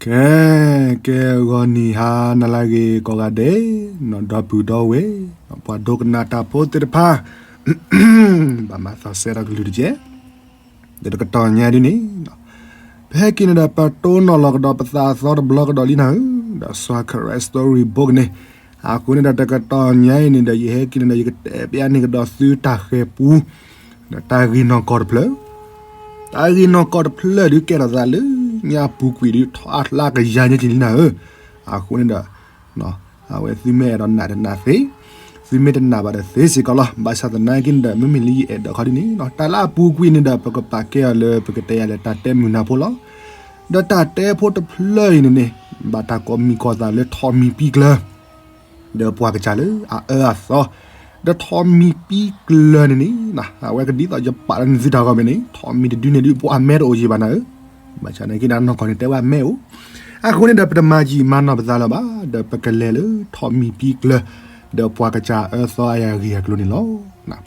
အဲ ကဲ ဂီၤနံၤဟါနၤလၢအဂ့ၤကိးဂၤဒဲး, ဒီပုၢ်ဒီဝဲၢ်, ပှၤဒိကနၣ်တၢ်ဖိသ့ၣ်တဖၣ်, ဘၣ်မၤသးစဲဒီးကလုၢ်တကဲး, ဒီးတကတီၢ်ညါဒ်န့ၣ်, ပဟဲက့ၤန့ၣ်ဒီး ပတိၢ်နီၣ်လီၤကဒီးပသးအသီတဘျီကဒီးလံနၤဧၢ, ဒီးစီၤခရံာ်စတံရံၣ်ဘိကန့ၣ်, အဃိန့ၣ်ဒီး တကတီၢ်ညါအံၤန့ၣ်ဒီး ယဟဲက့ၤန့ၣ်ဒီး ယကတဲပျဲန့ၢ်ကဒီးသုတၢ်ဃဲၤပူ, ဒီးတၢ်ဂ့ၢ်နီၢ်ကီၢ်တဖျၢၣ် တၢ်ဂ့ၢ်နီၢ်ကီၢ်တဖျၢၣ်ဒုးကဲထီၣ်သးလၢညါအပူၤကွံာ်ဒုး ထီၣ်အါကျါကယၤညါက့ၤလံနၤဧၢ, အဃိန့ၣ်ဒီး, အဝဲသုမ့ၢ်အဲၣ်ဒိးနာ်ဒီးနာ်သ့, သုမ့ၢ်တနာ်ဘၣ်ဒီးသ့စ့ၢ်ကီးလီၤ. ဘၣ်ဆၣ်သနာ်က့န့ၣ်ဒီး မ့မ့ၢ်လၢယအဲၣ်ဒိးခီဒ်န့ၣ်, တၢ်လၢအပူၤကွံာ်န့ၣ်ဒီး ပကပာ်ကဲအီၤလၢပကတဲယၤလၢတၢ်တဲမုာ်နၢ်ဖိလီၤ. ဒီးတၢ်တဲဖိတဖျၢၣ်အံၤန့ၣ်န့ၣ်, ဘၣ်တၢ်ကိးမံၤကိးသးလၢထိးမံၤပံကျၢၤ ဒီးပှၤကစၢ်လၢအအၢအသီ, ဒီးထိးမံၤပံကျၢၤန့ၣ်န့ၣ်, အဝဲကဒ်သိးယပာ်လၢနသုတၢ်ဂီၢ်မ့ၢ်န့ၣ် ထိးမံၤတဒုန့ၣ်ဒုး ပှၤအမဲတအိၣ်ယံၤဘၣ်နၤဧၢ, ဘၣ်ဆၣ်သနာ်က့န့ၣ် အနီၢ်ကီၢ်န့ၣ်တဲဝဲအမဲအိၣ်, အဃိန့ၣ်ဒီး ပတမၤယံာ်မၤနီၢ်ပသးလၢၤဘၣ်, ဒီးပကလဲၤလၢထိးမံၤပံကျၢၤ, ဒီးပှၤကစၢ်အၢသီအဂ့ၢ်အကျိၤန့ၣ်လီၤ.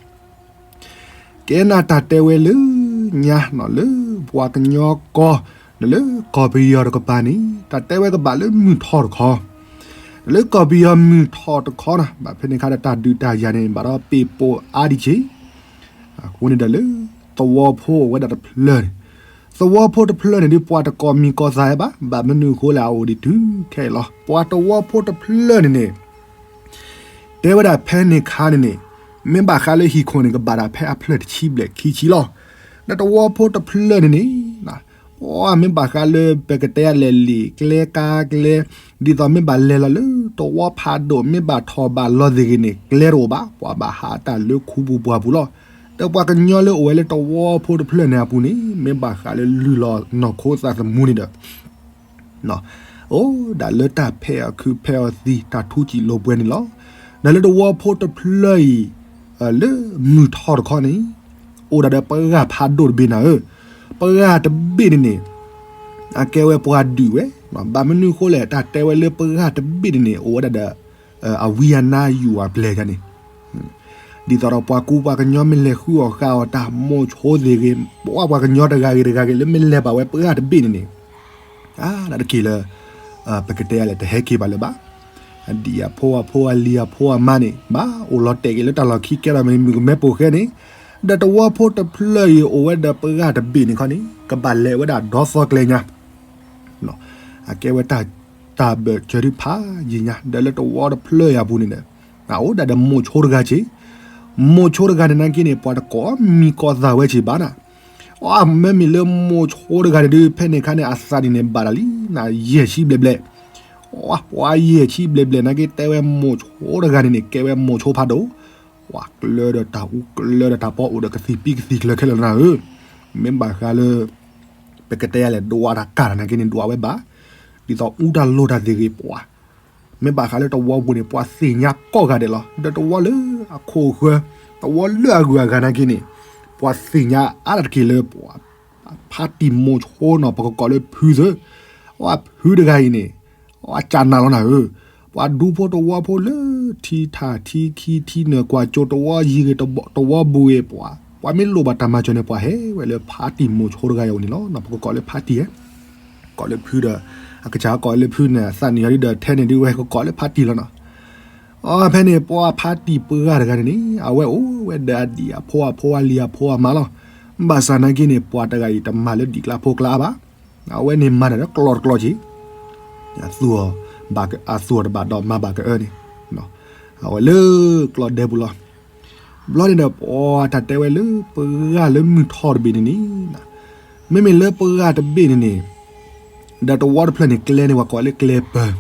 ကဲနၤတၢ်တဲဝဲလၢညါလၢပှၤကညီကီၢ်, ဒီးလၢကီၢ်ပယီၤတကပၤန့ၣ် တၢ်တဲဝဲကဘၣ်လၢမုၢ်ထီၣ်တခီ, ဒီးလၢကီၢ်ပယီၤမုၢ်ထီၣ်တခီနၤ, ဘၣ်ဖဲန့ၣ်အခါဒီးတၢ်ဒုးတၢ်ယၤန့ၣ် ဘၣ်ဒီးပ့ၢ်ပိာ်အါဒံးက့ၤ, အဃိန့ၣ်ဒီးလၢသဝီဖိအိၣ်ဝဲဒၣ်တဖျၢၣ်န့ၣ်, သဝီဖိတဖျၢၣ်န့ၣ်ဒုး ပှၤတကိးမံၤကိးသးဝဲဘၣ်, ဘၣ်မနုၤအဃိလဲၣ် အအိၣ်ဒံးတုၤခဲအံၤလီၤ. ပှၤသဝီဖိတဖျၢၣ်န့ၣ်န့ၣ် တဲဝဲဒၣ်ဖဲန့ၣ်အခါန့ၣ်န့ၣ်, မ့ၢ်ဘၣ်ဃးလၢဟံၣ်ခိၣ်န့ၣ် ကဘၣ်ဒၣ်ဖဲအဖျၢၣ်တဆံဘျဲၣ်ခံဆံလီၤ. ဒီးသဝီဖိတဖျၢၣ်န့ၣ်န့ၣ်, မ့ၢ်ဘၣ်ဃးလၢပကတဲယၤလဲၤလံာ်ကျဲကါကျဲ, ဒ်သိးမ့ၢ်ဘၣ်လဲၤလီၤလၢသဝီဖးဒိၣ် မ့ၢ်ဘၣ်ထီၣ်ဘၣ်လီၤသ့ၣ်ဂ့ၤန့ၣ် ကျဲတအိၣ်ဘၣ်, ပှၤဘၣ်ဟးတၢ်လၢခူပူၤပှၢ်ပူၤလီၤ. ဒီးပှၤကညီလၢအိၣ်ဝဲလၢသဝီဖိတဖျၢၣ်န့ၣ်အပူၤန့ၣ် မ့ၢ်ဘၣ်ဃးလၢလုၢ်လီၤနီၢ်ခိသးသမူန့ၣ်ဒီး အိၣ်ဒၣ်လၢတၢ်ဖဲးအီၤခုးဖဲးအီၤသံ တၢ်ထူစံာ်လိာ်ပှဲၤန့ၣ်လီၤ. ဒီးလၢသဝီဖိတဖျၢၣ်အံၤ, လၢမုၢ်ထီၣ်တခီန့ၣ်, အိၣ်ဒၣ်ဒီးပှၤဖးဒိၣ်တဘ့ၣ်နၤဧၢ, ပှၤတဘ့ၣ်န့ၣ်န့ၣ်, အကဲဝဲပှၤဒုးဝဲ, ဘၣ်မနုၤအဃိလဲၣ် တၢ်တဲဝဲလၢပှၤတဘ့ၣ်န့ၣ်န့ၣ် အိၣ်ဝဲဒၣ်ဒီး အဝံအနါယူၢ်အပျဲၢ်န့ၣ် ဒ်သိးဒီးပှၤကူပှၤကညီမ့ၢ်လဲၤဃုအီၣ်ဃုအီသး မိၤဆိသ့ၣ်ဂ့ၤ, ပှၤကညီတဂၤဂ့ၤတဂၤဂ့ၤလၢမ့ၢ်လဲၤဘၣ်ဝဲပှၤတဘ့ၣ်န့ၣ်န့ၣ်, အါဒၣ်တက့ၢ်လၢ ပကတဲယၤလဲၣ် တဟဲက့ၤဘၣ်လၢၤဘၣ်. အဒံၣ်အဖိအဖိအလံၤအဖိအမါန့ၣ် ဘၣ်အိၣ်လီၤတဲာ်က့ၤလၢတၢ်လီၢ်ခံကဲထီၣ်မ့ၢ်မုၣ်ကမဲပိာ်ဃဲန့ၣ်, ဒီးသဝီဖိတဖျၢၣ်အံၤအိၣ်ဝဲဒီးပှၤတဘ့ၣ်န့ၣ်ခီန့ၣ် ကဘၣ်လဲၤဝဲဒၣ်ဒီသီကျဲညါ အကဲဝဲတၢ်ဘၢၣ်စၢၤဒုးဖးယံာ်ညါ ဒီးလၢသဝီတဖျၢၣ်အံၤအပူၤန့ၣ်ဒီး, အိၣ်ဒၣ်ဒီးမိၤဆိတဂၤက့ၤ, မိၤဆိတဂၤန့ၣ်နာ်က့န့ၣ် ပှၤတကိးမံၤကိးသးဝဲက့ၤဘၣ်နၤ, အမ့မ့ၢ်လၢမိၤဆိတဂၤန့ၣ်ဒုး ဖဲန့ၣ်အခါန့ၣ် အသးန့ၣ်န့ၣ် ဘၣ်ဒၣ်လံနၤ ယဲၢ်ဆံဘျဲၣ်ဘျဲၣ်, ပှၤယဲၢ်ဆံဘျဲၣ်ဘျဲၣ်နာ်က့ တဲဝဲမိၤဆိတဂၤန့ၣ်န့ၣ် ကဲဝဲမိၤဆိဖးဒိၣ်, ပှၤကျၢဒီးတၢ်အူကျၢဒီးတၢ်ပီ အိၣ်ဒီးကသံၣ်ပံကသံၣ်ကျၢၤခဲလၢာ်နၤဧၢ, မ့ၢ်ဘၣ်ဃးလၢ ပကတဲယၤလဲၣ် ဒွးတၢ်ကၢ်တၢ်နာ်က့န့ၣ် ဒွးဝဲဘၣ်, ဒ်သိးအူတၢ်လိၣ်တၢ်သ့ၣ်ဂ့ၤပှၤ, မ့ၢ်ဘၣ်ဃးလၢသဝီပူၤန့ၣ် ပှၤသ့ၣ်ညါကိးဂၤဒဲးလီၤ. ဒီးသဝီလၢအခိၣ်အဃၢၤ, သဝီလၢအဂုၤအဂၤနာ်က့န့ၣ်, ပှၤသ့ၣ်ညါအါတက့ၢ်လၢပှၤ ဖါတံၢ်မိၤဆိနီၤ ပကကိးလၢဖုသၢ, အဖုတဂၤအံၤန့ၣ် အကၢ်နးလီၤနၤဧၢ, ပှၤဒူဖိသဝီဖိလၢထံထၣ်ထံခံထံနၢၤကွၢ်စိသဝီယံၤဂ့ၤ သဝီဘူးဂ့ၤပှၤ, ပှၤမ့ၢ်လိၣ်ဘၣ်တၢ်မၤစၢၤန့ၣ် ပှၤဟဲဝဲလၢဖါတံၢ်မိၤဆိတဂၤအံၤအိၣ်န့ၣ်လီၤ. ပကကိးလၢဖါတံၢ်ဧါ, ကိးလၢဖုဒီး, အကစၢ်ကိးလၢဖုန့ၣ် သးနံၣ်အီၤဒ်ဒီးထဲန့ၣ်ဒ်ဝဲကကိးလၢဖါတံၢ်လီၤနီၤ. အဖဲန့ၣ် ပှၤဖါတံၢ်ပှၤတဂၤန့ၣ်န့ၣ် အဝဲအိၣ်ဝဲဒီးအဒံၣ်အဖိအဖိအလံၤအဖိအမါလီၤ. ဘၣ်ဆၣ်နာ်က့န့ၣ် ပှၤတဂၤအံၤတမၤလၢဒံၣ်ကျါဖိကျါအါဘၣ်. အဝဲန့ၣ်မၤတၢ်လၢကျီတကျီက့ၤ, အသူၣ်အီၤဘၣ်က, အသူၣ်အီၤတဘၣ်ဒီးမၤဘၣ်ကအၢန့ၣ်, အဝဲလၢကျီဒဲပူၤလီၤ. ဘျီန့ၣ်ဒီး ပှၤတၢ်တဲဝဲလၢပှၤလၢမုၢ်ထီၣ်တဘ့ၣ်န့ၣ်န့ၣ်, မ့မ့ၢ်လၢပှၤတဘ့ၣ်န့ၣ်န့ၣ်, ဒီးသဝီတဖျၢၣ်န့ၣ် ကျဲန့ၣ် ပှၤကိးလၢကျဲပၢၤ,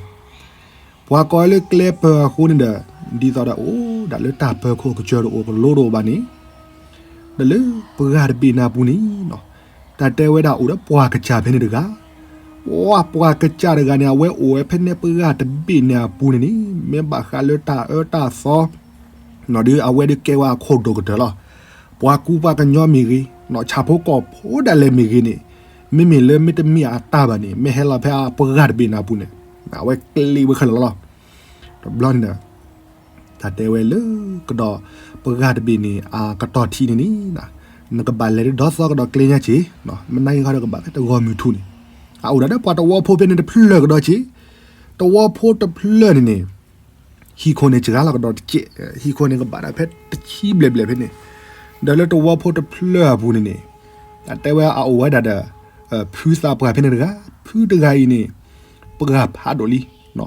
ပှၤကိးလၢကျဲပၢၤအဃိန့ၣ်ဒီး, ဒ်သိးဒီးအိၣ်ဒၣ်လၢတၢ်ပၢၤခိၣ်ကစၢၤတအိၣ်ကလိတအိၣ်ဘၣ်န့ၣ်, ဒီးလၢပှၤတဘ့ၣ်န့ၣ်အပူၤန့ၣ်, တၢ်တဲဝဲဒၣ်အိၣ်ဒီးပှၤကစၢ်ဖဲန့ၣ်တဂၤ, ပှၤပှၤကစၢ်တဂၤန့ၣ် အဝဲအိၣ်ဝဲဖဲန့ၣ်ပှၤတဘ့ၣ်န့ၣ်အပူၤန့ၣ်န့ၣ် မ့ၢ်ဘၣ်ဃးလၢတၢ်အၢတၢ်သီ ဒီးအဝဲဒုးကဲဝဲအခိၣ်ဒိၣ်ကတၢၢ်လီၤ. ပှၤကူပှၤကညီမ့ၢ်ဂ့ၤ, ဆၣ်ဖိကီၢ်ဖိဒၣ်လဲာ်မ့ၢ်ဂ့ၤန့ၣ်, မ့မ့ၢ်လၢမ့တမ့ၢ်အတၢ်ဘၣ်န့ၣ် မ့ၢ်ဟဲလီၤဖဲအပှၤတဘ့ၣ်န့ၣ်အပူၤန့ၣ်, အဝဲကျ့ဝဲခဲလၢာ်လီၤ. တဘျီန့ၣ်ဒီး တၢ်တဲဝဲလၢကဒီးပှၤတဘ့ၣ်န့ၣ် အကတီၢ်ထံးန့ၣ်န့ၣ်, နကဘၣ်လဲၤဒီသီကဒီးကျဲညါက့ၤ, မနၤဂ့ၤခီဒီးကဘၣ်ဖဲတဂီၤမုၢ်ထူၣ်န့ၣ်, အအိၣ်ဒၣ်ဒီးပှၤသဝီဖိဖဲန့ၣ်တဖျၢၣ်ကဒီးက့ၤ, သဝီဖိတဖျၢၣ်န့ၣ်န့ၣ် ဟံၣ်ခိၣ်န့ၣ်စှၤလီၤကဒီးတကဲး, ဟံၣ်ခိၣ်န့ၣ်ကဘၣ်ဒၣ်ဖဲတဆံဘျဲၣ်ဘျဲၣ်ဖဲန့ၣ်, ဒီးလၢသဝီဖိတဖျၢၣ်အပူၤန့ၣ်န့ၣ် တၢ်တဲဝဲအအိၣ်ဝဲဒၣ်ဒီး ဖုသးပှၢ်ဖဲန့ၣ်တဂၤ, ဖုတဂၤအံၤန့ၣ် ပှၢ်ဖးဒိၣ်လံ,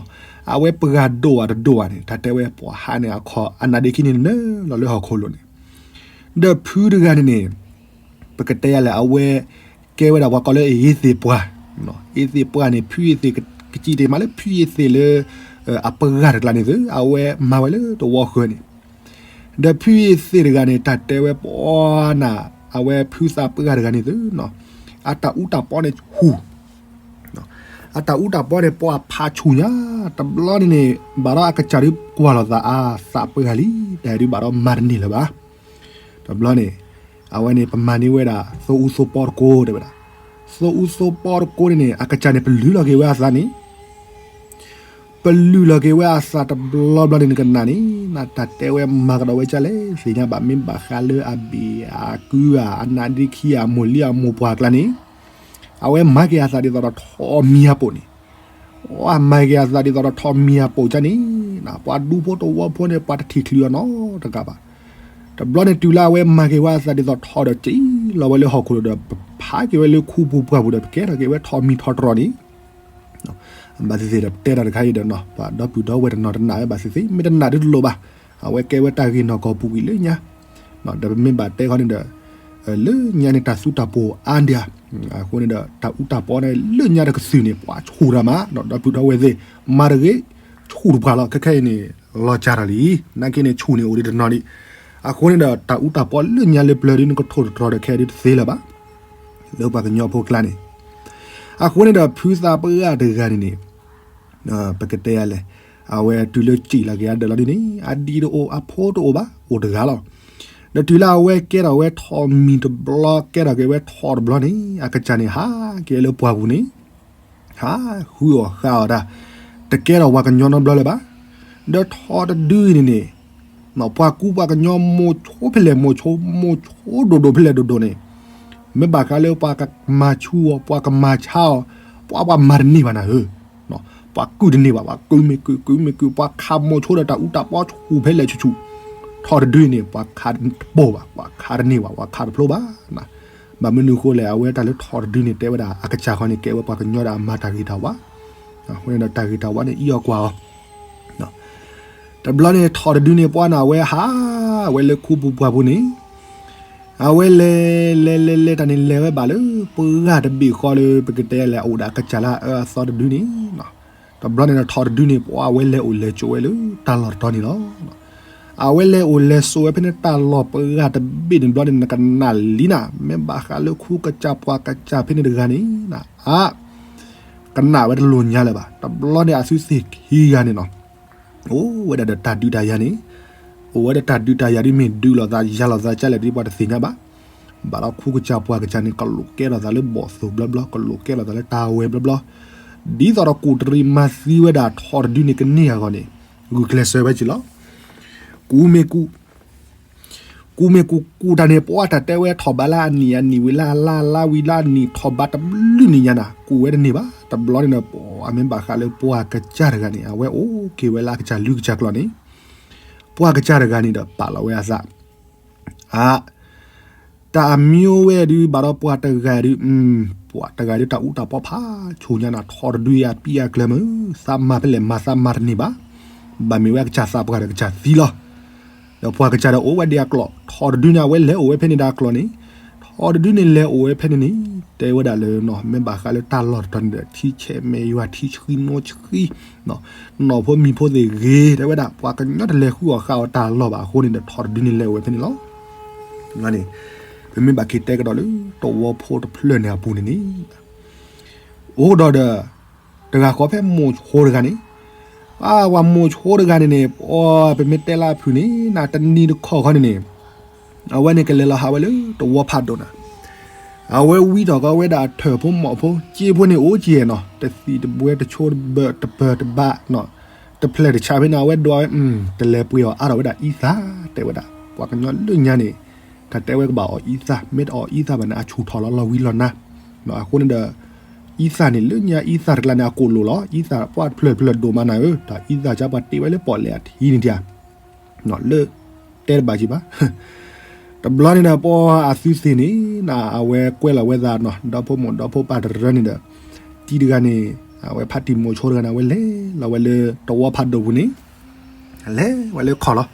အဝဲပှၢ်ဒိၣ်ဘၣ်တဒိၣ်ဘၣ်န့ၣ် တၢ်တဲဝဲပှၤဟးန့ၣ်အခီ အနါဒ့ခံန့ၣ်နၢလီၤလၢဟီၣ်ခိၣ်လိၤန့ၣ်, ဒီးဖုတဂၤန့ၣ်န့ၣ် ပကတဲယၤလဲၣ် အဝဲကဲဝဲဒၣ်ပှၤကိးလၢအ့သ့ၣ်ပှၢ်, အ့သ့ၣ်ပှၢ်န့ၣ် ဖုအ့သ့ၣ်ကစံးတ့ၢ်မးလၢဖုအ့သ့ၣ်လၢ အပှၢ်တကျါန့ၣ်သု အဝဲမၤဝဲလၢသဝီဃၢၤန့ၣ်, ဒီးဖုအ့သ့ၣ်တဂၤန့ၣ် တၢ်တဲဝဲပှၤနၤ အဝဲဖုသးပှၢ်တဂၤန့ၣ်သု အတၢ်အူတၢ်ပီန့ၣ်ဆူၣ် အတၢ်အူတၢ်ပီန့ၣ် ပှၢ်ဖးဆူၣ်ညါ, တဘျီန့ၣ်န့ၣ် ဘၣ်ဒီးအကစၢ်ဒုးကွၢ်လိာ်သးအသးပှၢ်လံ, တၢ်ဒုးဘၣ်ဒီးမၤတန့ၢ်လၢၤဘၣ်. တဘျီန့ၣ် အဝဲန့ၣ် ပမၤန့ၢ်ဝဲဒၣ် သိအူသိပီတကိးတဲဝဲဒၣ်, သိအူသိပီတကိးန့ၣ်န့ၣ် အကစၢ်န့ၣ် ပလုၢ်လီၤက့ၤဝဲအသးန့ၣ် ပလုၢ်လီၤက့ၤဝဲအသးတဘျီဘျီန့ၣ် နကနၣ်န့ၣ် နတၢ်တဲဝဲမၤကဒီးဝဲကလဲၣ် သ့ၣ်ညါဘၣ် မ့ၢ်ဘၣ်ဃးလၢအဘ့ၣ်အကုဧါ အနါဒ့ခံဧါ အမိၢ်လံအမိၢ်ပှၢ်ကျါန့ၣ် အဝဲမၤက့ၤအသးဒ်သိးဒီးထိးမံၤအပိာ်န့ၣ်, အမၤက့ၤအသးဒ်သိးဒီးထိးမံၤအပိာ်ကန့ၣ်, ပှၤဒူဖိသဝီဖိန့ၣ် ပှၤတထံၣ်ချုးအီၤနီတဂၤဘၣ်. တဘျီန့ၣ်တုၤလၢအဝဲမၤက့ၤဝဲအသးဒ်သိးထိးဒီး က့ၤလီၤဝဲလၢဟီၣ်ခိၣ်ဒီး ပဖးက့ၤဝဲလၢခူပူၤပှၢ်ပူၤဒီး ပကဲထီၣ်က့ၤဝဲထိးမံၤထိးတရီၤန့ၣ် ဘၣ်သ့ၣ်သ့ၣ်ဒီး ပတဲတၢ်တခါအံၤဒီးနီၤ ပှၤဒီပုၢ်ဒီဝဲၢ်တနီၤတနာ်ဝဲဘၣ်သ့ၣ်သ့ၣ် မ့ၢ်တနာ်ဒ်တလိၣ်ဘၣ်. အဝဲကဲဝဲတၢ်ဂ့ၢ်နီၢ်ကီၢ်ပူၤကွံာ်လၢညါ, ဒီးပမ့ၢ်ဘၣ်တဲခီန့ၣ်ဒီး လၢညါန့ၣ် တၢ်သူတၢ်ပိၢ်အါဒံးဧါ, အဃိန့ၣ်ဒီး တၢ်အူတၢ်ပီန့ၣ် လၢညါတကသုၣ်န့ၣ် ပှၤဆူၣ်တၢ်မး ဒီပုၢ်ဒီဝဲၢ်သ့ၣ် မၤတဂ့ၤ ဆူၣ်တပှၢ်လီၤ. ခဲခဲအံၤန့ၣ် လီၤစၢ်တၢ်လံ, နာ်က့န့ၣ် ဆူၣ်န့ၣ်အိၣ်ဒံးတနီၤဒံး, အဃိန့ၣ်ဒီး တၢ်အူတၢ်ပီလၢညါလၢပျၢၤဒ်န့ၣ် ကထိၣ်တတြီၤဒီးခဲဒ်တသ့လၢၤဘၣ် လၢပှၤကညီဖိကျါန့ၣ်, အဃိန့ၣ်ဒီး ဖုသးပှၢ်တဂၤန့ၣ်န့ၣ် ပကတဲယၤလဲၣ်, အဝဲတုၤလၢစံၣ်လီၤက့ၤအဒၢးလီၤဒ်န့ၣ် အဒံတအိၣ် အဖိတအိၣ်ဘၣ် အိၣ်တဂၤလီၤ. ဒီးတုၤလၢအဝဲကဲထီၣ်ဝဲထိးမံၤတဘျီ ကဲထီၣ်က့ၤဝဲထိးတဘျီန့ၣ် အကစၢ်န့ၣ်ဟးက့ၤလၢပှၢ်ပူၤန့ၣ် ဟးဃုအီၣ်ဃုအီၣ်တၢ်, တကဲထီၣ်ပှၤကညီနီတဘျီလၢၤဘၣ်. ဒီးထိးတဒုအံၤန့ၣ်န့ၣ် ပှၤကူပှၤကညီမိၢ်ဆိဖဲလဲၣ်မိၢ်ဆိ မိၢ်ဆိဒိၣ်ဒိၣ်ဖဲလဲၣ်ဒိၣ်ဒိၣ်န့ၣ်, မ့ၢ်ဘၣ်ဃးလၢပှၤကမၤဆူၣ်အီၤ ပှၤကမၤဆါအီၤ, ပှၤပှၤမၤတန့ၢ်ဘၣ်နၤဧၢ, ပှၤကုၢ်တန့ၢ်ဘၣ် ပှၤကုၢ်မ့ၢ်ကုၢ် ကုၢ်မ့ၢ်ကုၢ် ပှၤခးမိၢ်ဆိဒီးတၢ်အူတၢ်ပီဆူၣ်ဖဲလဲၣ်ဆူၣ်ဆူၣ်, ထိးတဒုန့ၣ် ပှၤခးတပိၢ်ဘၣ် ပှၤခးတန့ၢ်ဘၣ် ပှၤခးတဖျိဘၣ်. ဘၣ်မနုၤအဃိလဲၣ် အဝဲတၢ်လၢထိးတဒုန့ၣ် တဲဝဲဒၣ် အကစၢ်ဃီန့ၣ် ကဲဝဲပှၤကညီဒီးအမၤတၢ်ဂ့ၤတၢ်ဝါ, အဃိန့ၣ်ဒီးတၢ်ဂ့ၤတၢ်ဝါန့ၣ် အံၣ်အီၤကွၢ်အီၤ တဘျီန့ၣ် ထိးတဒုန့ၣ် ပှၤန့ၣ် အဝဲဟးဝဲလၢခူပူၤပှၢ်ပူၤန့ၣ်, အဝဲလဲၤ လဲၤ လဲၤ လဲၤတၢ်န့ၣ် လဲၤဝဲဘၣ်လၢ ပှၢ်တဘ့ၣ်ဃီလၢ ပကတဲလဲၣ် အအိၣ်ဒီးအကစၢ်လၢအအၢအသီတဒုန့ၣ်, တဘျီန့ၣ်ဒီး ထိးတဒုန့ၣ် ပှၤအဝဲလဲၤအိၣ်လဲၤဆိးဝဲလၢတၢ်လီၢ်တတီၤန့ၣ်လီၤ. အဝဲလဲၤအိၣ်လဲၤဆိးဝဲဖဲန့ၣ် တၢ်လီၢ်ပှၢ်တဘ့ၣ်န့ၣ်တဘျီန့ၣ် နကနၣ်လံနၤ, မ့ၢ်ဘၣ်ဃးလၢခူကစၢ်ပှၢ်ကစၢ်ဖဲန့ၣ်တဂၤန့ၣ် အါ ကနၣ်ဝဲတလိၤညါလၢၤဘၣ်. တဘျီန့ၣ် အသုသ့ၣ်ခံဂၤန့ၣ်နီၤ အိၣ်ဝဲဒၣ်ဒီးတၢ်ဒုးတၢ်ယၤန့ၣ်, အိၣ်ဝဲဒီးတၢ်ဒုးတၢ်ယၤဒ်မ့ၢ်ဒုးလိာ်သးယၤလိာ်သးကလဲၣ်ဒ်ပှၤတသ့ၣ်ညါဘၣ်. ဘၣ်ဒီးခူကစၢ်ပှၢ်ကစၢ်န့ၣ် ကလိးကဲထီၣ်သးလၢဘီၣ်သိၣ်ဘျီဘျီ ကလိးကဲထီၣ်သးလၢတၢ်ဝဲဘျီဘျီ, ဒ်သိးဒီးကူးတရံးမၤသံဝဲဒၣ်ထိးတဒုန့ၣ်ကန့ၢ်အဂီၢ်န့ၣ် ဂုာ်ကျဲးစၢးဝဲက့ၤလီၤ. ကူးမ့ၢ်ကူး ကူးမ့ၢ်ကူးကူးတၢ်န့ၣ် ပှၤတၢ်တဲဝဲထီၣ်ဘးလၢအနံၣ် အနံၣ်ဝံၤလၢအလါ အလါဝံၤလၢအနံၣ် ထီၣ်ဘးတဘျုးနံၣ်ညါနၤ ကူးဝဲတန့ၢ်ဘၣ်. တဘျီန့ၣ်ဒီး ပှၤမ့ၢ်ဘၣ်ဃးလၢပှၢ်ကစၢ်တဂၤန့ၣ် အဝဲအိၣ်က့ၤဝဲလၢအကစၢ်လုၢ်ကစၢ်ကျီၢ်န့ၣ် ပှၢ်ကစၢ်တဂၤန့ၣ်ဒီး ပာ်လီၤဝဲအသး အါ တၢ်အမံၤအိၣ်ဝဲဒုး ဘၣ်ဒီးပှၤတဂၤဒုး ပှၤတဂၤဒုးတၢ်အူတၢ်ပီဖးဆိညါနၤ ထိးတဒုအံၤအပံအကျၢၤမုၢ် သးမၤဖဲလဲၣ်မၤသးမၤတန့ၢ်ဘၣ်. ဘၣ်မ့ၢ်ဝဲအကစၢ်သးပှၢ်ဒီးကစၢ်သံလီၤ. ဒီးပှၢ်ကစၢ်ဒီးအိၣ်ဝဲဒံးအကျိာ် ထိးတဒုန့ၣ် အဝဲလဲၤအိၣ်ဝဲဖဲန့ၣ်ဒီးအကျိာ်န့ၣ် ထိးတဒုန့ၣ်လဲၤအိၣ်ဝဲဖဲန့ၣ်န့ၣ် တဲဝဲဒၣ်လၢ မ့ၢ်ဘၣ်ဃးလၢတၢ်လီၢ်တတီၤန့ၣ်ဒီး ထံဆဲးမဲာ်ယွၤထံဆှံနိဆှံ နီၢ်ဖိမံၤဖိသ့ၣ်ဂ့ၤ တဲဝဲဒၣ် ပှၤကညီတလဲၤဃုအီၣ်ဃုအီတၢ်လီၢ်ဘၣ်အဃိန့ၣ်ဒီး ထိးတဒုန့ၣ်လဲၤအိၣ်ဝဲဖဲန့ၣ်လီၤ. န့ၣ် ပမ့ၢ်ဘၣ်က့ၤတဲကဒီးလၢ သဝီဖိတဖျၢၣ်န့ၣ်အပူၤန့ၣ်န့ၣ် အိၣ်ဒီးဒီး တဂၤဃီဖဲမိၢ်ဆိတဂၤန့ၣ် အဝဲမိၢ်ဆိတဂၤန့ၣ်န့ၣ် ပမ့ၢ်တဲလၢအဖုၣ်န့ၣ် နတနံၤတခီၣ်ဃီန့ၣ်န့ၣ် အဝဲန့ၣ်ကလဲၤလီၤဟးဝဲလၢသဝီဖးဒိၣ်နၤ အဝဲဝံထီၣ်ကီးဝဲဒၣ်အထၢၣ်ဖိမီၢ်ဖိ စ့ဖိန့ၣ်အိၣ်ကဲနီၤ တသံၣ်တဘှဲတဆိတဘၢတပၢၢ်တဘး တဖျၢၣ်တဆးဖဲန့ၣ် အဝဲဒွးဝဲ တလဲၤပှ့ၤအီၣ်အါထီၣ်ဝဲဒၣ်အံသၣ် တဲဝဲဒၣ် ပှၤကညီလၢညါန့ၣ် တၢ်တဲဝဲကဘၣ်အီၣ်အံသၣ် မ့ၢ်တအီၣ်အံသၣ်ဘၣ်န့ၣ် အဆူၣ်ထီၣ်လီၤလီၤဝံၤလီၤနၤ အဃိန့ၣ်ဒီး အံသၣ်န့ၣ် လၢညါအံသၣ်တကျါန့ၣ် အကိၣ်လိာ်လီၤ. အံသၣ်ပှၢ်တဖျၢၣ်တဖျၢၣ်ဒိၣ်မးနၤဧၢ, တၢ်အံသၣ်ကၢ်ပှၤတ့ဝဲလၢပီၣ်လဲၣ်အထံန့ၣ်တဧါ, လၢတဲတဘၣ်က့ဘၣ်. တဘျီန့ၣ်ဒီး ပှၤအသုသ့ၣ်န့ၣ် နအဝဲကွဲလီၤဝဲသးနီၤ, ဒီဖိမိၢ်ဒီဖိပၢ်တရၢန့ၣ်ဒီး တံၤတဂၤန့ၣ် အဝဲဖါတံၢ်မိၤဆိတဂၤန့ၣ် အဝဲလဲၤလီၤဝဲလၢတဝီဖးဒိၣ်ပူၤန့ၣ်, လဲၤဝဲလၢခီၣ်လီၤ.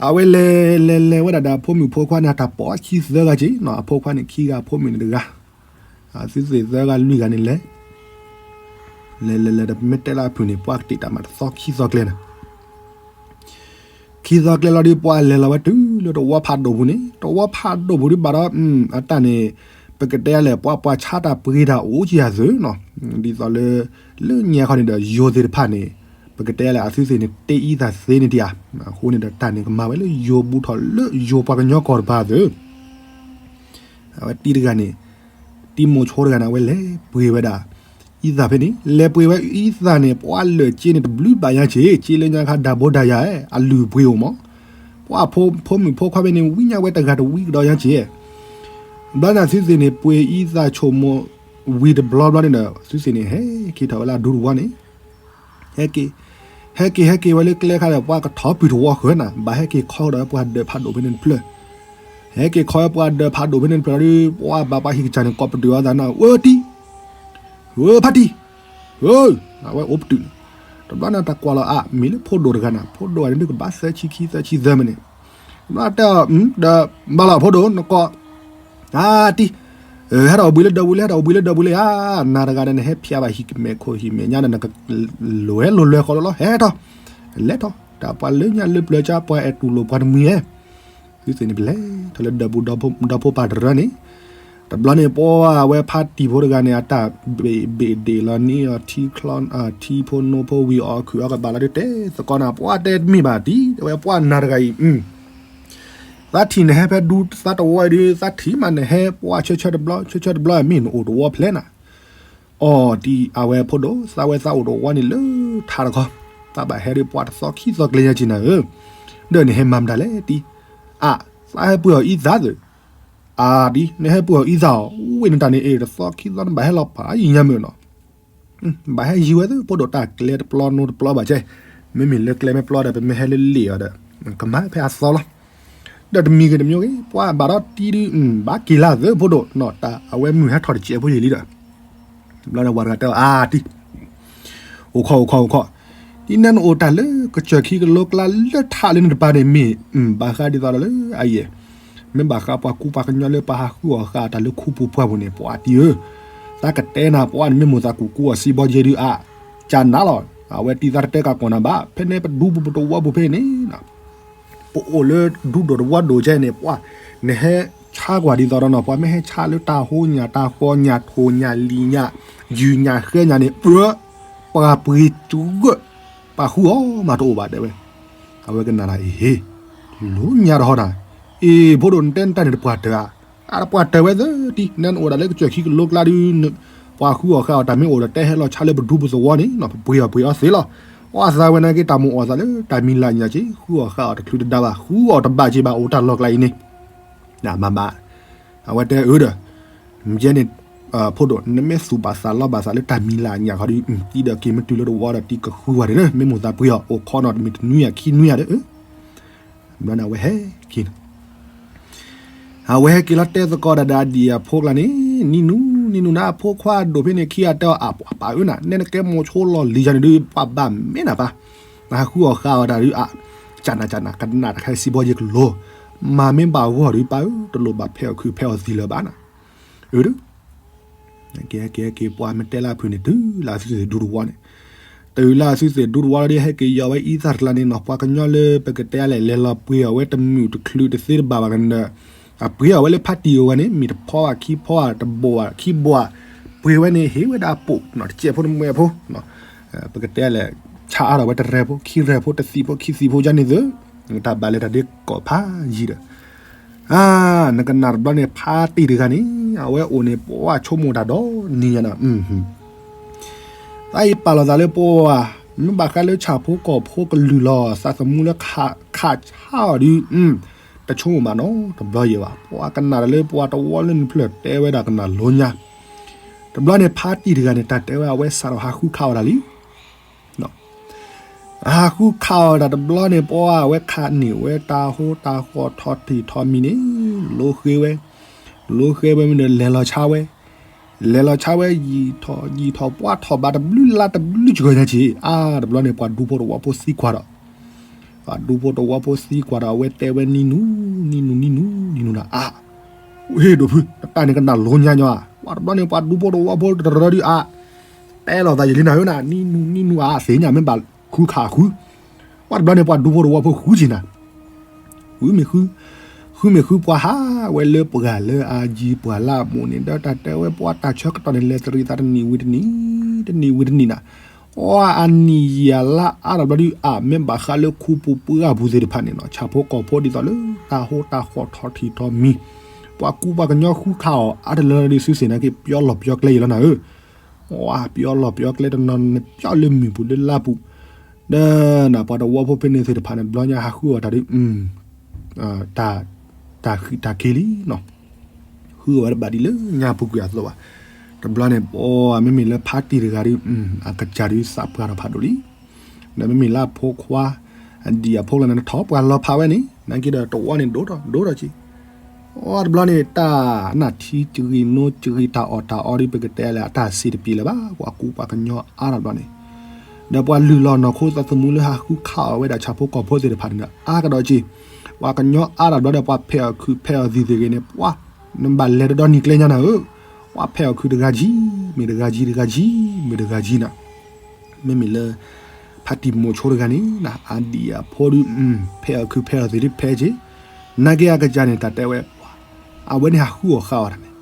အဝဲလဲၤလဲၤလဲၤဝဲဒၣ်ဒီး အဖိမုၣ်ဖိခွါန့ၣ် တၢ်ပိာ်ခံသၢဂၤက့နီၤ, အဖိခွါန့ၣ်ခံဂၤ အဖိမုၣ်န့ၣ်တဂၤ, အသုသ့ၣ်သၢဂၤလွံၢ်ဂၤန့ၣ်လဲၤ လဲၤလဲၤလဲၤဒီး ပမ့ၢ်တဲလၢအဖုၣ်န့ၣ် ပှၤကတ့ၢ်တၢ်မၤတသီခံသီကျဲန့ၣ်, ခံသီကျဲလီၤဒီး ပှၤလဲၤလီၤဝဲတုၤလၢတဝီဖးဒိၣ်ပူၤန့ၣ်, တဝီဖးဒိၣ်ပူၤဒီးဘၣ်ဒီး အတၢ်န့ၣ် ပကတဲလဲၣ် ပှၤပှၤဆါတၢ်ပှ့ၤတၢ်အိၣ်က့ၤယၤသုနီၤ, ဒ်သိးလၢ လၢညါခီန့ၣ်ဒီး ယိၤသ့ၣ်တဖၣ်န့ၣ် ပကတဲလဲၣ် အသုသ့ၣ်န့ၣ် တ့အံသၣ်သ့န့ၣ်တဧါ, အဃိန့ၣ်ဒီး တၢ်န့ၣ်ကမၤဝဲလၢယိၤဘူးထီၣ်လၢယိၤပှၤကညီကီၢ်တပၤသု အဝဲတံၤတဂၤန့ၣ် တံၤမိၤဆိတဂၤန့ၣ် အဝဲလဲၤပှ့ၤဝဲဒၣ် အံသၣ်ဖဲန့ၣ်, လဲၤပှ့ၤဝဲအံသၣ်န့ၣ် ပှၤလၢာ်က့န့ၣ် တဘျုးဘၣ်ညါက့, က့လၢညါခါ ဒၣ်ဘိဒၣ်ယၤ အလုၢ်ပှ့ၤအိၣ်မး, ပှၤဖိမုၣ်ဖိခွါဖဲန့ၣ် ဝံညါဝဲတဂၤတဝံကဒီးညါက့, ဘျီန့ၣ်သုသ့ၣ်န့ၣ် ပှ့ၤအံသၣ်ဆိကမိၣ်ဝံၤတဘျီဘျီန့ၣ်ဒီး သုသ့ၣ်န့ၣ် ဟဲက့ၤထီၣ်ဝဲလၢအဒူတဝီန့ၣ် ဟဲက့ၤ, ဟဲက့ၤ ဟဲက့ၤဝဲလၢကျဲခါဒီး ပှၤကထီၣ်ပုၢ်တဝီဃၢၤနၤ, ဘၣ်ဟဲက့ၤခီကဒီးဝဲပှၤဒၢးဖးဒိၣ်ဖဲန့ၣ်တဖျၢၣ်, ဟဲက့ၤခီဝဲပှၤဒၢးဖးဒိၣ်ဖဲန့ၣ်တဖျၢၣ်ဒီး ပှၤဘၣ်ပှၤဟံၣ်ကစၢ်န့ၣ် ကိးပတုာ်အီၤသးနၤ, ဝဲတံၤ, ဝဲဖါတံၢ်, ဝဲ, အဝဲအိၣ်ပတုာ်န့ၣ်, တဘျီန့ၣ်တၢ်ကွၢ်လီၤအါ မ့ၢ်လၢဖိဒိၣ်တဂၤနၤ, ဖိဒိၣ်ဂၤန့ၣ်ဒုးကဘၣ်သၢဆံခံ သၢဆံသၢမ့ၢ်န့ၣ်, တဘျီတဲအီၤ ဒီးဘၣ်လီၤဖိဒိၣ် နကိး အါတံၢ်, ဟဲထီၣ်အိၣ်ဘှံးလၢဒၢးပူၤလံ, ဟဲထီၣ်အိၣ်ဘှံးလၢဒၢးပူၤလံဧါ, နၤတဂၤဒီးနဟဲဖျါဘၣ်ဟံၣ်မဲာ်ခိၣ်ဟံၣ်မဲာ်ညါဒီး နကလဲၤလိၤလဲၤဃီလီၤလီၤ, ဟဲထီၣ်, လဲၤထီၣ်, တၢ်ပှၤလၢညါလၢပျၢၤကၢ်ပှၤအဲၣ်တူၢ်လိာ်ပှၤတမှံၤဧါ, သုသ့ၣ်န့ၣ်ပလဲၤထီၣ်လၢဒၢးပူၤ ဒီဖိပၢ်တရၢန့ၣ်, တဘျီန့ၣ် ပှၤဝဲဖါတံၢ်ဖိတဂၤန့ၣ် အတၢ်ဘ့ၣ်ဘ့ၣ်ဒ့ၣ်လီၤန့ၢ်အီၤ ထံချီ ထံဖိနိဖိဝံၤအီၤခုၣ်အီၤကဘၣ်လီၤဒုးတဲသကိးနၤ, ပှၤတဲတမ့ၢ်ဘၣ်တံၢ်, အဝဲပှၤနၤတဂၤအံၤ သးထံၣ်နဟဲဖဲဒူသးတဝီအံၤဒီး သးထံၣ်မးနဟဲပှၤဆၢဆၢတဘျီ ဆၢဆၢတဘျီ မ့ၢ်နအိၣ်တဝီဖျဲနၤ, အီၣ်တံၢ်အဝဲဖိဒိၣ် သးဝဲသးအိၣ်တဝီန့ၣ်လၢထးတခီ, သးဘၣ်ဟဲဒီးပှၤတသီခံသီကျဲညါက့နၤဧၢ, ဒီးနဟဲမၤမတၤလဲၣ်တံၢ်, အါ သးဟဲပှ့ၤအီၤအံသၣ်သၢ, အါဒ် နဟဲပှ့ၤအီၤအံသၣ်အီၤ ဝ့ၢ်နတၢ်န့ၣ် အ့ၣ် တသီခံသီ နဘၣ်ဟဲလီၤဖးယံၤညါမုာ်နီၤ ဘၣ်ဟဲယံၤဝဲသ့ၣ် ဖိဒိၣ်တၢ်ကျဲတပျီနိတပျီဘၣ်ကဲ, မ့မ့ၢ်လၢကျဲမ့ၢ်ပျီဒီး ပမ့ၢ်ဟဲလၢလ့ၣ်အီၤဒီး ကမၤဖဲအသီလီၤ. ဒီးတမံၤဂ့ၤတမံၤဂ့ၤ ပှၤဘၣ်ဒီးတံၢ်ဒုး ဘၣ်က့ၤလၢသ့ၣ်ဖိဒိၣ်နီၤ တၢ်အဝဲမုၢ်ဟဲထီၣ်တစဲးဖိယံာ်လံဒီး ဘျီန့ၣ်ဝၤတဂၤတဲအီၤ အါတံၢ်, အိၣ်ခိး အိၣ်ခိး အိၣ်ခိး, ဒ်နၤနအိၣ်တၢ်လၢကစၢၢ်ခံကလိကျါလၢထးလၢနတပၤန့ၣ် မ့ၢ်ဘၣ်ဃးဒ်သိးဒီးလၢအယဲၢ် မ့ၢ်ဘၣ်ဃးပှၤကူပှၤကညီလၢပှၤဟးဃုအီၣ်ဃာ်အီၤတၢ်လၢခူပူၤပှၢ်ပူၤန့ၣ် ပှၤတံၢ်ဧၢ, သးကတဲနၤ ပှၤနမ့ၢ်မိၣ်သးကူကူအီၤစံးဘီယဲဒုးအါ, ကနၤလီၤ, အဝဲတံၢ်သးတတဲကၢ်ကီၢ်နၤဘၣ်, ဖဲန့ၣ်ပဒူပူၤပတဝီပူၤဖဲန့ၣ် ပအိၣ်လၢဒူဒိၣ်တဝီဒိၣ်ကဲန့ၣ် ပှၤ နဟဲဆါကွၢ်ဒ်သိးဒီးနီၤ ပှၤမ့ၢ်ဟဲဆါလၢတၢ်ဟိညၣ်တၢ်ဃီညၣ်ထိၣ်ညၣ်လံၤညၣ် ယုၢ်ညၣ်ဃဲညၣ်န့ၣ် ပှၤပှ့ၤတဂၢၢ် ပှၤဃုအီၤမးတအိၣ်ဘၣ်တဲဝဲ, အဝဲကနၣ်ဒၣ်အံၤဟ့ၣ် လိညါတဟီဒၣ်, အ့ၣ် ဖိဒိၣ်နတဲနတၢ်န့ၣ်တပှၢ်တၢၢ်ဧါ, အတပှၢ်တၢၢ်ဝဲသ့ၣ်တံၢ် နနအိၣ်ဒၣ်လၢကစၢၢ်ခံကလိကျါဒုး ပှၤဃုအီၣ်ဃာ်အီၤတၢ်မ့ၢ်အိၣ်ဒီးတဲဟဲလီၤဆါလၢပဒူပသဝီန့ၣ်နီၤ ပပှ့ၤအီၤပှ့ၤအီၤသ့လီၤ, အီၣ်သးဝဲနာ်က့တၢ်မုၢ်အီၣ်သးလၢတၢ်မံၤလၢ်ညၣ်က့ ဃုအီၣ်ဃာ်အီၤတချုးတဒါဘၣ် ဃုအီၣ်တဘၣ်က့ဘၣ်အိၣ်တၢ်လီၢ်ကျါအံၤန့ၣ် မၤမး, အဝဲတဲအၢဒီး, ယဲန့ၣ်, ဖိဒိၣ် နမ့ၢ်သူၣ်ဘၣ်သးလီဘၣ်သးလၢတၢ်မံၤလၢအညၣ်ဃီဒီး တံၢ်ဒီးက့ၤမ့ၢ်တုၤလၢတဝီဒီးတံၢ်ကဃုဝဲန့ၣ် မ့ၢ်မိၣ်သးပှ့ၤအီၤ အိၣ်ခိးနီၤတမ့ၢ်တနွံယၤခံနွံယၤဒီး, ဘျီန့ၣ်အဝဲဟဲက့ၤ အဝဲဟဲက့ၤလီၤတဲသကိးဒၣ်ဒီးအဒံၣ်အဖိကျါန့ၣ်, နံၤနူၤ နံၤနူၤ နၤအဖိခွါဒိၣ်ဖဲန့ၣ်ခံဂၤတဲအီၤ အပၢ်ဧၢနၤ နဲနကဲမိၤဆိလီၢ်လံၤယၤန့ၣ်ဒုး ပှၤဘၣ်မ့ၢ်နၤပၢ်, နဟးဃုအီၣ်ဃာ်အီၤတၢ်ဒုးအါ, ကနၣ်ကနၣ် ကနၣ်တခါစံးဘီယဲကလိၤ, မၤမ့ၢ်ဘၣ်ဂီၢ်ဒုးပၢ်ဧၢ တလိၣ်ဘၣ်ဖဲအီၣ်ခုးဖဲအီၣ်သံလၢၤဘၣ်နၤ, အၢ က့ၤက့ၤက့ၤ ပှၤမ့ၢ်တဲလၢအဖုၣ်န့ၣ် တုၤလၢအသုသ့ၣ်ဒူတဝီန့ၣ်, တုၤလၢအသုသ့ၣ်ဒူတဝီလီၤဒီး ဟဲက့ၤယီၤဝဲအံသၣ်တကျါန့ၣ်နီၤ ပှၤကညီလၢပကတဲလဲၣ် လဲၤလီၤပှ့ၤအီၤဝဲတမုာ်တချုးတသ့တဘၣ်ဘၣ်ကန့ၣ်ဒီး, အပှ့ၤအီၤဝဲလၢဖါတံၢ်အဂီၢ်န့ၣ် မ့ၢ်တဖီဘၣ်ခံဖီဘၣ်တဘိၣ်ဘၣ်ခံဘိၣ်ဘၣ်, ပှ့ၤဝဲန့ၣ် ဟ့ၣ်ဝဲဒၣ်ပိာ်နီၤ တစဲးဖိတမှဲးဖိ ပကတဲလဲၣ် ဆါအါထီၣ်ဝဲတရဲၢ်ဖိ ခံရဲၢ်ဖိ တသံၣ်ဖိ ခံသံၣ်ဖိယါန့ၣ်သု, တၢ်ဘၣ်လဲၤတၢ်ဒ့ကိးဖးယံၤဒီး အါ, နကနၣ်တဘျီန့ၣ် ဖါတံၢ်တဂၤန့ၣ် အဝဲအိၣ်န့ၣ် ပှၤဆိကမိၣ်တၢ်ဒီနံၤညါနီၤ, သးအံၤပာ်လီၤသးလၢပှၤ, မ့ၢ်ဘၣ်ဃးလၢဆၣ်ဖိကီၢ်ဖိကလုာ်လီၤ သးသမူလၢခးဆါအီၤဒုး, တဆိကမိၣ်ဘၣ်နီၤ တဘျီယဲၢ်ဘၣ်, ပှၤကနၣ်တၢ်လၢပှၤတဝီလၢနဖျၢၣ်တဲဝဲဒၣ်ကနၣ်လိညါ, တ တဘျီန့ၣ် ဖါတံၢ်တဂၤန့ၣ် တၢ်တဲဝဲအဝဲစးထီၣ်ဟးဃုခးအီၣ်တၢ်လံ. ဟးဃုခးအီၣ်တၢ်တဘျီန့ၣ် ပှၤအဝဲခးန့ၢ်ဝဲတၢ်ဟိတၢ်ဃီထီၣ်ထံၣ်ထီၣ်မံၤန့ၣ် လိဃ့ဝဲ, လိဃ့ဝဲမ့ၢ်ဒီးလဲၤလီၤဆါဝဲ, လဲၤလီၤဆါဝဲယံာ်ထီၣ်ယံာ်ထီၣ် ပှၤထီၣ်ဘးတဘျုးလါတဘျုးစှၤညါက့ၤ အါတဘျီန့ၣ် ပှၤဒူဖိတဝီဖိသံကွၢ်ဒီး ပှၤဒူဖိတဝီဖိသံကွၢ်ဒီး အဝဲတဲဝဲနံၤနူၤ, နံၤနူၤ, နံၤနူၤ, နံၤနူၤနၤ အါ, ဟ့ၣ်ဒိၣ်ဖု နတၢ်န့ၣ်ကနၣ်လိညါညီဧါ, ပှၤတဘျီန့ၣ် ပှၤဒူဖိတဝီဖိတရၢဒုးအါ, တဲလိာ်သးယလံနၤဧၢနၤ နံၤနူၤ, နံၤနူၤဧါ သ့ၣ်ညါမ့ၢ်ဘၣ်ဃုခးဃု, ပှၤတဘျီန့ၣ် ပှၤဒူဖိတဝီဖိဃုက့ၤနၤ ဃုမ့ၢ်ဃု, ဃုမ့ၢ်ဃု ပှၤဟးဝဲလၢပှၢ်လၢအယံၤပှၢ်လၢအမိၢ်န့ၣ် ဒီးတၢ်တဲဝဲပှၤတၢ်ဆၢကတီၢ်န့ၣ် လဲၤတရံးသးတနံၤဝံၤတနံၤ, တနံၤဝံၤတနံၤနၤ, အီအနံၣ်ယံာ်အလါအါတဘျီဒုး အမ့ၢ်ဘၣ်ဃးလၢခူပူၤပှၢ်ပူၤသ့ၣ်တဖၣ်န့ၣ်နီၤ ဆၣ်ဖိကီၢ်ဖိဒ်သိးလၢတၢ်ဟိတၢ်ဃီထီၣ်ထံၣ်ထီၣ်မံၤ, ပှၤကူပှၤကညီဃုခးအီၣ်အါတလၢဒုး စုစ့ၣ်နာ်က့ ပျီလီၢ်ပျီကျဲယလီၤနၤဧၢ ပျီလီၢ်ပျီကျဲတနီၤန့ၣ် ပျီလၢမုၢ်ပူၤလၢလါပူၤ, ဒီးနပှၤတဝီဖိဖဲန့ၣ်သ့ၣ်တဖၣ်န့ၣ် တဘျီညါဟးဃုအီၣ်တၢ်ဒုး တၢ်ဃံးတၢ်ခ့လံနီၤ, ဃုအီၣ်ဝဲတဘၣ်ဒ်လၢညါပူၤကွံာ်အသိးဘၣ်, တဘျီန့ၣ် ပမ့မ့ၢ်လၢဖါတံၢ်တဂၤဒုး အကစၢ်ဒုးသးပှၢ်ထီၣ်ဖးဒိၣ်လံ, ဒီးမ့မ့ၢ်လၢအဖိခွါ အဒံၣ်အဖိလၢန့ၣ် ထီၣ်ပှၤလီၤဖးဝဲန့ၣ် နာ်က့ဒီးတဝီန့ၣ်ဒိၣ်ထီၣ်ဒိၣ်ထီၣ်က့ၤ အီတဘျီန့ၣ် တၢ်နၢ်ထံစဂံးနိစဂံး တၢ်အီၣ်တၢ်အီဒ်ပကတဲလဲၣ် အတၢ်စံးတပျ့ၤလၢၤဘၣ် ပှၤကူပှၤကညီအါထီၣ်တဘျီန့ၣ်, ဒီးပှၤလုၢ်လီၤနီၢ်ခိသးသမူလၢဟးဃုခးအီၣ်ဝဲဒၣ်ဆၣ်ဖိကီၢ်ဖိသ့ၣ်တဖၣ်န့ၣ်ဒီး အါကဒီးက့ၤ, ပှၤကညီအါထီၣ်တဘျီဒီး ပှၤဖဲးအီၣ်ခုးဖဲးအီၣ်သံၣ်သ့ၣ်ဂ့ၤန့ၣ် ပှၤ နဘၣ်လဲၤတဒီနံၤကျဲညါနၤဧၢ, ပှၤဖဲးအီၣ်ခုးတဂၤကံ မ့ၢ်တဂၤကံ တဂၤကံ မ့ၢ်တဂၤကံနၤ, မ့မ့ၢ်လၢ ဖါတံၢ်မိၤဆိတဂၤန့ၣ် အဒံၣ်အဖိဒုး ဖဲးအီၣ်ခုးဖဲးအီၣ်သံၣ်ဒုးဖဲးက့ၤ, နာ်က့အကစၢ်န့ၣ် တၢ်တဲဝဲ အဝဲန့ၣ်ဟးဃုအီၣ်ဃာ်အီၣ်တၢ်န့ၣ်,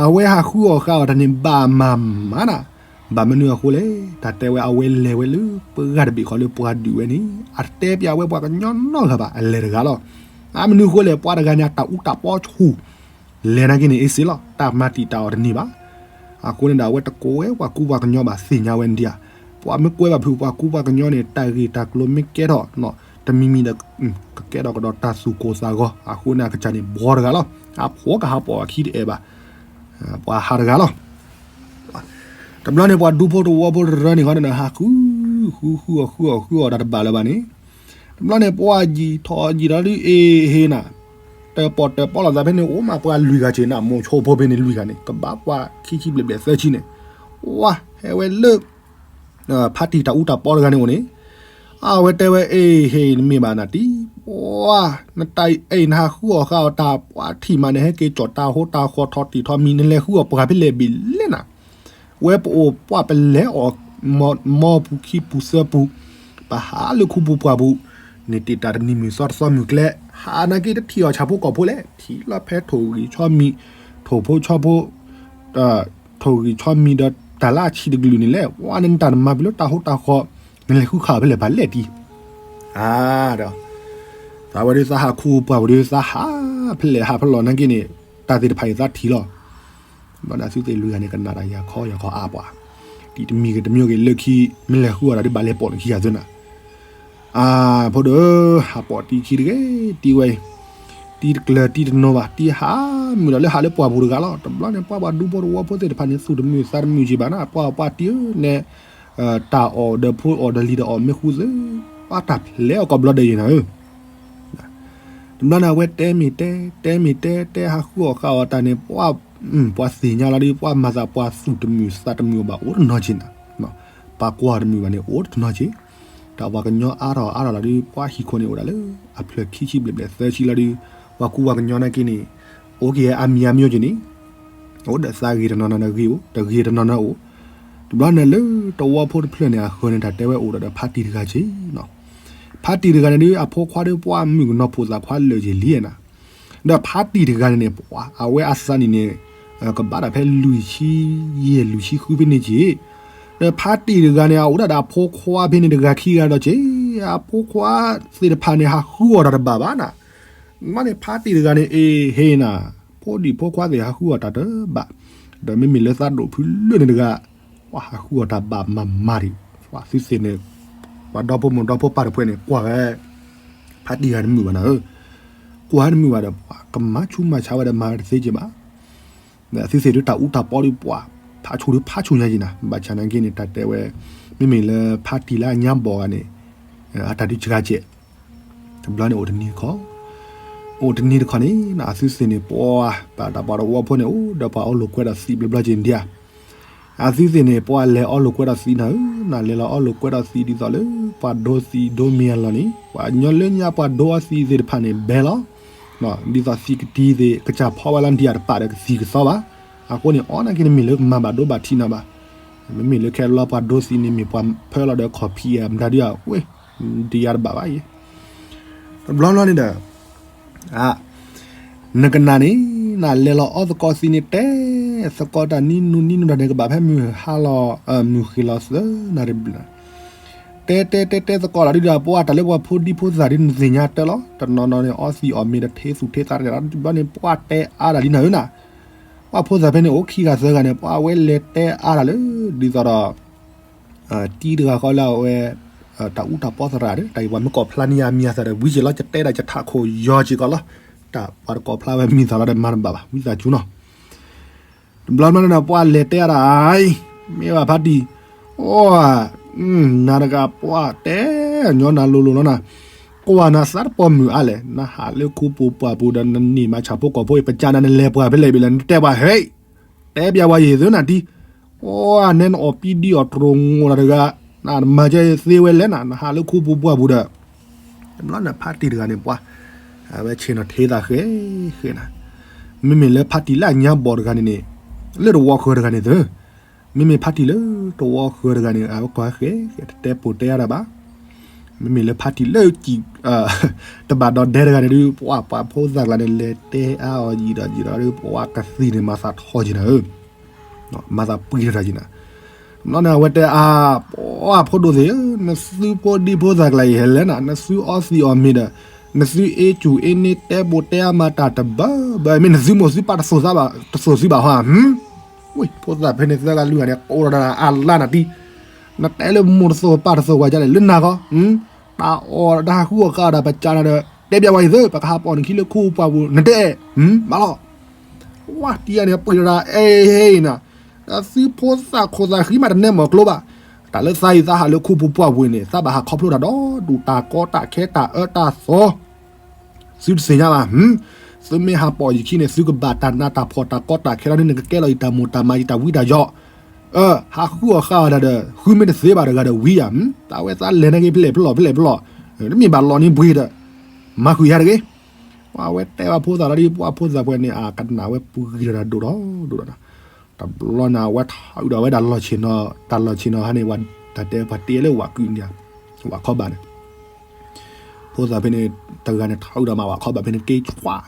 အဝဲဟးဃုအီၣ်ဃာ်အီၣ်တၢ်န့ၣ် ဘၣ်မၤမၤနၤ, ဘၣ်မနုၤအဃိလဲၣ်, တၢ်တဲဝဲအဝဲလဲၤဝဲလၢပှၤဂၤတဘ့ၣ်ဃီလၢပှၤဒုးဝဲန့ၣ် အတဲပျးဝဲပှၤကညီနီတဂၤဘၣ် အလဲၤတဂၤလီၤ, အမနုၤအဃိလဲၣ် ပှၤတဂၤန့ၣ် အတၢ်အူတၢ်ပီဆူၣ် လဲၤနာ်က့န့ၣ် အ့စ့လီၤ တၢ်မၤတံာ်တာ်အီၤတန့ၢ်ဘၣ်, အဃိန့ၣ်ဒီး အဝဲတကိးဝဲပှၤကူပှၤကညီဘၣ် သ့ၣ်ညါဝဲန့ၣ်ဒံးဧါ, ပှၤမ့ၢ်ကွဲဘၣ်ဖုး ပှၤကူပှၤကညီန့ၣ် တၢ်ဂ့ၢ်တၢ်ကျိၤမ့ၢ်ကဲထီၣ် တမံၤမံၤဒီး ကကဲထီၣ်ကဒီးတၢ်သူၣ်ကိၢ်သးဂီၤ, အဃိန့ၣ် အကစၢ်န့ၣ် ဘှီတဂၤလီၤ, အဖိကဟးပိာ်အခံတအဲၣ်ဘၣ်, ပှၤဟးတဂၤလီၤ, တဘျီန့ၣ် ပှၤဒူဖိတဝီဖိတရၢန့ၣ်ဃီန့ၣ် ဟးဃု ဃုဃုအီၣ်ဃုအီၣ်ဃုအီၣ်တၢ်တဘၣ်လၢၤဘၣ်န့ၣ်, တဘျီန့ၣ် ပှၤယံာ်ထီၣ်ယံာ်ထီၣ်ဒုး အ့ဟ့နၤ, တၢ်ပီၣ်တၢ်ပီလိာ်သးဖဲန့ၣ် အိၣ်မးပှၤလွံၢ်ဂၤစ့ၢ်နၤ, မိၤဆိဖိဖဲန့ၣ်လွံၢ်ဂၤန့ၣ် ကဘၣ်ပှၤခံဆံဘျဲၣ်ဘျဲၣ်သၢဆံန့ၣ်, ဝါ ဟဲဝဲလၢ ဖါတံၢ်တၢ်အူတၢ်ပီတဂၤန့ၣ်အိၣ်န့ၣ်, အဝဲတဲဝဲ အ့ဟ့ နမ့ၢ်ဘၣ်နၤတံၢ်, ပှၤ နတၢ်အ့ၣ်နဟးဃုအီၣ်ဃာ်အီၣ်တၢ် ပှၤထံၣ်မးနဟဲက့ၤကၠီၣ်တၢ်ဟိတၢ်ဃီထီၣ်တံၢ်ထီၣ်မံၤ နလဲၤဃုအီၣ်ပှၤဖဲလဲၣ်ဘ့ၣ်လဲၣ်နၤ, ဝဲပအိၣ်ပှၤပလဲၤအီၣ် မီပူၤခံပူၤသၢပူၤ, ပဟးလၢခူပူၤပှၢ်ပူၤ, န့ၣ်တ့ၢ်တၢ်တနံၤမုၢ်သီတသီမုၢ်ကျဲ, ဟးနာ်က့တထံၣ်အီၣ်ဆၣ်ဖိကီၢ်ဖိလဲၣ်, ထံၣ်လီၤဖဲထိၣ်ဂံၢ်ဆီမံၤ, ထိၣ်ဖိဆီဖိ ထိၣ်ဂံၢ်ဆီမံၤဒီးတၢ်လၢအဆံးတကလုာ်န့ၣ်လဲၣ်, ဝါ နတၢ်နမၤပူၤလၢတၢ်ဟိတၢ်ဃီ, နလဲၤဃုခးဖဲလဲၣ်ဘၣ်လဲၣ်တံၢ်, အါ ဒီး သးဝဲဒုးသးဟးခူပှၢ်ဝဲဒုးသးဟးဖဲလဲၣ်ဟးဖဲလဲၣ်နာ်က့န့ၣ်, တၢ်သ့ၣ်တဖၣ်အံၤသးထံၣ်လီၤ, ဘျီန့ၣ်သုသ့ၣ်လွံၢ်ဂၤန့ၣ် ကနၣ်တၢ်ယၤခီယၤခီအါပှၤ, တံၢ်တမံၤဂ့ၤတမံၤဂ့ၤလၢခံ, မ့ၢ်လဲၤဃုအီၣ်တၢ်ဒ်ဘၣ်လဲၤပိာ်နခံဂၤသုနၤ အါ ဖိဒိၣ်ဧၢ, ဟးပိာ်တံၢ်ခံတဂ့ၤ, တံၢ်ဝဲအံၤ, တံၢ်တကျၢၤတံၢ်တနီၤဘၣ်, တံၢ်ဟးမုာ်ဒီးလၢဟးလၢပှၢ်ပူၤတဂၤလီၤ. တဘျီန့ၣ် ပှၤပှၤဒူဖိတဝီဖိသ့ၣ်တဖၣ်န့ၣ် သူၣ်တမုာ်သးတမုာ်က့ၤဘၣ်နၤ, ပှၤပှၤတံၢ်ဧၢ, နဲ တၢ်အီၣ်ဒီးဖိအီၣ်ဒီးလံၤဒီးအီၣ်မ့ၢ်ဃူသ့, ပှၤတၢ်ဖျဲးအီၣ်ကိးဘျီဒီးယံၤနၤဧၢ တဘျီန့ၣ် အဝဲတဲမ့ၢ်တဲ, တဲမ့ၢ်တဲ, တဲဟးဃုအီၣ်ဃာ်အီၣ်တၢ်န့ၣ် ပှၤ, ပှၤသ့ၣ်ညါလီၤဒီး ပှၤမၤသးပှၤသူၣ်တမုာ်သးတမုာ်အီၤဘၣ်အိၣ်တနီၤက့ၤနၤ, ပှၤကွၢ်တမုာ်ဘၣ်န့ၣ် အိၣ်တနီၤက့ၤ, တၢ်ပှၤကညီအါထီၣ်အါထီၣ်လီၤဒီး ပှၤဟံၣ်ခိၣ်န့ၣ်အိၣ်ဒၣ်လၢ အဖျၢၣ်ခံဆံဘျဲၣ်ဘျဲၣ်သၢဆံလီၤဒီး ပှၤကူပှၤကညီနာ်က့န့ၣ် အိၣ်က့ၤအါမံၤအါမံၤက့ၤန့ၣ် အိၣ်ဒီးသးဂ့ၤတနီၤနီၤဒီးဂ့ၤအိၣ်, တဂ့ၤတနီၤနီၤအိၣ်, တဘျီန့ၣ်လၢတဝီဖိတဖျၢၣ်န့ၣ် အဃၢၤန့ၣ်တၢ်တဲဝဲအိၣ်ဒီးဒီးဖါတံၢ်တဂၤက့ၤနီၤ, ဖါတံၢ်တဂၤန့ၣ်ဒီး အဖိခွါဒီးပှၤမုၣ်ကနီၤဖိသၣ်ခွါလၢာ်က့ၤလံနၤ, ဒီးဖါတံၢ်တဂၤန့ၣ်န့ၣ် ပှၤ အဝဲအသးနံၣ်န့ၣ် ကဘၣ်ဒၣ်ဖဲလွံၢ်ဆံယဲၢ်လွံၢ်ဆံဃုဖဲန့ၣ်က့ၤ, ဒီးဖါတံၢ်တဂၤန့ၣ် အအိၣ်ဒၣ်ဒီးအဖိခွါဖဲန့ၣ်တဂၤခံဂၤဒီးက့ၤ, အဖိခွါသ့ၣ်တဖၣ်န့ၣ် ဟးဃုအီၣ်တၢ်တဘၣ်ဘၣ်နၤ, မ့ၢ်န့ၣ် ဖါတံၢ်တဂၤန့ၣ် အ့ဟ့နၤ, ဖိဒံၣ်ဖိခွါသ့ၣ်ဟးဃုအီၣ်တၢ်တဘၣ်, ဒီးမ့မ့ၢ်လၢသးဒိၣ်ဖုလၢန့ၣ်တဂၤ ပှၤဟးဃုအီၣ်တၢ်ဘၣ်မၤမၤဒံး, ပှၤသုသ့ၣ်န့ၣ် ပှၤဒီဖိမိၢ်ဒီဖိပၢ်တဖုန့ၣ် ကွၢ်ဝဲ ဖါတံၢ်ဂၤတမုာ်ဘၣ်နၤဧၢ, ကွၢ်တမုာ်ဘၣ်ဒီး ပှၤကမၤဆူးမၤဆါဝဲဒီးမၤဝဲတသ့က့ၤဘၣ်, ဒီးသုသ့ၣ်ဒုးတၢ်အူတၢ်ပီဒုးပှၤ ဖးဆူၣ်ဒုးဖးဆူၣ်ညါက့ၤနၤ ဘၣ်ဆၣ်နာ်က့န့ၣ် တၢ်တဲဝဲ မ့မ့ၢ်လၢဖါတံၢ်လၢအညါဘီၣ်ဂၤန့ၣ် အတၢ်ဒုးစှၤစဲး တဘျီန့ၣ်အိၣ်တနံၤတခီ အိၣ်တနံၤတခီန့ၣ် အသုသ့ၣ်န့ၣ် ပှၤ ပှၤတၢ်ပှၤတဝီဖိန့ၣ် အိၣ်ဒီးပှၤအီၣ်လိာ်ကွဲဒီးသံးဘျီဘျီက့ၤဒံးဧါ အသုသ့ၣ်န့ၣ် ပှၤလဲၤအီၣ်လိာ်ကွဲဒီးသံးနၤဧၢ နလဲၤလီၤအီၣ်လိာ်ကွဲဒီးသံးဒ်သိးလၢ ပှၤဒိသံးဒိမ့ၤအလီၢ်န့ၣ် ပှၤကညီလၢညါပှၤဒိအီၣ်သံးသ့ၣ်တဖၣ်န့ၣ် ဘဲလီၤ ဒ်သိးသံးကတံၤသ့ၣ် ကစၢ်ဖီဝဲလီၤဒံးဧါတပာ်ဒီးကသံၣ်ကသီဘၣ်. အဃိန့ၣ် အီၣ်နာ်က့န့ၣ်မ့ၢ်လၢကမၤဘၣ်ဒိဘၣ်ထံးနၤဘၣ်. မ့မ့ၢ်လၢခဲလၢာ်ပှၤဒိသံးန့ၣ်မ့ၢ်ပှၤဖၢလီၤဒီးခီၣ်ဖံးမတၤဒုဧါ ဝ့ၢ် ဒံးယါတဘၣ်ဘၣ်အံၤ တဘျီဘျီန့ၣ်ဒီး နကနၣ်န့ၣ် နလဲၤလီၤအီၣ်သကိးသံးန့ၣ် တဲသကိးတၢ်နံနူနံနူတၢ်န့ၣ် ကဘၣ်ဖဲမုၢ်ဟါလီၤ မုၢ်ဃ့ၢ်လီၤသၢနၣ်ရံၣ်ဘျဲၣ် တဲတဲတဲတဲသကိးလီၤဒုဒီး ပှၤတၢ်လၢပှၤဖိဒံဖိသၣ်ဒု နသ့ၣ်ညါတၢ်လီၤ. တနီၤနီၤန့ၣ် အီသံးအီၣ်မ့ၤဒီးထ့သူၣ်ထ့သးတဂၤဒီး တဘျီန့ၣ် ပှၤတဲအါဒၣ်လံနၤဧၢနၤ. ပှၤဖိသၣ်ဖဲန့ၣ် အိၣ်ခံဂၤသၢဂၤန့ၣ် ပှၤဝဲလဲၤတဲအါဒၣ်လၢ ဒ်သိးဒီး တံၤတဂၤဃီလၢအဝဲ တၢ်အူတၢ်ပီသရၣ်ဒီး တၢ်အံၤပှၤမ့ၢ်ကိးဖျါန့ၢ်ယၤမံၤအသးဒီး ဝံၤက့ၤလီၤ ယတဲဒၣ်ယထးခိၣ်ယီၤက့ၤကီးလီၤ. တၢ်ပှၤတကိးဖျါဝဲမံၤသးလီၤဒီးမၤတဘၣ်ဘၣ် ဝံသးစူၤနီၤ. တဘျီမ့ၢ်န့ၣ်ဒီး ပှၤလဲၤတဲအါဒၣ်အံၤ မ့ၢ်ဘၣ်ဖါတံၢ် အိၣ် နၤတဂၤပှၤတဲ ညီနၤလိၤလိၤလီၤနၤ ကွၢ်နၤသးတပီၢ်မုၢ်အါလဲၣ် နဟးလၢခူပူၤပှၢ်ပူၤဒီး နန့ၢ်မၤဆၣ်ဖိကီၢ်ဖိအံၤ ပကနၤနလဲၤပှၤဖဲလဲၣ်ဘၣ်လဲၣ် နတဲပှၤဟဲ တဲပျးဝဲယံၤသုနၤတံၤ အိၣ် နဲနအီၣ်ပံဒံအီၣ်တြိၤငိၣ်တၢ်တဂၤ နမၤကဲသ့ဝဲလဲၣ်နၤ နဟးလၢခူပူၤပှၢ်ပူၤဒီး တဘျီန့ၣ်ဖါတံၢ်တဂၤန့ၣ် ပှၤ အဝဲဆ့ၣ်နီၤထ့သးဃဲဃဲနၤ မ့မ့ၢ်လၢဖါတံၢ်လၢအညါဘီၣ်တဂၤန့ၣ်န့ၣ် လၢတဝီဃၢၤတဂၤန့ၣ်သု မ့မ့ၢ်ဖါတံၢ်လၢတဝီဃၢၤတဂၤန့ၣ် အဝဲကွၢ်ဃဲဃဲ တတဲပိာ်တဲအါဒၣ်ဘၣ် မ့မ့ၢ်လၢဖါတံၢ်လၢ တဘၣ်ဒီးဒဲတဂၤန့ၣ်ဒုး ပှၤပှၤဖိသၣ်ကျါန့ၣ် လဲၤတဲအါအီၤယံာ်ဒီးယံာ်ဒီး ပှၤကသံၣ်န့ၣ် မၤသးထီၣ်က့ၤနၤဧၢ မၤသးပှံၤတၢ်က့ၤနၤ ဘျီန့ၣ် အဝဲတဲအါ ပှၤဖိဒိၣ်သ့ၣ်ဧၢ နသုဖိဒံဖိသၣ်ကျါအံၤဟဲလဲၣ်နၤ နသုအီသံးအီၣ်မ့ၤဒီး နသုအ့စူၣ်အ့န့ၣ်တဲပိာ်တဲအါမၤတၢ်တဘၣ်ဘၣ် မ့ၢ်နသုမိၢ်သုပၢ်တသိၣ်သးဘၣ် တသိၣ်သုဘၣ်ဟီဧါ ဝ့ၢ် ဖိသၣ်ဖဲန့ၣ်သၢဂၤလွံၢ်ဂၤန့ၣ် ကိးဒီးအလါနၤတံၤ နတဲလၢမိၢ်တသိၣ်ပၢ်တသိၣ်ဝဲဒ်လဲၣ် လၢနၤကီး တၢ်အီၣ်တၢ်ဟးဃုအီၣ်ဃာ်ဒီး ပကနၤဒီး တဲပျးဝဲအံၤသု ပကဟးပိာ်နခံလၢခူပူၤပှၢ်ပူၤ နတဲ မးလီၤ ဝဲတံၤယၤန့ၣ် ပှံၤတၢ် အဲ ဟဲနၤ သုဖိသၣ်ခိၣ်သၣ်ဃံမးတနဲမီၢ်ကျိဘၣ် တၢ်လၢသးအံၤသးဟးလၢခူပူၤပှၢ်ပူၤန့ၣ် သးဘၣ်ဟးခီဖျိတၢ်ဒီးဒူၣ်တၢ်ကီတၢ်ခဲတၢ်အၢတၢ်သီ သုတသ့ၣ်ညါဘၣ် သုမ့ၢ်ဟးပိာ်ယခံန့ၣ် သုကဘၣ်တၢ်နးတၢ်ဖှီၣ်တၢ်ကီတၢ်ခဲလီၤန့ၣ် နကကဲလီၤယတၢ်မိၢ်တၢ်မၤယတၢ်ဝံတၢ်ယီၤ ဟးဃုအီၣ်ဃာ်အီၤတၢ်ဒီး ဃုမ့ၢ်တသ့ဘၣ်တဂၤဒီးဝံယၤ တၢ်ဝဲသးလဲၤနာ်က့ဖဲလဲၣ်ဖဲလဲၣ်ဖဲလဲၣ် တမ့ၢ်ဘၣ်လီၤန့ၢ်ဘှံးဒီး မၤဃုာ်ယၤတဂ့ၤ ပှၤဝဲတဲဘၣ်ဖိသၣ်လီၤဒ် ပှၤဖိသၣ်ပှဲၤန့ၣ် အကနၣ်ဝဲပှံၤတၢ်ဒိၣ်ဒီးဒိၣ်ဒီး တဘျီန့ၣ် အဝဲထီၣ်အုးဒီးဝဲဒၣ်လီၢ်ဆ့ၣ်နီၤ တၢ်လီၢ်ဆ့ၣ်နီၤဟါန့ၣ် တၢ်တဲပှၤတ့လၢဝၤကုးန့ၣ် ဝၤခီဘၣ်န့ၣ် ဖိသၣ်ဖဲန့ၣ် တဂၤန့ၣ် ထီၣ်အုးဒီးမး ဝၤခီဘၣ်ဖဲန့ၣ်က့ၤကွၢ်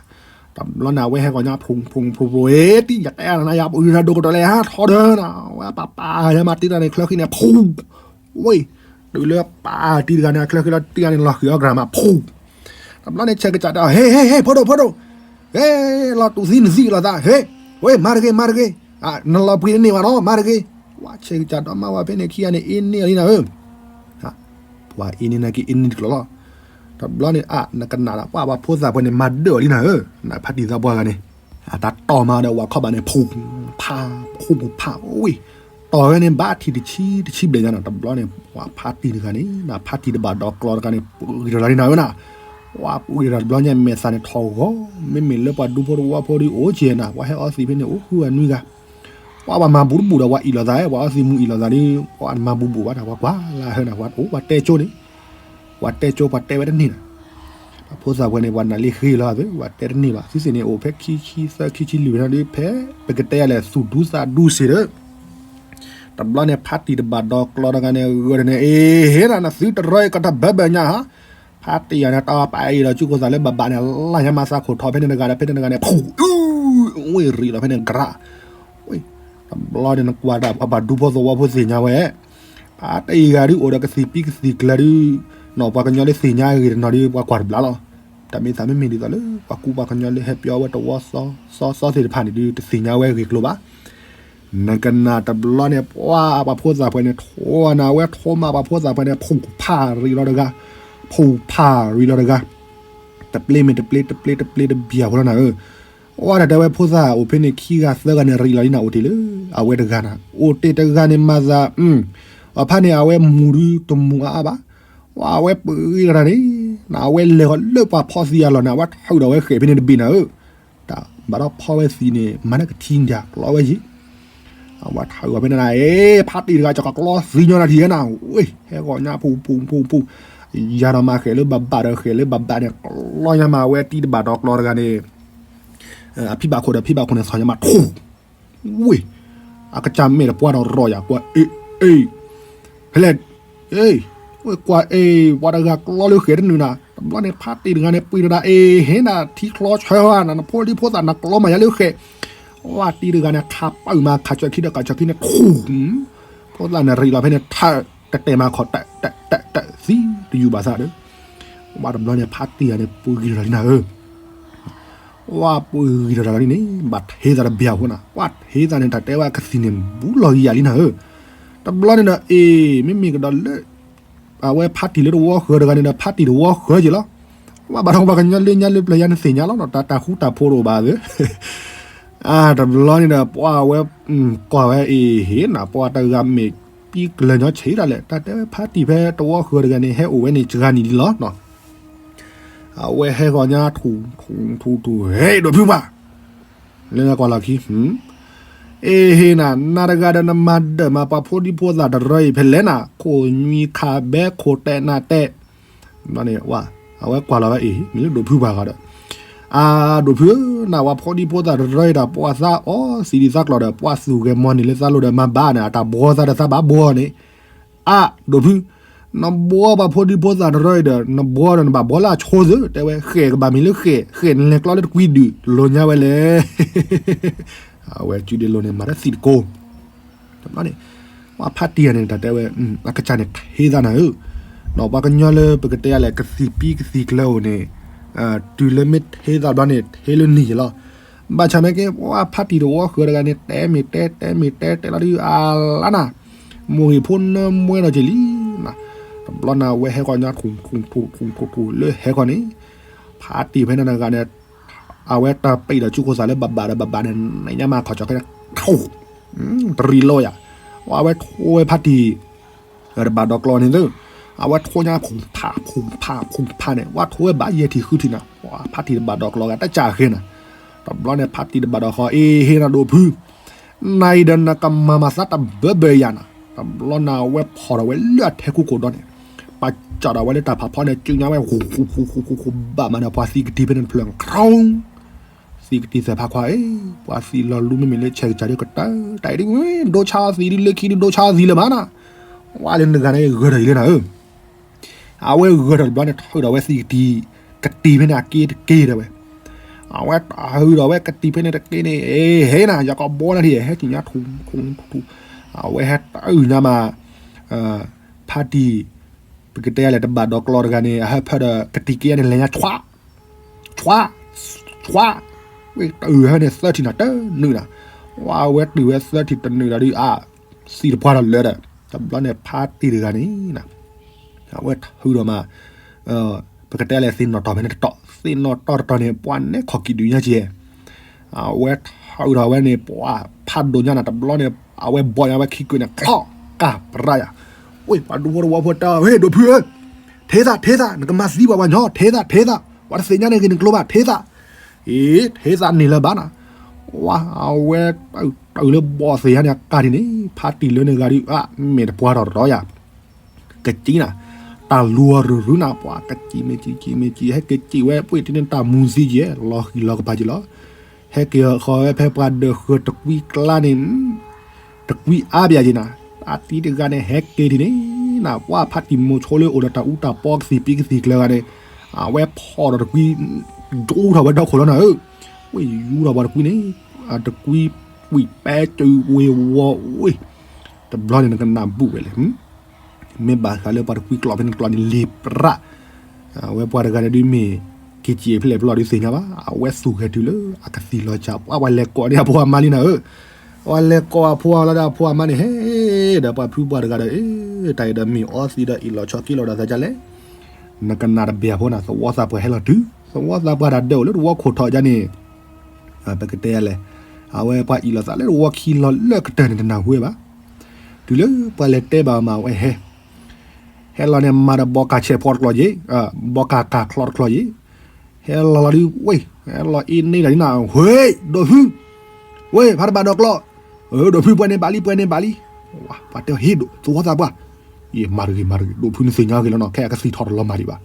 တဘျီန့ၣ် အဝဲဟဲကီၢ်ညါ ဖျိဖျိဖျိဖျိ တံၤယတဲနၤ ယပှံၤတၢ်ဒိၣ်ကတၢၢ်လဲၣ် ဟးထီၣ်ဒီးနၤ ဝဲပၢ်ပၢ်ဟဲမၤတ့တၢ်န့ၣ် ချၢဃံန့ၣ် ဖူ ဝ့ၢ် တုၤလၢပၢ်တံၤတဂၤန့ၣ် အချၢဃံလီၤတံၤဂၤန့ၣ် လီၤဃံးအီၣ်ကြၢးမး ဖူ တဘျီန့ၣ် ဆဲးကစၢ်တဲ ဟ့ ဟ့ ဟ့ ဖိဒိၣ် ဖိဒိၣ် ဟ့ လီၤတူၢ်သံနသံလီၤသး ဟ့ ဝ့ၢ် မၤတဂ့ၤ မၤတဂ့ၤ နလီၤပှံၤတန့ၢ်ဘၣ်နီၤ မၤတဂ့ၤ ဝဲဆဲးကစၢ်ဒီးမါဝၤဖဲန့ၣ်ခံဂၤန့ၣ် အ့န့ၢ်အီၤလံနၤဧၢ ပှၤအ့န့ၢ်နာ်က့ အ့န့ၢ်တကျိၤလီၤ တဘျီန့ၣ် အါ နကနၣ်ဒီး ပှၤပှၤဖိသၣ်ပှဲၤန့ၣ် မၤဒၢၣ်အီၤလံနၤဧၢ နဖါတံၢ်သးပှၢ်ဂၤန့ၣ် အတၢ်တီၢ်မးဒီး ဝၤခီဘၣ်န့ၣ် ဖူ ဖး ဖူဖး ဝ့ၢ် တီၢ်ဝဲန့ၣ် ဘၣ်ထံၣ်တဆံ တဆံဘျဲၣ်ညါနီၤ တဘျီန့ၣ် ပှၤဖါတံၢ်တဂၤန့ၣ် နဖါတံၢ်တဘၣ်ဒီးကျီတဂၤန့ၣ် ပှံၤတၢ်လီၤလံနၤဧၢနၤ ပှၤပှံၤတၢ်တဘျီညါ မဲာ်သၣ်န့ၣ်ထီၣ်ဂီၤ မ့မ့ၢ်လၢပှၤဒူဖိတဝီဖိဒီးအိၣ်က့ၤနၤ ပှၤဟဲအီသံးဖဲန့ၣ် အိၣ်ဃုဂၤနွံဂၤ ပှၤဘၣ်မၤဘူးတဘူးဒီး ပှၤအံးလိာ်သး ပှၤအီသံးမူအံးလိာ်သးဒီး ပှၤမၤဘူးဘူးဘၣ်ဒီး ပှၤကွၢ်လၢဟဲနၤ ပှၤအိၣ်ပှၤတဲကၠိန့ၣ် ပှၤတဲကၠိ ပှၤတဲဝဲတန့ၢ်နၤ ဖိသၣ်ပှဲၤန့ၣ် ပှၤနၢ်လံဃ့လီၤသး ပှၤတဲတန့ၢ်ဘၣ် သုသ့ၣ်န့ၣ် အိၣ်ဖဲခံဆံသၢ ခံဆံလွံၢ်ဝဲဒၣ်ဒီး ဖဲပကတဲယၤလဲၣ် သူၣ်ဒူသးဒူစ့ၢ်ဒီး တဘျီန့ၣ် ဖါတံၢ်တဘၣ်ဒီးကျီတဂၤန့ၣ် ဂၢၢ်န့ၣ် အ့ ဟ့ၣ်နၤ နသုတရၢအံၤ ကီၢ်တၢ်ဘၢဘၢညါဟါ ဖါတံၢ်ယၤန့ၣ် တၢ်ပာ်အံၤဒီး ကၠူၣ်ကိၢ်သးလၢဘၣ်ဘၣ်န့ၣ် လၢ်ညါမၤသးခိၣ်ထီၣ်ဖဲန့ၣ်တဂၤဒီး ဖဲန့ၣ်တဂၤန့ၣ် ဖူ ဝ့ၢ်ရံးလီၤဖဲန့ၣ် ကြး ဝ့ၢ် တဘျီန့ၣ် နကွၢ်တၢ် ပှၤဘၣ်ဒူဖိသဝီဖိသ့ၣ်ညါဝဲ ဖါတံၢ်ဂၤဒုး အိၣ်ဒီးကသံၣ်ပံကသံၣ်ကျၢၤဒုး နီၢ်ပှၤကညီလၢသ့ၣ်ညါအဂ့ၢ်တနီၤဒီး ပှၤကွၢ်တဘျီလီၤ. တၢ်မ့ၢ်သးမ့မ့ၢ်ဒ်သိးလၢ ပှၤကူပှၤကညီလၢဟဲပၠီဝဲတဝီသီသီသီသ့ၣ်တဖၣ်န့ၣ်ဒုး တသ့ၣ်ညါဝဲအဂ့ၢ်အကျိၤဘၣ်. နကနၣ်တဘျီန့ၣ် ပှၤပှၤဖိသၣ်ပှဲၤန့ၣ် ထိးနၤဝဲ ထိးမးပှၤဖိသၣ်ပှဲၤန့ၣ် ဖူၣ်ဖးရံးလီၤတဂၤ ဖူၣ်ဖးရံးလီၤတဂၤ တပျ့မ့ၢ်တပျ့ တပျ့တပျ့တဘံၣ်အဖိလီၤနၤဧၢ ဝဲတၢ်တဲဝဲဖိသၣ်အိၣ်ဖဲန့ၣ်ခံဂၤသၢဂၤန့ၣ် ရံးလီၤလံနၤ အိၣ်တ့ၢ်လၢ အဝဲတဂၤနၤ အိၣ်တ့ၢ်တဂၤန့ၣ်မၤသး အဖါန့ၣ် အဝဲမူၤဒုတမူၤအါအါဘၣ်. ဝဲအဝဲပှ့ၤဂံၤတရၤန့ၣ် နအဝဲလဲၤဃီၤလၢပှၤဖီသံအလီၢ်န့ၣ် အဝဲထုးဒီးဝဲဃဲးဖဲန့ၣ်တဘ့ၣ်နၤဧၢ, တၢ်ဘၣ်ဒီးဖီဝဲသံန့ၣ် မၤနၢကထံဒၣ်ကျီဝဲယံၤ အဝဲထုးအီၤဖဲန့ၣ်နၤ အ့ ဖါတံၢ်တဂၤ ကကကျီသံညီနၤထံၣ်နၤ, ဝဲ ဟဲဂီၤညါဖူဖူဖူဖူ, ယၤဒီးမၤဃဲးလၢဘၣ်ဘၣ်ဒီးဃဲးလၢဘၣ်ဘၣ်န့ၣ် ကျီညါမး အဝဲတံၢ်တဘၣ်ဒီးကျီတဂၤန့ၣ် အဖံဘၣ်ခိၣ်ဒီးဖံဘၣ်ခိၣ်န့ၣ် သီၣ်ညါမးထူၣ်, ဝ့ၢ် အကစၢ်မဲာ်တပှၢ်ဒီးရီယၤ ကွၢ်အ့ၣ်အ့ၣ်, ဖဲလဲၣ်, အ့ၣ်, ဝ့ၢ်ကွၢ်အ့ၣ် ပှၤတဂၤကျီလၢဃဲးတနုာ်နၤ, တဘျီန့ၣ် ဖါတံၢ်တဂၤန့ၣ် ပှ့ၤတဒၣ်အ့ၣ် ဟ့ၣ်နၤထံချီဆၢဝဲနၤ နဖိဒံဖိသၣ်နကျီမးယၤလၢဃဲး, ဝဲတံၢ်တဂၤန့ၣ် ခးပာ်မး ခးဆၢခံဒီးခးဆၢခံန့ၣ် ထူၣ် ဖိသၣ်န့ၣ်ရံးလီၤဖဲန့ၣ် ထၢၣ် တတဲာ်မၤခီၣ် တၢၣ်တၢၣ်တၢၣ်သံတယူၢ်ဘၣ်သးဒီး, ဝဲတဘျီန့ၣ် ဖါတံၢ်တဂၤန့ၣ် ပှ့ၤဂံၤတရၤလံနၤဧၢ ဝဲပှ့ၤဂံၤတရၤလံန့ၣ် ဘၣ်ထ့သးတဘျီဖိနၤ, ဝဲထ့သးန့ၣ် တၢ်တဲဝဲကသံၣ်န့ၣ် ဘူးလီၤဂံၤယၤလံနၤဧၢ, တဘျီန့ၣ်ဒီး အ့ၣ် မ့မ့ၢ်ကဒီးလၢ အဝဲဖါတံၢ်လၢတဝီဃၢၤတဂၤန့ၣ်ဒီး ဖါတံၢ်တဝီဃၢၤက့ၤလီၤ, ဝဲဘၣ်ဒီးပှၤကညီလၢညါလၢပျၢၤယါန့ၣ်သ့ၣ်ညါလီၤနီၤ တၢ်တၢ်ဃူတၢ်ဖိးတအိၣ်ဘၣ်သ့ တဘျီန့ၣ်ဒီး ပှၤဝဲ ကွၢ်ဝဲအ့ၣ် ဟ့ၣ်နၤ ပှၤတဂၤမ့ၢ်ပံကလၢၤညီဆံးဒၣ်လဲာ် တၢ်တဲဝဲဖါတံၢ်ဖဲတဝီဃၢၤတဂၤန့ၣ် ဟဲအိၣ်ဝဲန့ၣ်စှၤနံၣ်လံလီၤနီၤ, အဝဲဟဲဂီၤညါထူၣ်ထူၣ်ထူၣ်ထူၣ် ဟဲ ဒိးဖုပှၤ လၢကွၢ်လီၤခံ အ့ၣ် ဟ့ၣ်နၤ နၤတဂၤဒီးနမၤဒၢးမၤပှၤဖိဒံဖိသၣ်တရၢအံၤဖဲလဲၣ်နၤ ခိၣ်နွံခးဘဲခိၣ်တဲနၤတဲ န့ၣ် အဝဲကွၢ်လီၤဝဲအ့ၣ် မ့ၢ်လၢဒိးဖုပှၤဂၤဒီး အၢ ဒိးဖုဧၢ နၤပှၤဖိဒံဖိသၣ်တရၢအံၤဒီး ပှၤသးအီသံးဒံးသးကျိးဒီး ပှၤသူၣ်ဂဲၤမီၤန့ၢ်လၢသးလိၤဒီး မၤဘၣ်န့ၣ် အတၢ်ဘှီသးဒီးသးဘၣ်ဘှီန့ၣ် အၢ ဒိးဖု နဘှီပှၤဖိဒံဖိသၣ်တရၢအံၤဒီး နဘှီဒီးနဘၣ်ဘှီလၢအဆိသၢ တဲဝဲ ဃဲၣ်ကဘၣ်မ့ၢ်လၢဃဲၣ် ဃဲၣ်နလဲၤကျီလၢတကွံဒုး လိာ်ညါဝဲလဲၣ် အဝဲစုဒ့လိၤန့ၣ် မၤတၢ်သံတကိး တဘျီန့ၣ် ပှၤဖါတံၢ်ယၤန့ၣ် တၢ်တဲဝဲ အကစၢ်န့ၣ်ထ့သးနၤဧၢ, ဒီးပှၤကညီလၢပကတဲယၤလဲၣ် ကသံၣ်ပံကသံၣ်ကျၢၤအိၣ်န့ၣ် တုၤလၢမ့ၢ်ထ့သးတဘျီန့ၣ် ထ့လၢနံၤယၤလီၤ, ဘၣ်ဆၣ်နာ်က့ ပှၤဖါတံၢ်တဝီဃၢၤတဂၤန့ၣ် တဲမ့ၢ်တဲ တဲမ့ၢ်တဲ တဲလီၤဒုးအါလါနၤ, မိၢ်ဂ့ၤဖိနၢမွဲဒီးက့ၤလံ, တဘျီန့ၣ် အဝဲဟဲဃီၤညါထူၣ်ထူၣ်ထူၣ်ထူၣ်ထူၣ်ထူၣ်လၢဟဲဃီၤန့ၣ်, ဖါတံၢ်ဖဲန့ၣ်တဂၤန့ၣ် အဝဲတၢ်ပံးဒီးစုခိၣ်သးလၢဘၣ်ဘၣ်ဒီးဘၣ်ဘၣ်န့ၣ် နံၤညါမၤခီၣ်ကၠီၤခဲန့ၣ် ထူၣ် တရံးလိာ်ယၤ, အဝဲထိဝဲဖါတံၢ် တဘၣ်ဒီးကျီန့ၣ်သၢ, အဝဲထိညါ ဖူၣ်ဖးဖူၣ်ဖးဖူၣ်ဖးန့ၣ် ဝဲထိဝဲဘၣ်ယဲၢ်ထံၣ်ဃုထံၣ်နၤ, ဖါတံၢ်တဘၣ်ဒီးကျီဂၤတကးဃဲနၤ, တဘျီန့ၣ် ဖါတံၢ်တဘၣ်ဒီးဃီ အ့ၣ် ဟ့ၣ်နၤဒိးဖု, နၤအံၤဒီးနကမၤမၤသးတဘၢဘၢယၤနၤ, တဘျီန့ၣ် အဝဲဖီၣ်ဒီးဝဲလၢအထဲကူခိၣ်ဒီးန့ၣ်, ပာ်စးဒီးဝဲလၢတၢ်ဖးဖီန့ၣ် စုညါဝဲ ဃူဃူဃူဃူဃူဃူ ဘၣ်မးန့ၣ် ပှၤသံကတံၤဖဲန့ၣ်တဖျၢၣ် သံကတံၤသဲးဖးခွါအံၤ, ပှၤသံလီၤလူမ့မ့ၢ်လၢဆဲးကစၢ်ဒ်ကတၢၢ်တၢ်အံၤဒ်ဝဲ ဒိဆါအီသံးဒ်လၢခံဒ်ဒိဆါအီသံးလၢၤမးနၤ, ဝဲလၢနဂၤန့ၣ်ဂၢၢ်ထီၣ်ယံၤလၢနၤဧၢ, အဝဲဂၢၢ်ထီၣ်တဘျီန့ၣ် ထုးဒီးဝဲသံကတံၤ, ကတံၤဖဲန့ၣ်အက့တက့ၢ်ဒၣ်ဝဲ, အဝဲထုးဒီးဝဲကတံၤဖဲန့ၣ်တက့ၢ်န့ၣ် အ့ၣ် ဟ့ၣ်နၤ ယကဘှီနၤထံၣ် ဟဲက့ၤညါထူၣ်ထူၣ်ထူၣ်, အဝဲဟဲတအုၣ်ညါမး ဖါတံၢ် ပကတဲလဲၣ် တဘၣ်ဒီးကျီတဂၤန့ၣ် အဟၢဖၢဒီးကတံၤက့န့ၣ် လဲၤညါဆွး, ဆွး, ဆွး, ဝဲတုၤဟဲန့ၣ်သၢထံၣ်နၤတနုာ်နၤ, ဝဲအဝဲတုၤဝဲသၢထံၣ်တနုာ်ဒီးဒုး အါ, သံတပှၢ်ဒီးလၢဒီး, တဘျီန့ၣ်ဖါတံၢ်တဂၤန့ၣ် အဝဲထုးဒီးမး ပကတဲလဲၣ် သ့ၣ်နီၣ်တီၢ်ဖဲန့ၣ်တတီၢ်, သ့ၣ်နီၣ်တီၢ်တတီၢ်န့ၣ် ပှၤနဲၣ်ခီၣ်ကံၣ်ဒုးညါက့ၤ အဝဲထုးဒီးဝဲန့ၣ် ပှၤဖးဒိၣ်ညါနၤ တဘျီန့ၣ် အဝဲဘီၣ်ညါဝဲခံကုာ်န့ၣ် ချီၣ်ကၢ်ပြၢယၤ, ဝ့ၢ် ပှၤဒူဖိတဝီဖိတဲ ဝ့ၢ် ဒိးဖုဧၢ, ထဲသး ထဲသး နကမၤသံပှၤပှၤညီ ထဲသး ထဲသး, ပှၤတသ့ၣ်ညါန့ၣ်ဂ့ၤနကျိဘၣ် ထဲသး, အ့ ထဲသးန့ၣ်လၢၤဘၣ်နၤ, ဝဲ အဝဲ တုၤလၢဘီၣ်သ့ၣ်ညါန့ၣ် အကါဒ်န့ၣ် ဖါတံၢ်လၢန့ၣ်ဂၤဒုး အါ မဲာ်တပှၢ်ထီၣ်တရီယၤ ကကံနၤ, တၢ်လူၤအရူၤရူၤနၤ ပှၤကကံမ့ၢ်ကံ ကံမ့ၢ်ကံ ဟဲက့ၤကံဝဲ ပှ့ၤတန့ၣ်တၢ်မူၤသံက့ၤ လီၤဃံၤလီၤကပၤက့ၤလီၤ, ဟဲက့ၤဃီၤဝဲဖဲပှၤဒၢးဃၢၤတကွံကျါန့ၣ်, တကွံအါပယၤက့ၤနၤ, အတံၤတဂၤန့ၣ် ဟဲက့ၤထံၣ်န့ၣ်, နပှၤဖါတံၢ်မိၤဆိလၢအိၣ်ဒီးတၢ်အူတၢ်ပီကသံၣ်ပံကသံၣ်ကျၢၤဂၤန့ၣ်, အဝဲဖီၣ်ဒီးတကွံ ယူထီၣ်ဝဲဒီခိၣ်လီၤနၤဧၢ, ဝ့ၢ်ယူထီၣ်ဝဲတကွံန့ၣ်, အတကွံ ဝံၣ်ပဲကၠုဝ့ၤဝီၤဝ့ၢ်, တဘျီန့ၣ်နကနၣ်ဘူၣ်ဝဲလဲၣ် မ့ၢ်ဘၣ်ဃးလၢပှၤတကွံကျီၢ်ဖဲန့ၣ်ကျီၢ်န့ၣ်လံၤပြး, အဝဲပှၤတဂၤန့ၣ်ဒုးမ့ၢ် က့ၤက့ၤဖဲလဲၣ်ဖဲလဲၣ်ဒုးသ့ၣ်ညါဘၣ်, အဝဲသူၣ်ဂဲၤတုၤလၢအကသံၣ်လီၤစၢ် ပှၤလဲၤကိးန့ၢ်အဖိအမါလံနၤဧၢ, ပှၤလဲၤကိးအဖိအလီၤဒီးအဖိအမါန့ၣ် ဟဲ ဒီးပှၤဖုပှၤတဂၤဒီး အ့ တၢ်အံၤဒီးမ့ၢ်အီသံးဒီးအ့ၣ်လီၤဆီက့ၤလီၤဒီးသးဒ်လဲၣ်, နကနၣ်တဘၣ်ဖိနၤ သဝီသးပှၢ်ဟဲလီၤတုၤ သဝီသးပှၢ်တၢ်ဒၢးအိၣ်လၢတဝီခိၣ်ထီၣ်ဒ်န့ၣ် ပကတဲယၤလဲၣ်, အဝဲပှၤအံးလိာ်သးလၢတဝီခံလီၤလၢကတၢၢ်န့ၣ်တနၢ်ဟူဝဲဘၣ်. တုၤလၢပှၤလဲၤတဲဘၣ်မးဝဲဟဲ, ဟဲလီၤန့ၣ် မၤဒီးဘီကၤဆဲးဖီတကျီယ့ၣ်, ဘီကၤကၤချီတကျီယ့ၣ်, ဟဲလီၤလီၤဒုး ဝ့ၢ်, ဟဲလီၤအ့န့ဒီးဒ်နၤ ဝ့ၢ်, ဒိးဖု, ဝ့ၢ် ဖးတဘၣ်ဒီးကျီ, ဒိးဖု ပှဲၤန့ၢ်ဘၣ်လံ ပှဲၤန့ၢ်ဘၣ်လံ, ပှၤတဲဟ့ၣ်ဒိး သဝီသးပှၢ်, ယမၤတဂ့ၤ မၤတဂ့ၤ ဒိးဖုနသ့ၣ်ညါဂ့ၤလီၤနီၤ ခဲအကသံၣ်ထီၣ်တလီၤမၢ်ဒံးဘၣ်.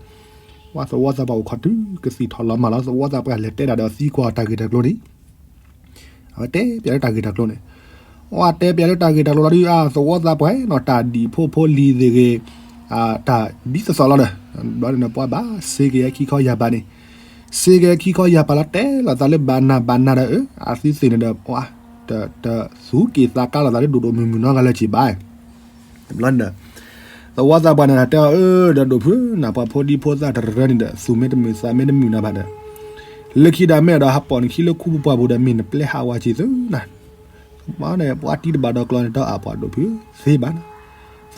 ပှၤသဝီသးပှၢ်အိၣ်ခိးတုၤကသံၣ်ထီၣ်လီၤမၢ်လီၤ သဝီသးပှၢ်လဲၤတဲဒၣ်ဒီးသံကွၢ်တၢ်ဂ့ၢ်တၢ်ကျိၤန့ၣ် အဝဲတဲပၠးလၢတၢ်ဂ့ၢ်တၢ်ကျိၤလီၤဒုး အသဝီသးပှၢ်နီၤ တၢ်ဒံၣ်ဖိဖိလံၤသ့ၣ်ဂ့ၤ, တၢ်ဒ်သိးသိးလီၤဒီး, ဘျီန့ၣ်ပှၤဘၣ်စ့က့ၤခံခီယၢ်ပၤန့ၣ်, စ့က့ၤခံခီယၢ်ပၤလီၤ တဲလိာ်သးလၢဘၣ်နၤဘၣ်နၤဒီး အသုသ့ၣ်န့ၣ်ဒီး တသူက့ၤသးကါလိာ်သးလၢဒိၣ်ဒိၣ်မုၢ်မုၢ်နီတဂၤလၢၤဘၣ်. တဘျီန့ၣ်ဒီး သဝီသးပှၢ်န့ၣ်တဲအီၤ အၢ ဒီးဒိၣ်ဖုနၤ ပှၤဖိဒံဖိသၣ်တရၢန့ၣ်ဒီး သူၣ်မ့ၢ်တမုာ်သးမ့ၢ်တမုာ်နၤဘၣ်ဒီး, လၢခံဒီးမ့ၢ်အဲၣ်ဒိးဟးပိာ်နခံလၢခူပူၤပှၢ်ပူၤဒီး မ့ၢ်နပျဲဟးဝဲက့ၤသုနၤ, မ့ၢ်န့ၣ် ပှၤတံၢ်တဘၣ်ဒီးကျီန့ၣ် တအးပှၤဒိၣ်ဖုသ့ဘၣ်နၤ,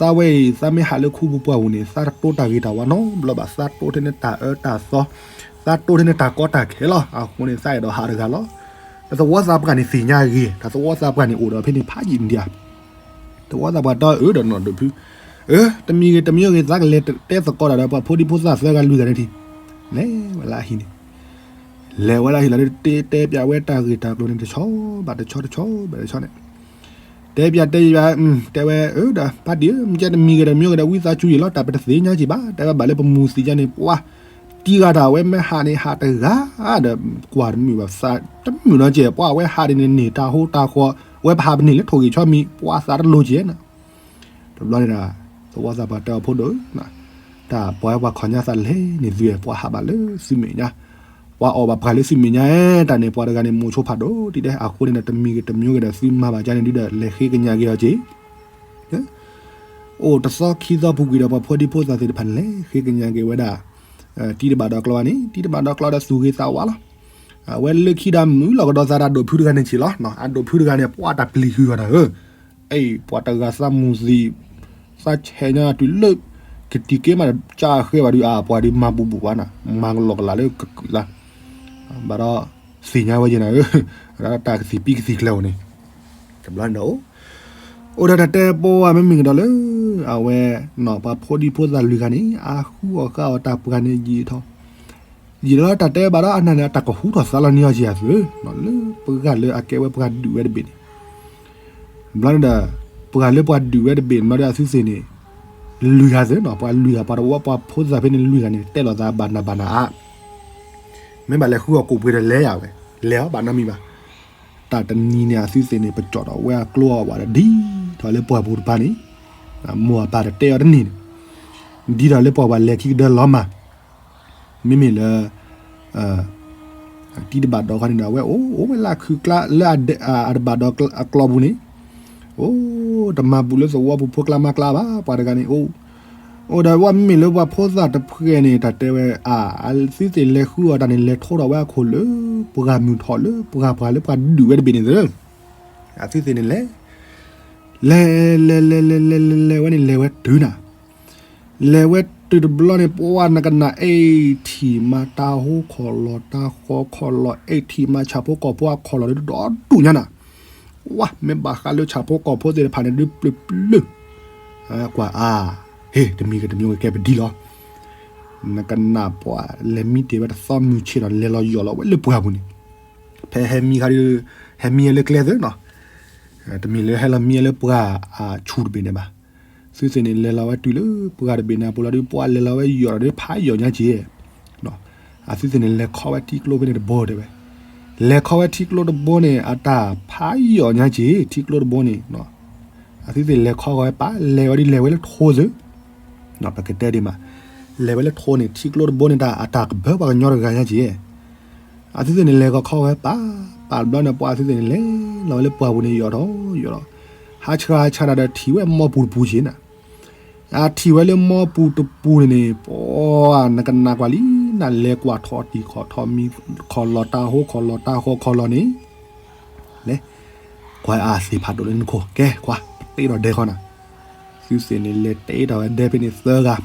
သးဝဲအံၤ သးမ့ၢ်ဟးလၢခူပူၤပှၢ်ပူၤန့ၣ် သးတတိတၢ်ဂ့ၤတၢ်ဝါနီတဘျီဘၣ် သးတိထဲန့ၣ်တၢ်အၢတၢ်သီ, သးတိထဲန့ၣ်တၢ်ကီတၢ်ခဲလီၤ အဃိန့ၣ် သးအဲၣ်ဒိးဟးတဂၤလီၤ. ဒီးသဝီသးပှၢ်န့ၣ်သ့ၣ်ညါဂ့ၤ တၢ်သဝီသးပှၢ်န့ၣ်အိၣ်ဒီးဖဲန့ၣ်ဖးယံာ်ဒံးဧါ သဝီသးပှၢ်တဲအီၤ အၢ ဒီးနီၢ်ဒိၣ်ဖု, အၢ တမံၤဂ့ၤတမံၤဂ့ၤ သးကလဲၤတဲသကိးတၢ်ဒီးပှၤဖိဒံဖိသၣ်သၢဂၤလွံၢ်ဂၤန့ၣ်ထံၣ်, လဲၤဝဲလၢအဟံၣ်န့ၣ်, လဲၤဝဲလၢအဟံၣ်လီၤ တဲတဲပၠးဝဲတၢ်ဂ့ၢ်တၢ်ကျိၤန့ၣ် တဆီဘၣ်တဆီ တဆီဘၣ်တဆီန့ၣ်, တဲပၠးတဲယၤ, တဲဝဲ အၢ ဒီးဖါတံၢ်ဧၢ မ့ၢ်ကဲတမံၤဂ့ၤတမံၤဂ့ၤဒီး ဝံသးစူၤယံာ်လီၤ တၢ်ပတသ့ၣ်ညါက့ၤဘၣ် တဲဝဲဘၣ်လၢပမူၤသံးယါန့ၣ် ပှၤ တံၢ်ဂၤတၢ်ဝဲမ့ၢ်ဟးန့ၣ် ဟးတဂၤဒီး ကွၢ်တမုာ်ဘၣ်သးတမုာ်နီတကဲး ပှၤဝဲဟးဒ်န့ၣ်န့ၣ် တၢ်ဟိတၢ်ဃီ, ဝဲပဟးပန့ၢ်လၢထိၣ်ဂံၢ်ဆီမံၤ ပှၤသးတလိၤကဲးနီၤ. တဘျီန့ၣ်ဒီး သဝီသးပှၢ်တဲအီၤ ဖိဒိၣ်ဧၢ, တၢ်ပှၤဝဲပှၤခီၣ်ညါသးလဲၤန့ၣ်သု ပှၤဟးဘၣ်လၢသုမဲာ်ညါ, ပှၤအီၣ်ဘၣ်ပှၤလၢသုမဲာ်ညါ, တၢ်န့ၣ် ပှၤတဂၤန့ၣ် မိၤဆိဖးဒိၣ်တံၢ်ဒဲး အဃိန့ၣ်ဒီး တမံၤဂ့ၤတမံၤဂ့ၤဒီး သုမၤဘၣ်ကါန့ၣ်ဒုဒီး လဲၤဃ့ကညးက့ၤအီၤက့ၤ အိၣ်တသီခံသီပူၤကွံာ်ဒီး ပှၤဖိဒံဖိသၣ်သ့ၣ်တဖၣ်န့ၣ် လဲၤဃ့ကညးက့ၤဝဲဒၣ် တံၢ်တဘၣ်ဒီးကျီဘၣ်န့ၣ် တံၢ်တဘၣ်ဒီးကျီဒီးသူၣ်ဂ့ၤသးဝါလီၤ. အဝဲလၢခံဒီးမုာ်လီၤကဒီးသးဒီးဒိၣ်ဖုတဂၤန့ၣ်က့ၤလီၤ. အဒိၣ်ဖုတဂၤန့ၣ် ပှၤတၢ်ပျံၤဟုၣ်အီၤတၢ်ဧၢ, အဲ ပှၤတဂၤသးမူၤသံး သးဆဲးညါတုၤလၢ ကတံၤက့မး ကၢဃဲဘၣ်ဒုး အပှၤဒုးမၤဘူးဘူးဘၣ်နၤ မၤကလီကလးလၢကကုာ်သး ဘၣ်ဒီးသ့ၣ်ညါဝဲယဲၢ်နၤဧၢ, တၢ်ကသံၣ်ပံကသံၣ်ကျၢၤအိၣ်န့ၣ် တဘျီန့ၣ်ဒီး အိၣ်ဒီးတၢ်တဲပီဝဲမ့မ့ၢ်ကဒီးလၢ အဝဲ ပှၤဖိဒံဖိသၣ်လွံၢ်ဂၤန့ၣ် အဃုအီၣ်ဃုအီၣ်တၢ်ပှၢ်န့ၣ်ယံာ်ထီၣ် ယံာ်လီၤတၢ်တဲဘၣ်ဒီးအနၢ်န့ၣ် အတၢ်ကဟူထီၣ်သါလီၤန့ၢ်အီၤက့ၤအသုး လၢပှၤလၢအကဲဝဲပှၤဒုးဝဲတဘ့ၣ်န့ၣ် ဘျီန့ၣ်ဒီး ပှၤလၢပှၤဒုးဝဲတဘ့ၣ်န့ၣ်ဒီးအသုးသ့ၣ်န့ၣ် လွံၢ်ဂၤသုးနီၤ ပှၤလွံၢ်ဂၤ ပှၤတဝီပှၤဖိသၣ်ဖဲန့ၣ်လွံၢ်ဂၤန့ၣ် တဲလိာ်သးဘၣ်နၤဘၣ်နၤဧါ မ့ၢ်ဘၣ်လဲၤဃုအီၣ်ကိၣ်ပှ့ၤဒီးလဲၤယၤဝဲ လဲၤအီၤဘၣ်နီတမံၤဘၣ်. တၢ်တနံၤန့ၣ် အသုးသ့ၣ်န့ၣ် ပကၠီၣ်ထီၣ်ဝဲအကျိအီၤဘၣ်ဒီး ဒ်ထီၣ်လၢပှၢ်ပူၤတပၤန့ၣ် မိၢ်အပၢ်တတဲအီၤတန့ၢ်န့ၣ် ဒ်ထီၣ်လၢပှၢ်ပူၤလဲၤခံကဒၢလီၤမၢ် မ့မ့ၢ်လၢ တံၢ်တဘၣ်ဒီးခီန့ၣ်ဒီး အဝဲအိၣ်အိၣ်ဝဲလၢအခုးကျါလၢအတဘၣ်ဒီးအကျီပူၤန့ၣ် အိၣ် တမၤဘူးလၢသဝီပူၤဖိကျါမါကျါဘၣ် ပှၤတဂၤန့ၣ်အိၣ် အိၣ်ဒီးဝဲမ့မ့ၢ်လၢပှၤဖိသၣ်တဖှဲးန့ၣ် တၢ်တဲဝဲ အသုးသ့ၣ်လဲၤဃုအီၣ်တၢ်န့ၣ် လဲၤထီၣ်ဒီးဝဲအခိၣ်လၢပှၤမုၢ်ထီၣ်လၢပှၤပှၤလၢပှၤဒုးဝဲတဘ့ၣ်န့ၣ်သု အသုးသ့ၣ်န့ၣ်လဲၤ လဲၤ လဲၤ လဲၤ လဲၤ လဲၤ လဲၤဝဲတုၤနၤ လဲၤဝဲတုၤတဘျီန့ၣ် ပှၤနကနၣ် အ့ၣ်ထံၣ်မး တၢ်ဟိခီၣ်လီၢ် တၢ်ဃီခီၣ်လီၢ် အ့ၣ်ထံၣ်မး ဆၣ်ဖိကီၢ်ဖိအခီၣ်လီၢ်ဒီး ဒီဒူၣ်ညါနၤ ဝါ မ့ၢ်ဘၣ်ဃးလၢဆၣ်ဖိကီၢ်ဖိသ့ၣ်တဖၣ်န့ၣ် ဒုးပျုၤပျုၤ ကွၢ်အါ ဟ့ၣ် တမံၤဂ့ၤတမံၤဂ့ၤ ကဲပဒံလီၤ နကနၣ်ပှၤလဲၤမံတ့ၢ်ဝဲတသီမုၢ်ဆ့ၣ်ဒီး လဲၤလီၤယီၢ်လီၤဝဲလၢပှၢ်ပူၤန့ၣ် ဖဲဟဲမံခါဒီး ဟဲမံလၢကျဲသ့နီၤ တမ့ၢ်လၢဟဲလီၤမံလၢပှၢ်အဆူၣ်တဘ့ၣ်န့ၣ်ဘၣ်. သုသ့ၣ်န့ၣ် လဲၤလီၤဝဲတုၤလၢပှၢ်တဘ့ၣ်န့ၣ် ပူၤလီၤဒုး ပှၤလဲၤလီၤဝဲယီၢ်ဒီးဖးယီၢ်ညါက့ၤ အသုသ့ၣ်န့ၣ် လဲၤခီဝဲထံကျိဖဲန့ၣ်တဘိတဲဝဲ လဲၤခီဝဲထံကျိတဘိန့ၣ် အတၢ်ဖးယီၢ်ညါက့ၤ ထံကျိတဘိန့ၣ် အသုသ့ၣ်လဲၤခီဃီဝဲပၢ် လဲၤဝဲဒ်လဲၤဝဲလၢထိသု ပကတဲဒ်မး လဲၤဝဲလၢထိန့ၣ် ထံကျိတဘိန့ၣ် တၢ်အတၢ်ကဘၢပှၤကညီတဂၤညါက့ၤ အသုသ့ၣ်န့ၣ် လဲၤခီဃီဝဲပၢ် ပၢ်တဘျီန့ၣ် ပှၤအသုသ့ၣ်န့ၣ် လဲၤလီၤဝဲလၢပှၢ်ပူၤန့ၣ် ယီၢ်ထီၣ်ယီၢ်ထီၣ် ဟးဆှၣ်ဟးဆှၣ်တၢ်ဒီးထံၣ်ဝဲမီပူၤတပူၤက့ၤနၤ အထံၣ်ဝဲလၢမီပူၤတပူၤန့ၣ်န့ၣ် ပှၤနကနၣ်ကွၢ်လံ နလဲၤကွၢ်ထီၣ်တံၢ်ခီၣ်ထီၣ်မံခီၣ်လီၢ် တၢ်ဟိခီၣ်လီၢ် တၢ်ဃီခီၣ်လီၢ်န့ၣ် လဲၤ ကွၢ်အါသ့ၣ်ဖးဒိၣ်လၢနခိၣ် ကဲ ကွၢ် ပတ့ထီၣ်ဒဲဃီနၤ သုသ့ၣ်န့ၣ် လဲၤတ့ထီၣ်ဝဲဒဲဖဲန့ၣ်သၢဂၤ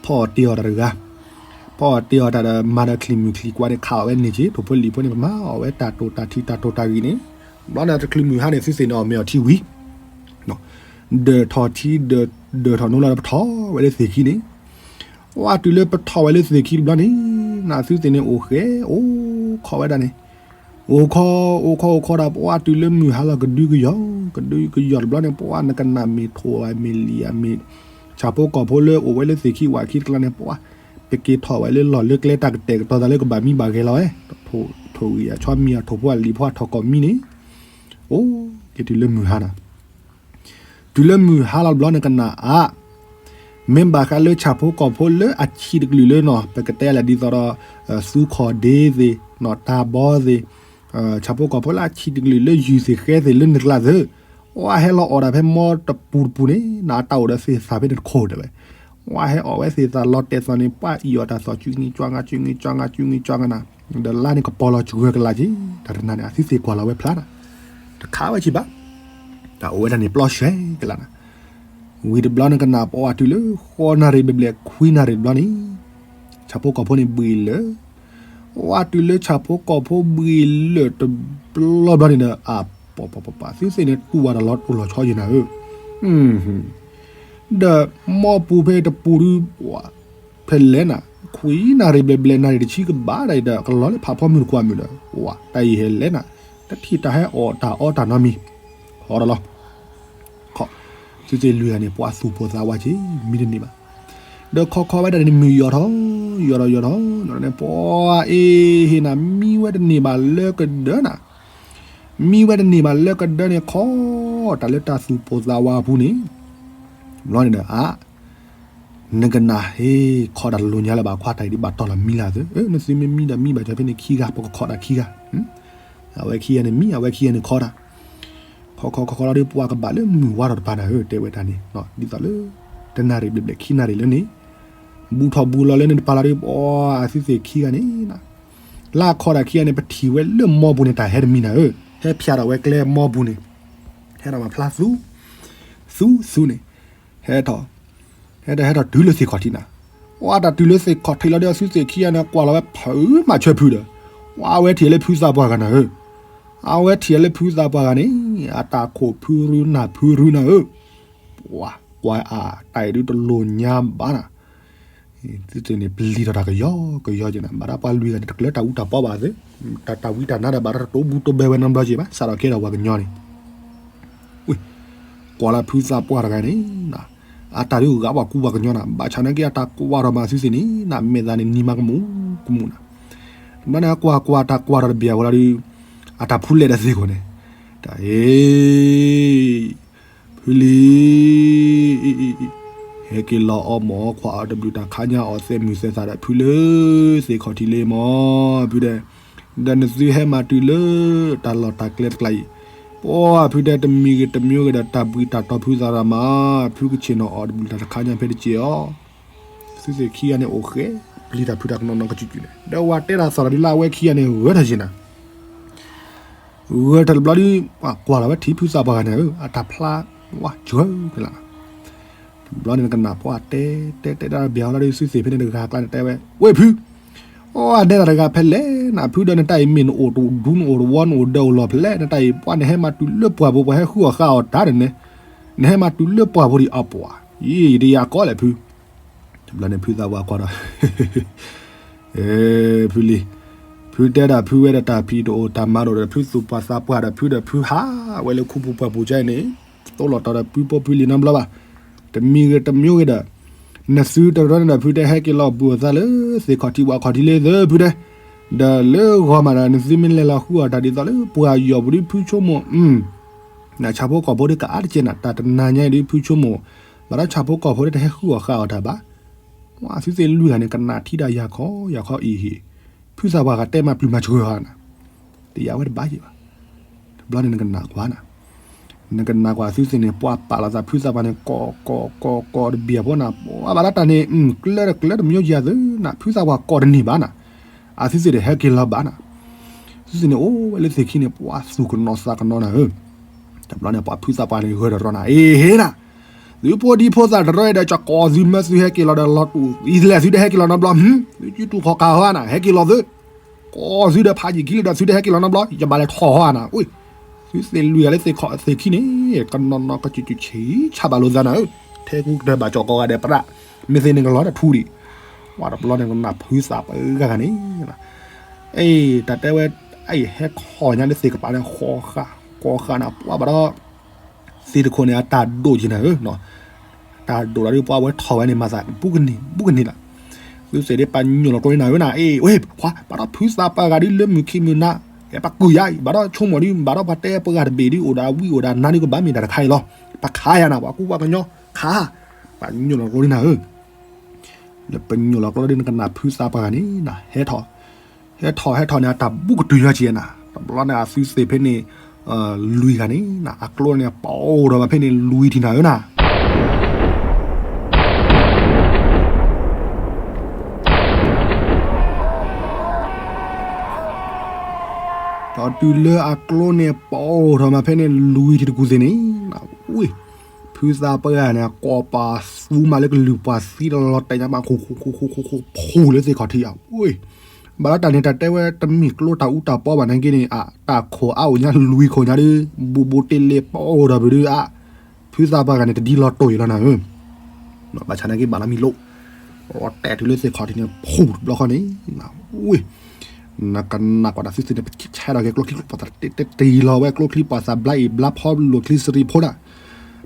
ဖီၣ်တ့အီၤတၢ်တဂၤ ဖီအီၣ်တ့အီၣ်တၢ်ဒီး မၤဒီးချံၣ်မုၢ်ချံၣ်ကွၢ်န့ၣ် ခးအီၣ်ဝဲန့ၣ်က့ ထိၣ်ဖိလံၣ်ဖိန့ၣ် ပမၤအီၣ်ဝဲတၢ်တိၢ်တၢ်ထံးတၢ်တိၢ်တၢ်ဂံၢ်န့ၣ်, ဘျီန့ၣ်တချုးမုၢ်ဟါန့ၣ် သုသ့ၣ်န့ၣ်အီၣ်မ့ၤအီထံဝံၤ ဒၢးထီၣ်ထံ ဒၢးထီၣ်နိလီၤဒီး ပထီၣ်ဝဲလၢသ့ၣ်ခံန့ၣ်, ဝဲတုၤလၢပထီၣ်ဝဲလၢသ့ၣ်ခံတဘျီန့ၣ် နသုသ့ၣ်န့ၣ်အိၣ်ဃဲ အိၣ်ခိးဝဲဒၣ်န့ၣ်, အိၣ်ခိး အိၣ်ခိး အိၣ်ခိးဒီး ပဝဲတုၤလၢမုၢ်ဟါလီၤကဒုကယီၤ ကဒုကယီၤတဘျီန့ၣ် ပဝဲနကနၣ်မ့ၢ်ထိၣ်ဝဲမ့ၢ်လံၤဧါမ့ၢ် ဆၣ်ဖိကီၢ်ဖိလၢအိၣ်ဝဲလၢသ့ၣ်ခံဝၣ်ခံတကျါန့ၣ် ပဝဲ ပက့ၤထီၣ်ဝဲလၢလီၢ်လၢကျဲတၢ်ကတဲာ်ကတီၤသးလၢကဘၣ်မံဘၣ်ဂဲၤလီၤဝဲ, ထိၣ်ဂံၢ်အဆီမံၤအထိၣ်ဖိအလံၤဖိအထီၣ်ကိးမံန့ၣ်, အိၣ်က့ၤတုၤလၢမုၢ်ဟါနီၤ တုၤလၢမုၢ်ဟါလီၤတဘျီန့ၣ်ကနၣ်အါ, မ့ၢ်ဘၣ်ဃးလၢဆၣ်ဖိကီၢ်ဖိလၢအဆံးတကလုာ်လၢနီၤ ပကတဲလဲၣ်ဒ်သိးဒီး သူခီၣ်ဒ့သ့ၣ်နီၤ တၢ်ဘီသ့ၣ်, ဆၣ်ဖိကီၢ်ဖိလၢအဆံးတကလုာ်လၢယုၢ်သ့ၣ်ဃဲသ့ၣ်လၢနကျါသ့ၣ်, ဝဲဟဲလီၤအီၣ်တၢ်ဖဲမီတပူၤတပူၤန့ၣ် နတၢ်အိၣ်ဒီးသ့ၣ်သၣ်ဖဲန့ၣ်တခိၣ်တဲဝဲ, ဝဲဟဲအီၣ်ဝဲသ့ၣ်သၣ်လီၤတဲာ်သီၣ်န့ၣ် ပှၤအံၤအီၣ်တၢ်သီၣ် စုနံၤကၠွါငါ စုနံၤကၠွါငါ စုနံၤကၠွါငါနၤ, ဒီးလါန့ၣ်ကပီၤလီၤစှၢကလာ်က့ၤ, တၢ်တနၤန့ၣ် အသုသ့ၣ်ကွၢ်လီၤဝဲဖျါနၤ, တခးဝဲဆံးဘၣ်, တၢ်အိၣ်ဝဲဒၣ်န့ၣ်ပျီဆှဲကလာ်နၤ ဝံၤတဘျီန့ၣ်ကနၣ်ပှၤတုၤလၢ ဃိးနၣ်ရံၣ်ဘျဲၣ်ဘျဲၣ်ခွံနၣ်ရံၣ်တဘျီန့ၣ်, ဆၣ်ဖိကီၢ်ဖိန့ၣ်ဘှံးလၢာ်, ဝဲတုၤလၢဆၣ်ဖိကီၢ်ဖိဘှံးလၢာ်တဘျီဘျီန့ၣ်ဒီး အပပပပ သုသ့ၣ်န့ၣ်တူၢ်ဝဲဒီးလီၤတိၢ်လီၤဆီယဲနၤဧၢ, ဒီးမီပူၤဖဲတပူၤဒု ဖဲလဲၣ်နၤ, ခွံနၣ်ရံၣ်ဘျဲၣ်ဘျဲၣ်နၣ်ရံၣ်တဆံကဘၣ်ဒၣ်အံၤဒီး ကလီၤလၢဖးဖီမုၢ်တကွၢ်မုၢ်ဒီး ဝဲတၢ်အံၤဟဲလဲၣ်နၤ, တထံၣ်တၢ်ဟဲအီၣ်တၢ်အီတၢ်နီတမံၤ, ဟီဒီးလီၤ သုသ့ၣ်လွံၢ်ဂၤန့ၣ် ပှၤသူၣ်ပိၢ်သးဝးက့ၤ မံတန့ၢ်ဘၣ်. ဒီးခီခီဝဲဒၣ်န့ၣ် မုၢ်ယီၤထီၣ် ယီၤထီၣ်ယီၤထီၣ် ယီၤထီၣ်န့ၣ် ပှၤအ့ဟ့ၣ်နၤ မံဝဲတန့ၢ်ဘၣ်လၢကဒၢနၤ, မံဝဲတန့ၢ်ဘၣ်လၢကဒၢန့ၣ် ခီတၢ်လၢတၢ်သူၣ်ပိၢ်သးဝးအပူၤန့ၣ်, ဘျီန့ၣ်ဒီး အါ နကနၣ်ဟ့ၣ်ခီတၢ်တလိၣ်ညါလၢၤဘၣ် ခွါတၢ်အံၤဒ်ဘၣ်တီၢ်လီၤမံလၢ်သ့, နသုမ့ၢ်မံဒီးမံဘၣ် ကၠီဖဲန့ၣ်ခံဂၤ ပကခီတၢ်ခံဂၤ, အဝဲခံဂၤန့ၣ်မံ အဝဲခံဂၤန့ၣ်ခီတၢ် ခီခီခီခီလီၤဒီး ပှၤကဘၣ်လၢမုၢ်ဝါထီၣ်တပၤနၤဧၢ တဲဝဲတၢ်န့ၣ် ဒ်သိးလၢ တနၣ်ရံၣ်ဘျဲၣ်ဘျဲၣ်ခံနၣ်ရံၣ်လၢန့ၣ် ဘူးထီၣ်ဘူးလီၤလၢန့ၣ်တပၤလီၤဒီး ပှၤအသုသ့ၣ်ခံဂၤန့ၣ် လၢအခီတၢ်ခံဂၤန့ၣ် ပထံၣ်ဝဲလၢမီပူၤန့ၣ် တၢ်ဟဲတမံၤနၤဧၢ ဟဲဖျါထီၣ်ဝဲကျဲမီပူၤန့ၣ် ဟဲထီၣ်မၤဖျါသူ သူ သူန့ၣ် ဟဲထီၣ် ဟဲထီၣ် ဟဲထီၣ်တုၤလၢသ့ၣ်ခီၣ်ထံးနၤ, ပှၤတၢ်တုၤလၢသ့ၣ်ခီၣ်ထံးလီၤဒီး အသုသ့ၣ်ခံဂၤန့ၣ် ကွၢ်လီၤဝဲဖုမၤဆၢဖုဒီး ဝဲအဝဲထံၣ်လၢဖုသးပှၢ်ဂၤနၤဧၢ, အဝဲထံၣ်လၢဖုသးပှၢ်ဂၤန့ၣ် အတၢ်ခိၣ်ဖုရူနၢ်ဖုရူနၤဧၢ, ပှၤကွၢ်အတၢ်အံၤဒုတလိၣ်ညါဘၣ်နၤ သုသ့ၣ်န့ၣ် ပျံၤထီၣ်တၢ်ကယီကယီက့ၤနၤ ဘၣ်ဒၣ်ပှၤလွံၢ်ဂၤန့ၣ် တကျၢတၢ်အူတၢ်ပီဘၣ်သ့, တၢ်ဝံတၢ်နါဒီး ဘၣ်တၢ်တတိၤဘူးတဘဲဝဲနီတဘျီက့ၤဘၣ် စးထီၣ်ကဲထီၣ်ပှၤကညီန့ၣ် ကွၢ်လၢဖုသးပှၢ်တဂၤန့ၣ် အတၢ်ဒုးဂၤပှၤကူပှၤကညီနၤ ဘၣ်ဆၣ်နာ်က့ အတၢ်ကွၢ်ထီၣ်မးသုသ့ၣ်န့ၣ် နမဲာ်သးန့ၣ် နံၤမးကမူၣ်ကမူၣ်နၤ, တဘျီန့ၣ် အကွၢ်ကွၢ်တၢ်ကွၢ်ထီၣ်တဘျီဝဲလီၤဒီး အတၢ်ဖူလဲၣ်ဒီးသ့ၣ်ခိၣ်န့ၣ် တၢ်အ့ ဖုလံၤ ဟဲက့ၤလီၤအီၣ်မ့ၤခွါအီၣ်တဘျုးတၢ်ခါညါအီၣ်သဲးမုၢ်သဲးသးဒီးဖုလၢ သ့ၣ်ခီၣ်ထံးလံမ့ၢ် ဖုဒီး ဒီးနသုဟဲမၤတုၤလၢ တၢ်လီၢ်တၢ်ကျဲတကျါအံၤ ပှၤဖုတဲတမံၤဂ့ၤတမံၤဂ့ၤဒီး တၢ်ဘှံးတၢ်တီၤဖုသးရၤမး ဖုကဆ့ၣ်နီၤအီၣ်တဘျုးတၢ်တခါညါဖဲတက့ၢ်အီၤ သုသ့ၣ်ခံဂၤန့ၣ်အိၣ်ဃဲ ပျံၤတၢ်ဖုတၢ်ကနီၤနီၤကစုာ်စုာ်န့ၣ် ဒီးဝဲတဲတၢ်သီၣ်တၢ်ဒုးလၢအဝဲခံဂၤန့ၣ် ဂၢၢ်ထီၣ်က့ၤနၤ ဂၢၢ်ထီၣ်တဘျီဒီး ကွၢ်လီၤဝဲထံၣ်ဖုသးပှၢ်ဂၤန့ၣ် အတၢ်ဖျါ ဝါစှၢကလး တဘျီန့ၣ် နကနၣ်ပှၤတဲ တဲတဲဒၣ်ဘၣ်လီၤဒီး သုသ့ၣ်ဖဲန့ၣ်တဂၤအကျါန့ၣ် တဲဝဲ ဝ့ၢ်ဖု အိၣ်အဒဲတၢ်တဂၤဖဲလဲၣ်နၤ ဖုဒီးနတၢ်အံၤမ့ၢ်နအိၣ်တဒူ နအိၣ်တဝီနအိၣ်ဒၢးအိၣ်လီၢ်ဖဲလဲၣ် နတၢ်အံၤ ပှၤနဟဲမၤတုၤလၢပှၢ်ပူၤ ပှၤဟဲဃုအီၣ်ဃာ်အီၣ်တၢ်န့ၣ် နဟဲမၤတုၤလၢပှၢ်ပူၤဒံးအပှၤ ယံာ်ယံာ်တယၤကီလဲၣ်ဖု တဘျီန့ၣ် ဖုသးပှၢ်ကွၢ်ဒီး ဖုလံၤ ဖုတဲဒၣ်ဖုဝဲဒီးတၢ်ဖံးတအိၣ်တၢ်မၤတအိၣ်ဒီး ဖုသူၣ်ပှၢ်သးပှၢ်ဒီး ဖုဒီးဖုဟးဝဲလၢခူပူၤပှၢ်ပူၤကါအံၤန့ၣ် တအိၣ်လီၤတီၤဒီးပုၢ်ဖိဖုလံၤနီတဘျီဘၣ် တမံၤဂ့ၤတမံၤဂ့ၤဒီး နသုတရၢန့ၣ်ဒီး ဖုတဲဟဲက့ၤလီၤဘူးအသးလၢသ့ၣ်ခီၣ်ထံးဝးခီၣ်ထံးလံသ့ဖုတဲ ဒီးလၢဂီၤမးဒီး နသုမ့ၢ်လဲၤလီၤဃုအီၣ်တၢ်ဒ်သိးလၢပှၤယီၤပူၤဒီး ဖုဆိကမိၣ် နဆၣ်ဖိကီၢ်ဖိဒီးကအါတကဲးနၤ တၢ်တနၤညါအံၤဒီး ဖုဆိကမိၣ် ဘၣ်ဒီးဆၣ်ဖိကီၢ်ဖိဒီးတဟဲဃုအီၣ်ဃာ်အီၣ်တၢ်ဘၣ် ဝဲသုသ့ၣ်လွံၢ်ဂၤန့ၣ် ကနၣ်ထံၣ်ဒၣ်ယၤခီယၤခီအံၤဟ့ၣ် ဖုသးပှၢ်ဂၤတဲမၤပျုၤမၤစှၢၤဟီနၤ တယၤဝဲတဘၣ်ယံၤဘၣ် တဘျီန့ၣ်နကနၣ်ကွၢ်နၤ နကနၣ်ကွၢ်သုသ့ၣ်န့ၣ် ပှၤပာ်လီၤသးဖုသးပှၢ်န့ၣ် ကိးကိးကိးတဘ့ၣ်အဖီနၤ ပှၤဘၣ်ဒၣ်တၢ်န့ၣ် ကျၢတကျၢတမံၤယၤသုနၤ ဖုသးပှၢ်ကိးတန့ၢ်ဘၣ်နၤ အသုသ့ၣ်ဒီးဟဲက့ၤလီၤဘၣ်နၤ သုသ့ၣ်န့ၣ် အိၣ်ဝဲလၢသ့ၣ်ခံန့ၣ် ပှၤသူၣ်ကနီၤသးကနီၤနၤဧၢ တဘျီန့ၣ် ပှၤဖုသးပှၢ်န့ၣ် ဂၢၢ်တရီနၤ အ့ဟ့နၤ သုဖိဒံဖိသၣ်တရၢဒီး ကကိးသုမၢသုဟဲက့ၤလီၤဒီးလီၤတူာ် ယလဲၤသုတဟဲက့ၤလီၤနီတဘျီ, သုတူၢ်ထီၣ်ခးဟီဧါနၤ, ဟဲက့ၤလီၤသု, ကိးသုဒီးဖးယံာ်ခံလၢဒီးသုတဟဲက့ၤလီၤနီတဘျီ ယဘၣ်လဲၤထီၣ်ဟီဧါနၤ, သုသ့ၣ်လွံၢ်ဂၤလၢသ့ၣ်ခီၣ်သ့ၣ်ခံန့ၣ် ကနီၤနီၤကစူၤကစူၤဆံးဆါဘၣ်လိာ်သးနၤဧၢ, ထဲကူကတၢၢ်ဘၣ်ကၠီၣ်ကီးဂၤဒဲးပြး, မ့ၢ်သ့ၣ်န့ၣ်ကလီၤတၢ်ထူဒံး, ဝဲတဘျီန့ၣ်ကနၣ်ဖုသးပှၢ်တဂၤန့ၣ် အ့ တၢ်တဲဝဲ အံၤဟဲထီၣ်ညါလၢသ့ၣ်ကပၤန့ၣ် ဃီဃာ် ဃီဃာ်နၤ ပှၤဘၣ်ဒီး သ့ၣ်တခိၣ်န့ၣ် အတၢ်ဒိၣ်က့ၤနၤဧၢ, တၢ်ဒိၣ်လီၤဒ်ပှၤဝဲထီၣ်ဝဲန့ၣ် မၤသးဘူးကန့ၢ်ဘူးကန့ၢ်လီၤ, သုသ့ၣ်ဒ်ပှၤညိၣ်လီၤကျိန့ၢ်နၤဧၢနၤ, အ့ ဝဲ ပှၤ ဘၣ်ဒီးဖုသးပှၢ်တဂၤဒ်လၢမုၢ်ခံမုၢ်နၤ, ဟဲပှၤကုၢ်ယါအံၤ ဘၣ်ဒီးဆိကမိၣ်ဒ် ဘၣ်ဒီးပှၤတဲပှၤဂၤတဘ့ၣ်ဒ် အိၣ်ဒီးဝံအိၣ်ဒီးနါဒ်ကဘၣ်မ့ၢ်တၢ်တခါအံၤလီၤ, ပခးယါနၤ ပှၤကူပှၤကညီ ခး, ပှၤညိၣ်လီၤကျိန့ၢ်နၤဧၢ လၢပညိၣ်လီၤကျိဒ်နကနၣ် ဖုသးပှၢ်တဂၤန့ၣ်နၤ ဟဲထီၣ်, ဟဲထီၣ်ဟဲထီၣ်န့ၣ် အတၢ်ဘူးကတုၤညီက့ၤနၤ, တဘျီန့ၣ် အသုသ့ၣ်ဖဲန့ၣ် လွံၢ်ဂၤန့ၣ်နၤ အကျိန့ၣ် ပအိၣ်ဒီးမးဖဲန့ၣ် လွံၢ်ထံၣ်နၤဧၢနၤ, ဒီးတုၤလၢအကျိန့ၣ် ပအိၣ်ဒီးမးဖဲန့ၣ် လွံၢ်ထံၣ်တကူၣ်သ့ၣ်န့ၣ်, ဝ့ၢ် ဖုသးပှၢ်န့ၣ် ကိးပသူမးလၢကလုၢ်ပှၤသံတလီၤတဲာ်ညါမး ဃူဃူဃူဃူဃူဃူဃူလၢသ့ၣ်ခီၣ်ထံးအဝ့ၢ်, ဘၣ်ဒီးတၢ်န့ၣ် တၢ်တဲဝဲတမ့ၢ်ကျိတၢ်အူတၢ်ပီဘၣ်နာ်က့န့ၣ် အတၢ်ခိၣ်အါအိၣ်ညါလွံၢ်ခိၣ်ညါဒီး ဘူးဘူးတ့လ့ပအိၣ်ဒီးပဒုးအါ, ဖုသးပှၢ်တဂၤန့ၣ် တဒ်လီၤတိၢ်အံၤလီၤနၤဧၢ ဘၣ်ဆၣ်နာ်က့ဘၣ်လီၤမံၤလိာ်, လီၤတဲာ်တုၤလၢသ့ၣ်ခီၣ်ထံးန့ၣ် ဖူတဘျီဃီန့ၣ်, ဝ့ၢ် နကနၣ်ကွၢ်တၢ်သုသ့ၣ်န့ၣ် ပဆဲးထီၣ်က့ၤကျိချံကျိသၣ်တ့တ့တ့လီၤဝဲကျိချံပှၤသးဘျါအံၤဘျါဖီလိာ်ချံစရံးဖိဒၣ်,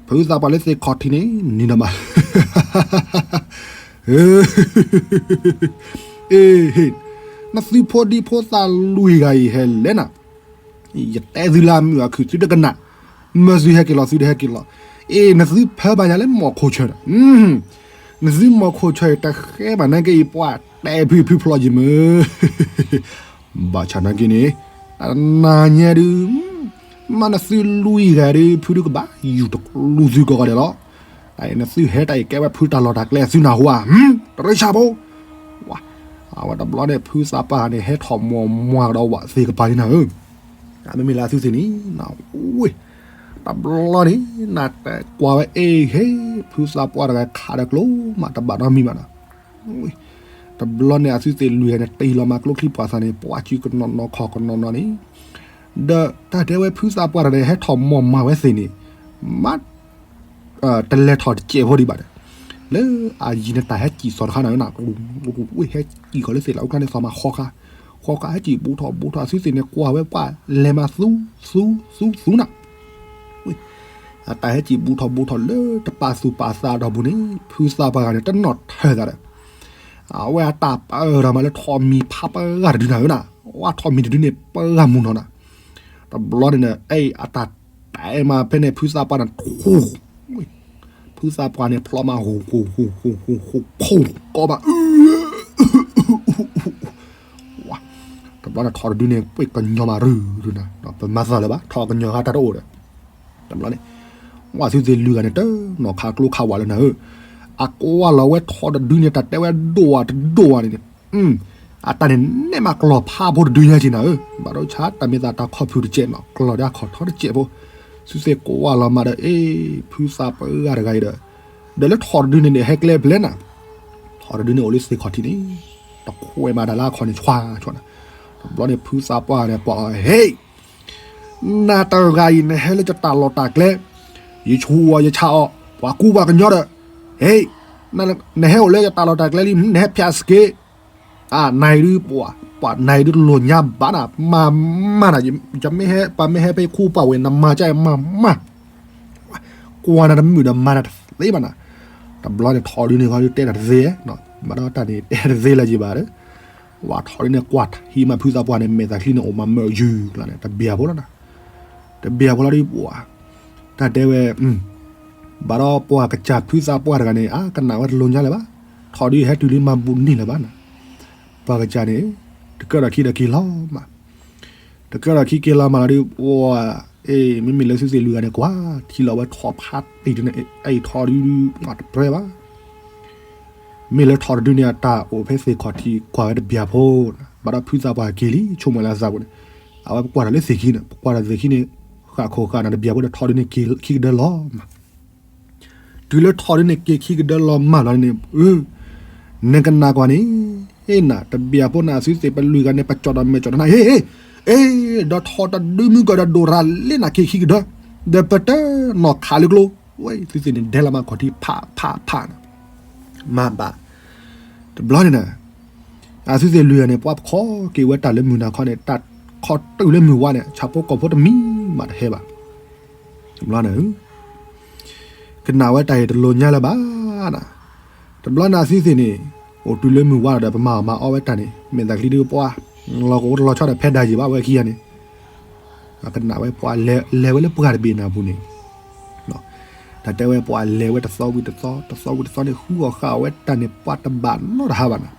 ဖုသးပှၢ်လၢသ့ၣ်ခီၣ်ထံးန့ၣ် နံၤဒီးမး အ့ နသုဖိဒံဖိသၣ်လွံၢ်ဂၤအံၤဟဲလဲၣ်နၤ, ယတဲသုလၢအမုာ်အခုၣ်သုတကနၣ်, မၢသုဟဲက့ၤလီၤသုတဟဲက့ၤလီၤ, အ့ နသုဖၢဘၣ်ယၤလၢမီၢ်ခိၣ်ဆၢၣ်, နသုမီၢ်ခိၣ်ဆၢၣ်တဃဲဘၣ်နာ်က့အံၤ ပှၤတဲဖုဖုဖျိယံၤမုၢ် ဘၣ်ဆၣ်နာ်က့န့ၣ် တနၤညါဒုး မ့ၢ်နသုလွံၢ်ဂၤဒုး ဖုဒုးကဘၣ်ယူၤတကျူသုကိးဂၤဒဲးလီၤ. နသုဟဲတၢ်အံၤကဲဝဲဖုတၢ်လီၢ်တၢ်ကျဲသုနၢ်ဟူဧါ, တရ့ဆၣ်ဖိ, အဝဲတဘျီန့ၣ် ဖုသးပှၢ်န့ၣ် ဟဲထီၣ်မီၢ်မွၤကဒီးဝးသ့ၣ်ကပၤန့ၣ်နၤဧၢ, မ့မ့ၢ်လၢအသုသ့ၣ်န့ၣ် ဝ့ၢ် တဘျီန့ၣ် နတကွၢ်ဝဲအ့ၣ်ဟ့ၣ် ဖုသးပှၢ်တဂၤခးဒီးကျိမး တဘၣ်နီတမံၤဘၣ်နီၤ တဘျီန့ၣ် အသုသ့ၣ်လွံၢ်ဂၤန့ၣ် တ့လီၤမးကျိချံပှၤသးန့ၣ် ပှၤစုကနီၤနီၤခီၣ်ကနီၤနီၤန့ၣ်, ဒီးတၢ်တဲဝဲဖုသးပှၢ်တဂၤန့ၣ် ဟဲထီၣ်မီၢ်မၤဝဲသ့ၣ်န့ၣ်, မ့ၢ် တလဲၤထီၣ်တစဲးဖိဒံးဘၣ်ဒီး, လၢအယံၤန့ၣ်တၢ်ဟဲစံၣ်သီၣ်တခါနၤဧၢနၤ, ဝ့ၢ်ဟဲစံၣ်ဃီၤလၢသ့ၣ်လၢအူကျါန့ၣ်သီၣ်မးဃီဃာ်, ဃီဃာ်ဟဲစံၣ်ဘူးထီၣ်ဘူးထီၣ် အသုသ့ၣ်န့ၣ်ကွၢ်ဝဲပှၤလဲၤမးသူ သူ သူ သူနၤ အတၢ်ဟဲစံၣ်ဘူးထီၣ်ဘူးထီၣ်လၢတပာ်သူၣ်ပာ်သးအတီၢ်ပူၤန့ၣ် ဖုသးပှၢ်ဂၤန့ၣ် တနီၣ်ထၢၣ်သးဒီး, အဝဲအတၢ်ပၢၢ်ထီၣ်မးလၢထိးမံၤဖးပှၢ်ဂၤတဒုနၤဧၢနၤ, ဝဲထိးမံၤတဒုန့ၣ် ပှၢ်ဂၤမုၢ်နီၤနၤ, တဘျီန့ၣ်န့ၣ် အဲၣ်အတၢ်တဲမးဖဲန့ၣ် ဖုသးပှၢ်န့ၣ် ထူ ဖုသးပှၢ်န့ၣ် ဖျီမး ဟူ ဟူ ဟူ ဟူ ဟူ ဟူ ဖူ ကီဘၣ် တဘျီန့ၣ် ထိးတဒုန့ၣ် ပှ့ၤကညီမးရုၢ်ရုၢ်နၤ, ပမၤသးလၢၤဘၣ် ထိးကညီၤဃါတၢ်တအိၣ်ဒီး, တဘျီန့ၣ် ဝဲသုသ့ၣ်လွံၢ်ဂၤန့ၣ် တနီၤခးကျိခးဝးလၢနၤဧၢ, အကွၢ်လီၤဝဲထိးတဒုန့ၣ် တၢ်တဲဝဲဒိၣ်ဝဲတဒိၣ်ဝဲန့ၣ် အတၢ်န့ၣ်နဲၣ်မးကျီၢ်ဖးဖိတဒုညါက့နၤဧၢ, ဘၣ်ဒိဆါတၢ်မ့ၢ်သးတၢ်ခီၣ်ဖုၣ်တစဲးနီၤ ကျီၢ်ဒၣ်ခီၣ်ထီတစဲးဖိ, သုသ့ၣ်ကွၢ်လီၤမးဒီး အ့ၣ် ဖုသးပှၢ်တဂၤအံၤဒီး, ဒီးလၢထိးတဒုန့ၣ်န့ၣ် ဟဲကျဲဖဲလဲၣ်နၤ, ထိးတဒုန့ၣ်အိၣ်လၢသ့ၣ်ခီၣ်ထံးန့ၣ်, တခွဲးမးတၢ်လၢအခီၣ်န့ၣ် ဆွါဆွါနၤ, တဘျီန့ၣ် ဖုသးပှၢ်န့ၣ်ကွၢ်အီၤ ဟ့ၣ် နၤတဂၤအံၤ နဟဲလၢယတၢ်လီၢ်တၢ်ကျဲ, ယဆူၣ်အီၤယဆးအီၤ ပှၤကူပှၤကညီဒီး, ဟ့ၣ်, နဟဲအိၣ်လၢယတၢ်လီၢ်တၢ်ကျဲလံ နဟဲဖျါစက့, အနၤအံၤဒုးပှၤ, ပှၤနၤအံၤဒုးတလိၣ်ညါဘၣ်နၤ, မၤမၢ်နၤ, ယမ့ၢ်ဟဲ, ပှၤမ့ၢ်ဟဲဖဲယခူပှၢ်ဝဲ နမၤကၢ်မၤမၢ် ကွၢ်နၤတမုာ်ဒီးမၤနၤတသ့ဘၣ်နၤ, တဘျီန့ၣ် ထိးဒုန့ၣ် တဲတၢ်တသ့, ဘၣ်ဒီးတၢ်န့ၣ်တဲတသ့လၢၤယံၤဘၣ်ဒီး, ဝဲထိးဒုန့ၣ် ကွၢ်ထံမးဖုသးပှၢ်န့ၣ် မဲာ်သၣ်ချံန့ၣ် အိၣ်မးမၢယုၢ်ကျါန့ၣ် တဘျီဖိလီၤနၤ, တဘျီဖိလီၤဒုးပှၤ, တၢ်တဲဝဲ, ဘၣ်ဒီးပှၤကစၢ်ဖုသးပှၢ်တဂၤန့ၣ် အကနၣ်ဝဲတလိၣ်ညါလၢၤဘၣ်, ထိးဒုဟဲတုၤလံမၤဘူးန့ၢ်လၢၤဘၣ်နၤ, ပှၤကစၢ်န့ၣ် တကဲထီၣ်ခံဒီးက့ၤလီၤမး တကဲထီၣ်ခံက့ၤလီၤမးလီၤဒုး, အ့ၣ် မ့မ့ၢ်လၢသုသ့ၣ်လွံၢ်ဂၤန့ၣ် ကွၢ်ထံလီၤဝဲထိးဖးတံၢ်ဒုန့ၣ် အ့ၣ်ထိးဒုဒုး တပြဲဘၣ်, မ့ၢ်လၢထိးတဒုန့ၣ် အတၢ်အိၣ်ဖဲသ့ၣ်ခီၣ်ထံးကွၢ်ဝဲတဘျီဖိ, ဘၣ်ဒီးဖုသးပှၢ်က့ၤလံ ဆိကမိၣ်လၢအသးပူၤန့ၣ်, အဝဲပကွၢ်တၢ်လၢသ့ၣ်ခံန့ၣ် ပကွၢ်တၢ်သ့ၣ်ခံန့ၣ်, ဃၣ်ခိၣ်ဃၣ်နၤတဘျီဖိဒီးထိးဒုန့ၣ်က့ၤခံကဒၢလီၤမး, တုၤလၢထီၣ်ဒ်န့ၣ် က့ၤခံကဒၢလီၤမၢ်လီၤန့ၣ်, နကနၣ်ကွၢ်န့ၣ်, နတဘၣ်ဖိနသုသ့ၣ်ပလွံၢ်ဂၤန့ၣ် ပကၠီၣ်ဒီးမဲာ်ကၠီၣ်တနၢ်, ဟ့ၣ်, ဒီးထီၣ်တဒုမုၢ်ကီၢ်ဒီးဒိၣ်ရၤလ့နၤက့ၤခံကဒၢ, ဒီးပတနီၢ်ခးလၢကျိ, ဝဲသုသ့ၣ်န့ၣ် ဒဲလီၤမၢ်ခီၣ်ထံးဖးဖးဖးနၤ, မၤဘၣ်, တဘျီန့ၣ်နၤ အသုသ့ၣ်လွံၢ်ဂၤန့ၣ် ပှၤပခီက့ၤဝဲတၢ်လၢမုၢ်နၤခီန့ၣ် တၢ်ခီတုၤလၢမုၢ်ဝါန့ၣ် ဆၣ်ဖိကီၢ်ဖိတမံၤမးတဟဲဘၣ်, တဘျီန့ၣ် ကနၣ်ဝဲတၢ်အံၤတလိၤညါလၢၤဘၣ်နၤ, တဘျီန့ၣ်အသုသ့ၣ်န့ၣ်, အိၣ်တုၤလၢမုၢ်ဝါဒီး ပမၤအီၣ်မၤအီဝဲတၢ်န့ၣ် မ့ၢ်သးချံဒုးပှၤ, လီၤကအိၣ်တလီၤဆီဒီးဖဲဒၣ်ယံၤဘၣ်ဝဲခံဂၤန့ၣ်, အကနၣ်ဝဲပှၤလဲၤဝဲလၢပှၢ်တဘ့ၣ်နၤပူၤန့ၣ်, တၢ်တဲဝဲပှၤလဲၤဝဲတသီဝံၤတသီ တသီဝံၤတသီန့ၣ် ဃုအီၣ်ဃာ်အီၣ်ဝဲတၢ်န့ၣ် ပှၤတဘၣ်နီတဟါဘၣ်နၤ,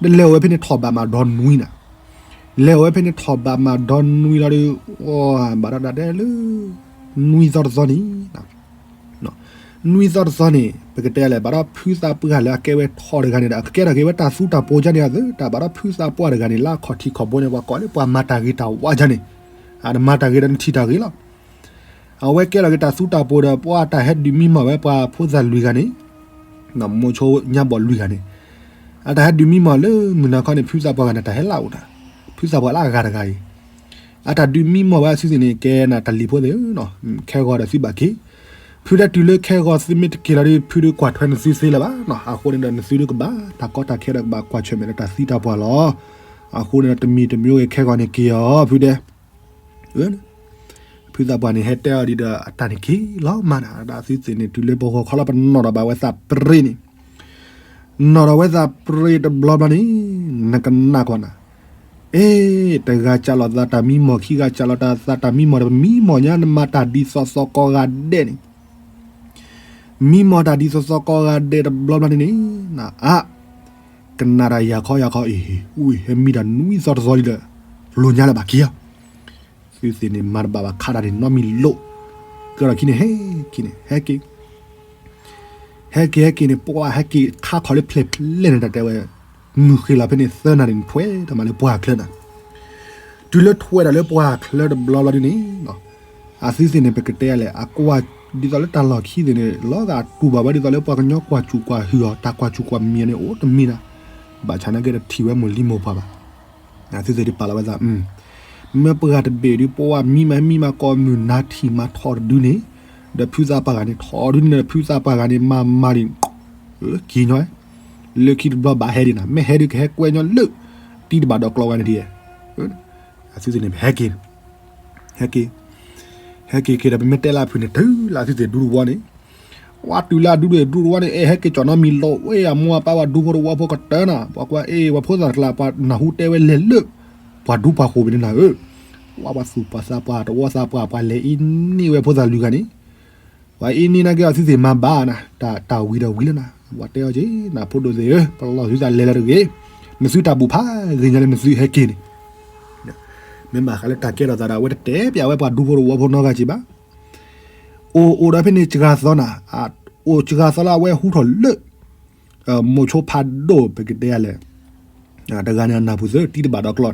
ဒီးလဲၤအီၣ်ဝဲဖဲန့ၣ်ထီၣ်ဘးမးဒီနွံနၤ, လဲၤအီၣ်ဝဲဖဲန့ၣ်ထီၣ်ဘးမးဒီနွံလီၤဒီး, ဘၣ်ဒီးတၢ်တဲလၢ, နွံသီတသီန့ၣ် နွံသီတသီန့ၣ် ပကတဲလဲၣ် ဘၣ်ဒီးဖုသးပှၢ်လၢအကဲဝဲထီၣ်တဂၤန့ၣ်ဒီး အကကဲထီၣ်က့ၤဝဲတၢ်သူတၢ်ပိၤကါန့ၣ်အသိး တၢ်ဘၣ်ဒီးဖုသးပှၢ်တဂၤန့ၣ် လၢအခီၣ်ထံးခီၣ်ဘိန့ၣ် ပှၤကိးလၢပှၤမၤတၢ်ဂ့ၤတၢ်ဝါကါန့ၣ်, အတမၤတၢ်ဂ့ၤဒီးနထံၣ်တၢ်ဂ့ၤလီၤ. အဝဲကဲထီၣ်က့ၤတၢ်သူတၢ်ပိၤဒီး ပှၤတၢ်ဟဲဒုးမံမီၢ်ဝဲပှၤဖိသၣ်လွံၢ်ဂၤန့ၣ်, မိၤဆိညါဘီၣ်လွံၢ်ဂၤန့ၣ်, အတၢ်ဟဲဒုးမံမီၢ်လၢမုၢ်နၤခီန့ၣ် ဖုသးပှၢ်ဂၤန့ၣ် တၢ်ဟဲလၢအအိၣ်တၢ်, ဖုသးပှၢ်လၢအဂၤတဂၤအံၤ အတၢ်ဒုးမံမီၢ်ဝဲအသုသ့ၣ်န့ၣ် ကဲနၤတၢ်လံၤဖိသ့ၣ်ဧၢ, ခဲဂီၤဒီးသုဘၣ်က့ၤ, ဖုဒဲတုၤလၢခဲဂီၤသုမ့ၢ်တက့ၤလီၤဒီး ဖုဒုးကွၢ်ထွဲနသုသ့လၢၤဘၣ်, အဃိန့ၣ်ဒီးနသုဒုးကဘၣ်တၢ်ကီတၢ်ခဲဒီးကဘၣ်ကွၢ်ဆၢၣ်မဲာ်ဒီးတၢ်သံတၢ်ပှၢ်လီၤ. အဃိန့ၣ်ဒီးတမံၤတမံၤဂ့ၤခဲဂီၤန့ၣ်က့ၤအီၤ ဖုဒဲ ဖုသးပှၢ်န့ၣ် ဟဲတဲအီၤဒ်ဒီးအတၢ်န့ၣ်က့ၤလီၤမးနၤ, ဒီးအသုသ့ၣ်န့ၣ် တုၤလၢပဂီၤခီလီၤ ပနီၣ်ဒီးဘၣ်ဝဲသးပရ့န့ၣ်, နီၣ်ဒီးဝဲသးပရ့တဘျီဘျီန့ၣ်, နကနၣ်ကွၢ်နၤ, အ့ တဂၤစးလီၤသးတၢ်မံမီၢ် ခံဂၤစးလီၤတၢ်သးတၢ်မံမီၢ်ဒီး ပမံမီၢ်ညါ နမၤတၢ်ဒ်သိးသိးကိးဂၤဒဲးန့ၣ် မံမီၢ်တၢ်ဒ်သိးသိးကိးဂၤဒဲးတဘျီဘျီန့ၣ်န့ၣ်, နအါ, ကနၣ်တၢ်ယၤခီယၤခီအံၤ, အူဟဲမံတၢ်နွံသီတသီဒီး, လိၤညါလၢၤဘၣ်က့ၤဧါ, သုသ့ၣ်န့ၣ်မၤတဘၣ်ဘၣ်ခးတၢ်န့ၣ်နီတမံၤလိာ်, ကဒီးခံန့ၣ် ဟဲက့ၤန့ၣ် ဟဲက့ၤ ဟဲက့ၤဟဲက့ၤန့ၣ် ပှၤဟဲက့ၤခါခီလၢဖျဲၣ်ဖျဲၣ်န့ၣ် တၢ်တဲဝဲ, မုၢ်ဃ့လီၤဖဲန့ၣ်သၢနၣ်ရံၣ်န့ၣ် ထွဲတၢ်မးလၢပှၢ်ချၢနၤ, တုၤလၢထွဲတၢ်လၢပှၢ်ချၢတဘျီဘျီဒ်န့ၣ်, အသုသ့ၣ်န့ၣ် ပကတဲလဲၣ် အကွၢ်, ဒ်သိးလၢတၢ်လီၢ်ခံသ့ၣ်န့ၣ် လီၤဂာ်တူၢ်ဘၣ်ဝဲဒ်သိးလၢပှၤကညီကွၢ်စူၣ်ကွၢ်ဟုၣ်အီၤ တၢ်ကွၢ်စူၣ်ကွၢ်မံၤန့ၣ် အိၣ်တမံၤနၤ, ဘၣ်ဆၣ်နာ်က့ဒီးထံၣ်ဝဲမိၢ်လံမိၢ်ပှၢ်ဘၣ် အသုသ့ၣ်ဒုးပာ်လီၤဝဲသး, မ့ၢ်ပှၤတဘ့ၣ်ဒုး ပှၤမံမၤမံမၤကိးမုၢ်နၤထံၣ်မၤထီၣ်တဒုန့ၣ်, ဒီးဖုသးပှၢ်ဂၤန့ၣ် ထီၣ်ဒုန့ၣ်ဒီး ဖုသးပှၢ်ဂၤန့ၣ် မၤမၤလံ, က့ၤညီ, လၢခံတဘျီဘၣ်ဟဲဒံးနၤ မ့ၢ်ဟဲဒုးကဟဲကွဲညီလၢ, တံၤတဘၣ်ဒီးကျီဝဲန့ၣ်ဒ်, အသုသ့ၣ်န့ၣ် ပဟဲက့ၤ ဟဲက့ၤ, ဟဲက့ၤက့ၤဒီး ပမ့ၢ်တဲလၢအဖုၣ်န့ၣ် တုၤလၢအသုသ့ၣ်ဒူတဝီန့ၣ်, ဝဲတုၤလၢအဒူဒူဒူတဝီန့ၣ် အဲၣ်ဟဲက့ၤကၠီၣ်နီတမံၤလီၤ, ဝဲအမိၢ်အပၢ်ပှၤဒူဖိတဝီဖိကတၢၢ်နၤ, ပှၤကွၢ်အ့ၣ် ပှၤဖိသၣ်တကျါ ပှၤနၢ်ဟူတဲဝဲလဲၤလၢ, ပှၤဒူပှၤဃိၤဘ့ၣ်န့ၣ်နၤဧၢ, ဝဲပှၤသူၣ်ပှၤသးပှၢ်တဝီသးပှၢ် ပှၤလဲၤအ့န့ၢ်ဝဲဖိသၣ်လွံၢ်ဂၤန့ၣ် ပှၤအ့န့ၢ်နာ်က့အီၤသုသ့ၣ်မၤဘၣ်နၤ, တၢ်ဝံၤဒီးဝံၤလၢနၤ, ပှၤတဲအီၤက့ၤ နဖိဒိၣ်သ့ၣ်ဧၢ, ပလီၢ်သုသးလဲၤလၢတဂ့ၤ, နသုတၢ်ဘူၣ်ဖးဂ့ၤညါလၢနသုဟဲက့ၤန့ၣ်, မ့ၢ်ဘၣ်ဃးလၢတၢ်ကဲထီၣ်သးဒီး အဝဲတတဲပျးဝဲပှၤဒူဖိတဝီဖိနီတဂၤက့ၤဘၣ်, အိၣ်အိၣ်ဒီးဖဲန့ၣ်စှၤသီနၤ, အိၣ်စှၤသီလၢအဝဲဟူထီၣ်လၢ မိၤဆိဖးဒိၣ် ပကတဲလဲၣ်, တဂၤန့ၣ်အနၢ်ပူၤသၢ တံၤတဘၣ်ဒီး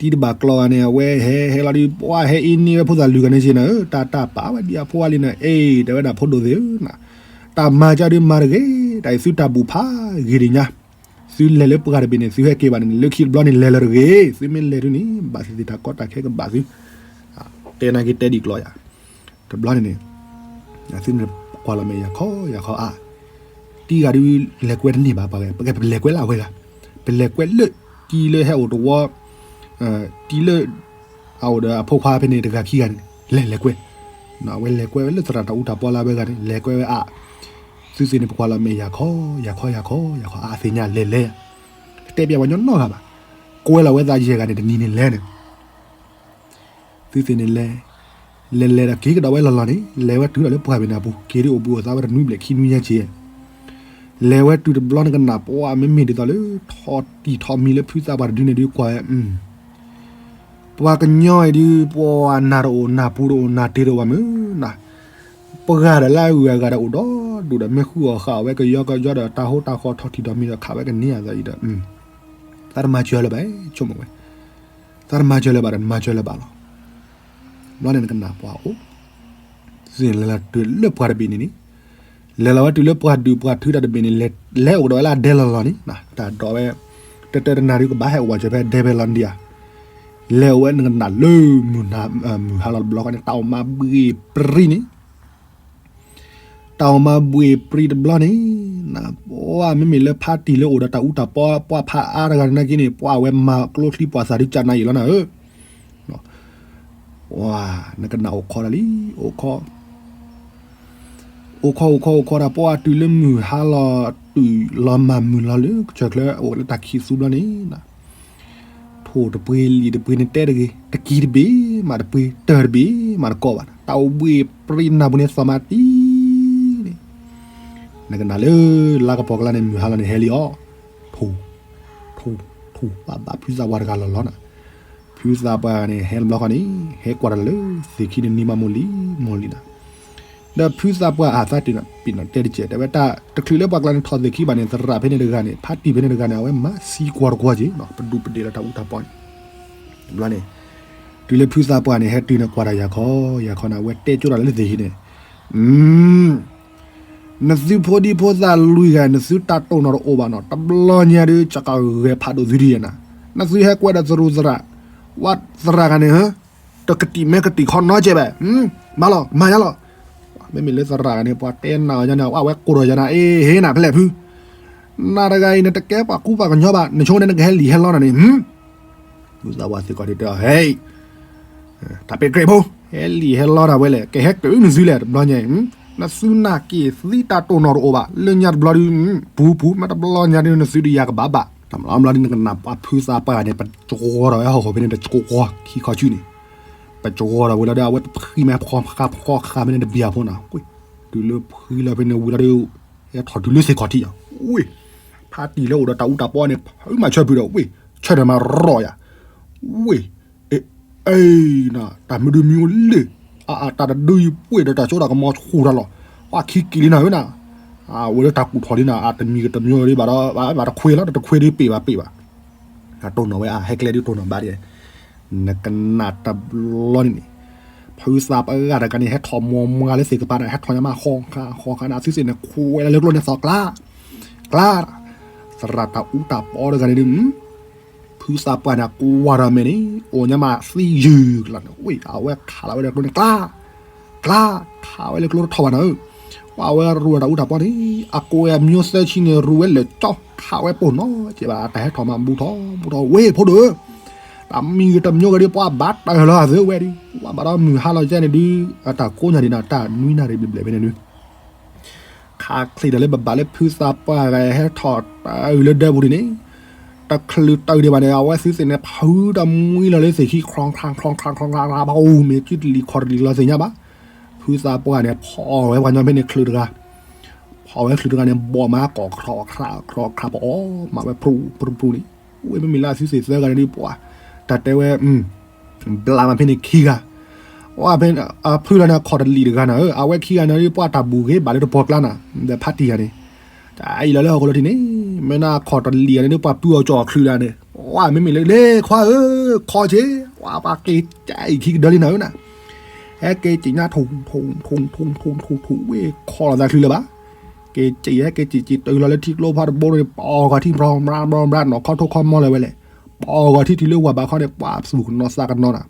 ကျီန့ၣ်, တံၤတဘၣ်ကျီဂၤန့ၣ် အဝဲဟဲဟဲလီၤဒီး ပှၤဟဲအ့န့ၢ်ဝဲဖိသၣ်လွံၢ်ဂၤန့ၣ်က့ၤနၤဧၢ, တၢ်တၢ်ပာ်ဝဲဒ်အဖိအလံၤန့ၣ် အ့ၣ် တဲဝဲဒၣ်ဖိဒိၣ်သ့ၣ်ဧၢ, တၢ်မၤကဒီးမၤတဂ့ၤ, တၢ်အံၤသုတၢ်ဘူၣ်ဖးဂ့ၤဒံးညါ, သုလဲၤလၢပှၢ်တဘ့ၣ်န့ၣ် သုဟဲက့ၤဘၣ်န့ၣ် လၢခံတဘျီန့ၣ်လဲၤလၢတဂ့ၤ, သုမ့ၢ်လဲၤဒုန့ၣ် ဘၣ်သ့ၣ်သ့ၣ်တၢ်ကီတၢ်ခဲကဘၣ်သု, တဲနာ်က့တဲဒံးကျီယၤ တဘျီန့ၣ်န့ၣ်, အသုန့ၣ်ကွၢ်လီၤမဲာ်ယၤခီယၤခီအါ, တံၤဂၤဒုးလဲၤကွဲတန့ၢ်ဘၣ်ပှၤဂၤ, ပကဲပလဲၤကွဲလၢအဝဲဂၤ, ပလဲၤကွဲလၢ တံၤလၢဟဲအိၣ်တဝီ, တံၤလၢ အအိၣ်ဒီးအဖိခွါဖဲန့ၣ်တဂၤခံဂၤန့ၣ် လဲၤလဲၤကွဲ, အဝဲလဲၤကွဲဝဲလၢသရၣ်တၢ်အူတၢ်ပီလၢအဝဲဂၤန့ၣ် လဲၤကွဲဝဲအါ, သုသ့ၣ်န့ၣ် ပကွၢ်လီၤမဲာ်ယၤခီယၤခီယၤခီယၤခီအါ အသ့ၣ်ညါလဲၤလဲၤ, တတဲပျးပှၤညီနီတဂၤဘၣ်, ကွဲလီၤဝဲသးယဲၢ်ဂၤန့ၣ် တနံၤန့ၣ်လဲၤန့ၣ် သုသ့ၣ်န့ၣ်လဲၤ, လဲၤလဲၤဒီးက့ၤကဒီးဝဲလီၢ်လီၢ်န့ၣ် လဲၤဝဲတုၤဒီးလၢပှၢ်ဘ့ၣ်န့ၣ်အပူၤ က့ၤဒုးအိၣ်ဘှံးအိၣ်သါဝဲတနွံဘျဲၣ်ခံနွံညါက့ၤ, လဲၤဝဲတုၤတဘျီန့ၣ်ကနၣ်ပှၤမ့မ့ၢ်ဒ်သိးလၢ ထီၣ်တံၢ်ထီၣ်မံၤလၢဖုသးပှၢ်တဒုန့ၣ်ဒုးကွၢ်ဝဲ, ပှၤကညီအံၤဒုး ပှၤနၢ်တအိၣ်နၢ်ပူၤတအိၣ်နၢ်တ့တအိၣ်ဘၣ်မုၢ်နၤ, ပှၤဂၤဒီးလၢအဂုၤအဂၤဒီးအိၣ်ဒီးဒိၣ်ဒီး မ့ၢ်ဃုအီၣ်ဃာ်အီၣ်ဝဲကယီကယီဒီး တၢ်ဟိတၢ်ဃီထီၣ်ထံၣ်ဒီးမံၤဒီးခးဝဲကန့ၢ်အသးအံၤဒီး, သးတမၤစၢၤလၢၤဘၣ် ဆိကမိၣ်ဝဲ, သးတမၤစၢၤလၢၤဘၣ်ဒီးတမၤစၢၤလၢၤဘၣ်လီၤ. ဘျီန့ၣ်နကနၣ်ပှၤအိၣ်, သုသ့ၣ်န့ၣ်လဲၤလၢတုၤလၢပှၢ်တဘ့ၣ်န့ၣ်န့ၣ်, လဲၤလီၤဝဲတုၤလၢပှၢ်ဒုးပှၢ်ထုတၢ်တဘ့ၣ်န့ၣ် လဲၤအိၣ်ကဒီးဝဲလၢအဒဲလီၤလီၤန့ၣ်, တၢ်ဒိးဝဲ တၢ်တနၣ်ရံၣ်ကဘၣ်ဟဲအိၣ်ဝဲစၢၤဖဲဒဲဖဲလီၤဒံးဧါ, လဲၤအိၣ်ဝဲနကနၣ်လၢ မုၢ်ဟါလီၤတဘျီဃီန့ၣ် တၢ်အိၣ်မၤဘှ့ၣ်ပြံန့ၣ် တၢ်အိၣ်မၤဘှ့ၣ်ပြံတဘျီန့ၣ်, ပှၤမ့မ့ၢ်လၢဖါတံၢ်လၢအိၣ်ဒီးတၢ်အူတၢ်ပီ ပှၤဖးအါတဂၤနာ်က့န့ၣ် ပှၤဝဲမၤကျိချံပှၤသးဒုကနၤအံၤလီၤနၤဧၢ, နကနၣ်အိၣ်ခိးတၢ်လံ, အိၣ်ခိး အိၣ်ခိးအိၣ်ခိးအိၣ်ခိးတၢ် ပှၤတုၤလၢမုၢ်ဟါလီၤ တုၤလီၤမၢ်မုၢ်လီၤလၢကစၢၢ်ချၢ အိၣ်လၢတၢ်ခံးသူဘျီန့ၣ် ထိၣ်တပှ့ၤလံာ်တပှ့ၤန့ၣ်တဲတဂ့ၤ တကံတဘ့ၣ်မးတပှ့ၤ တၢၢ်တဘ့ၣ်မးတကိးဘၣ် တၢ်အိၣ်ဘှ့ၣ်ပြံနၢ်ပူၤန့ၣ်သီၣ်မးတံၢ်န့ၣ်, နကနၣ်လၢ လါကပီၤကျါန့ၣ် မုၢ်ဟါလီၤန့ၣ် ဟဲလံအီၤ, ထိၣ် ထိၣ် ထိၣ် ဘၣ်ဘၣ်ဖုသးပှၢ်တဂၤလီၤလီၤနၤ, ဖုသးပှၢ်န့ၣ် ဟဲတဘျီဃီန့ၣ် ဟဲကွၢ်တၢ်လၢသ့ၣ်ခံန့ၣ် နံၤမးမိၢ်လံ မိၢ်လံနၤ ဒီးဖုသးပှၢ်အသးတ့ၢ်နီၤ ပ့ၤနီၣ်တဲတကဲး တဲဝဲတၢ်တချုးလၢပှၤကျါန့ၣ် ထိၣ်သ့ၣ်ခံဘၣ်န့ၣ် သရၣ်ဖဲန့ၣ်တဂၤန့ၣ် ဖါတံၢ်ဖဲန့ၣ်တဂၤန့ၣ် အဝဲမၤသံကွၢ်တကွၢ်က့ၤ ပဒူးပဒ့ၣ်လီၤတၢ်အူတၢ်ပီန့ၣ်, ဘျီန့ၣ် တုၤလၢဖုသးပှၢ်န့ၣ် ဟဲတုၤန့ၣ်ကွၢ်တၢ်ယၤခီ ယၤခီန့ၣ် အဝဲတဲကၠိတၢ်လၢသ့ၣ်ခံန့ၣ် နသုဖိဒံဖိသၣ်လွံၢ်ဂၤ နသုတၢ်တိၢ်နီၣ်တအိၣ်ဘၣ်နီၤ တဘျီညါဒုး ကကဂဲၤဖးဒိၣ်သုဒံးယဲနၤ, နသုဟဲကွဲဒီးသရူးသရၣ်, ဝဲသရၣ်ဂၤန့ၣ် တကတံၢ်မဲကတံၢ်ခီနီကဲးဘၣ်, မၤလီၤ မၤယါလီၤ, မ့မ့ၢ်လၢသရၣ်ဂၤန့ၣ် ပှၤတဲနၤအီၤညါန့ၣ် အဝဲကိးထီၣ်ယၤနၤ အ့ ဟ့နၤဖဲလဲၣ်ဖု, နၤတဂၤအံၤ နတကဲပှၤကူပှၤကညီဘၣ် နဆိန့ၣ်နကဟဲလံာ်ဟဲလီနၤန့ၣ် ဖုသးပှၢ်စ့ၢ်ကီးဒုးတဲအီၤ ဟဲ တၢ်ပဲာ်ကြဲးဖိ ဟဲလံာ်ဟဲလီတၢ်ဝဲလဲၣ် ကဟဲကၢးနသုလဲၣ် တဘျီညါအံၤ, နသုနာ်က့ၤသံတၢ်တိၢ်နီၣ်တအိၣ်ဘၣ် လၢညါတဘျီဒုး, ပူၤပူၤ မ့ၢ်တဘျီညါဒုး နသုဒုးယၤကဘၣ်ဘၣ်, တဘျီဘျီဒုး နကနၣ်ပှၤဖုသးပှၢ်န့ၣ် ပကဝီၤထီၣ်ဝဲဟီၣ်ခိၣ်ဖဲန့ၣ် တကဝီၤခံခီစုန့ၣ်, ပကဝီၤထီၣ်ဝဲလီၤဒီး အဝဲတဖှံမ့ၢ်ဖှီၣ်ဃာ်ဖှီၣ်ဃာ်ဖဲန့ၣ် တဘံၣ်အဖိနီၤ, တုၤလၢဖှံလီၤဖဲန့ၣ်ဝံၤလီၤဒီး ဟဲထီၣ်တုၤလၢသ့ၣ်ခီၣ်ထံးယၤ, ဝ့ၢ် ဖါတံၢ်လၢအိၣ်ဒီးတၢ်အူတၢ်ပီန့ၣ် ဖုမၤဆၢဖုဒီး ဝ့ၢ် ဆၢထၢၣ်မၤရီၣ်ယၤ, ဝ့ၢ် အ့ အ့ နၤ တၢ်မုၢ်ဒုးမံၤအိၣ်လၢ အတၢ်တဒုယပှ့ၤဒီးတၢ်စိတၢ်ကမီၤဆူၣ်တၢ်လီၤ, ပှၤခံက့ၤလံနၤဧၢနၤ, အဝဲလၢတၢ်ကူၣ်ထီၣ်လံနၤ အတမံၤကတမံၤလီၤဒ်ဘၣ်ဒီး ဘၣ်တခွ့လီၤ တခွ့ဒုးပ့ၤဘၣ်ပ့ၤဘၣ်, တၢ်တိၢ်နီၣ်ဝဲအဟဲကျဲဒုးတိၢ်နီၣ်ဘၣ်ဒ် နကနၣ်တဘျီန့ၣ်န့ၣ်, ဖုသးပှၢ်တဂၤန့ၣ် ဟဲထီၣ်မီၤမွၤလၢသ့ၣ်ကပၤန့ၣ် ဟဲထီၣ်ညါမးဃီၤဃာ်ဃီၤဃာ်န့ၣ် အသုသ့ၣ်န့ၣ် ခွဲးလၢကျိန့ၣ်သီၣ်ကျါ ကျါ, သရၣ်တၢ်အူတၢ်ပီတဂၤန့ၣ်ဒုး ဖုသးပှၢ်န့ၣ် ကွၢ်ဒီးမဲာ်န့ၣ် အိၣ်ညါမးသံယုၢ်ကလီန့ၣ် ဝ့ၢ် အဝဲခးလီၤဝဲလၢကျိန့ၣ် ကျါ, ကျါ, ခးဝဲလၢကျိတထီၣ်ဘၣ်နၤဧၢ, ပှၤဝဲရူးဝဲတၢ်အူတၢ်ပီန့ၣ် အကွဲးအမျိုးသဲဆံန့ၣ် ရူးဝဲလဲၤကၠီ ခးဝဲပိၢ်နီၤ ကဲဘၣ် တၢ်ဟဲထီၣ်မးဘူးထီၣ်ဘူးထီၣ် ဝ့ၢ်ဖိဒိၣ်ဧၢ, တၢ်မံၤတမျိုးကဒုး ပှၤဘၣ်တၢ်လီၤအသးဝဲဒုး ပှၤဘၣ်ဒီးမုၢ်ဟါလီၤကဲန့ၣ်ဒုး အတၢ်ကိးညါဒံးနၤ တၢ်နွံနၣ်ရံၣ်ဘျဲၣ်ဘျဲၣ်ဖဲန့ၣ်ဒုး ခးချံးဒီးလၢဘၣ်ဘၣ်လၢဖုသးပှၢ်ဂၤဟဲထီၣ်တၢ်အုၣ်လၢဒၢပူၤန့ၣ်န့ၣ်, တချုးတၢ်အုၣ်ဒံးဘၣ်န့ၣ် အဝဲသုသ့ၣ်န့ၣ် ဖုတၢ်မှံလီၤလၢသ့ၣ်ခံ ခြီၣ်ခြီၣ်ခြီၣ်ခြီၣ် ဘၣ်အိၣ်မ့ၢ်စုတလံၤခီၣ်တလံၤလီၤသ့ၣ်ညါဘၣ်, ဖုသးပှၢ်န့ၣ် ဖီၣ်ဝဲပှၤကညီဖဲန့ၣ်ချုးတဂၤ, ဖီၣ်ဝဲချုးတဂၤန့ၣ် ဘီၣ်မးကိၢ်ခြီၣ်ခြီၣ်ခြီၣ်ခြီၣ် ပအီၣ်မးဝဲ ပြူပြူပြူန့ၣ်, ဝ့ၢ်မ့မ့ၢ်လၢအသုသ့ၣ်သၢဂၤန့ၣ်ဒုးပှၤ, တၢ်တဲဝဲ ဘျးမးဖဲန့ၣ်ခံဂၤ, အဖုလီၤန့ၣ် ခီၣ်တလံာ်တဂၤနၤဧၢ, အဝဲခံဂၤန့ၣ်ဒုး ပှၤတၢ်ဘူၣ်ဂ့ၤဘၣ်လၢတပှီၢ်ကျါနၤ, ဒီးဖါတံၢ်ဂၤန့ၣ်, တၢ်အံၤလီၤလၢဟီၣ်ခိၣ်လီၤထံးန့ၣ်, မ့ၢ်နခီၣ်တလံာ်ဂၤန့ၣ်ဒုး ပှၤပုၢ်အီၣ်ကၠီၣ်အီၣ်ချုးဒၣ်န့ၣ်, ဝဲမ့မ့ၢ်လၢ လ့ခွါဧၢ, ခီဆ့, ဝဲပှၤက့ၤကဲအံၤခံကဒၢလံနၤဧၢနၤ, ဟဲက့ၤက့ၤညါထူၣ်ထူၣ်ထူၣ်ထူၣ်ထူၣ်ထူၣ် ဝ့ၢ်ခီၣ်လီၤသးချုးလၢၤဘၣ် က့ၤစံး ဟဲက့ၤစံး စံးတုၤလီၤလၢထံကျိဖးတဘိန့ၣ် ပအီၣ်ဂီၤထံ ဘြီဘြါ ဘြီဘြါ နီၢ်ခီထိၣ်ခီမီလၢၤဝဲလဲၣ်, ပအီၣ်ဂီၤထံတုၤလၢဝၤဘးခီန့ၣ် ပှၤသူၣ်ကနီၤသးကနီၤနၤ,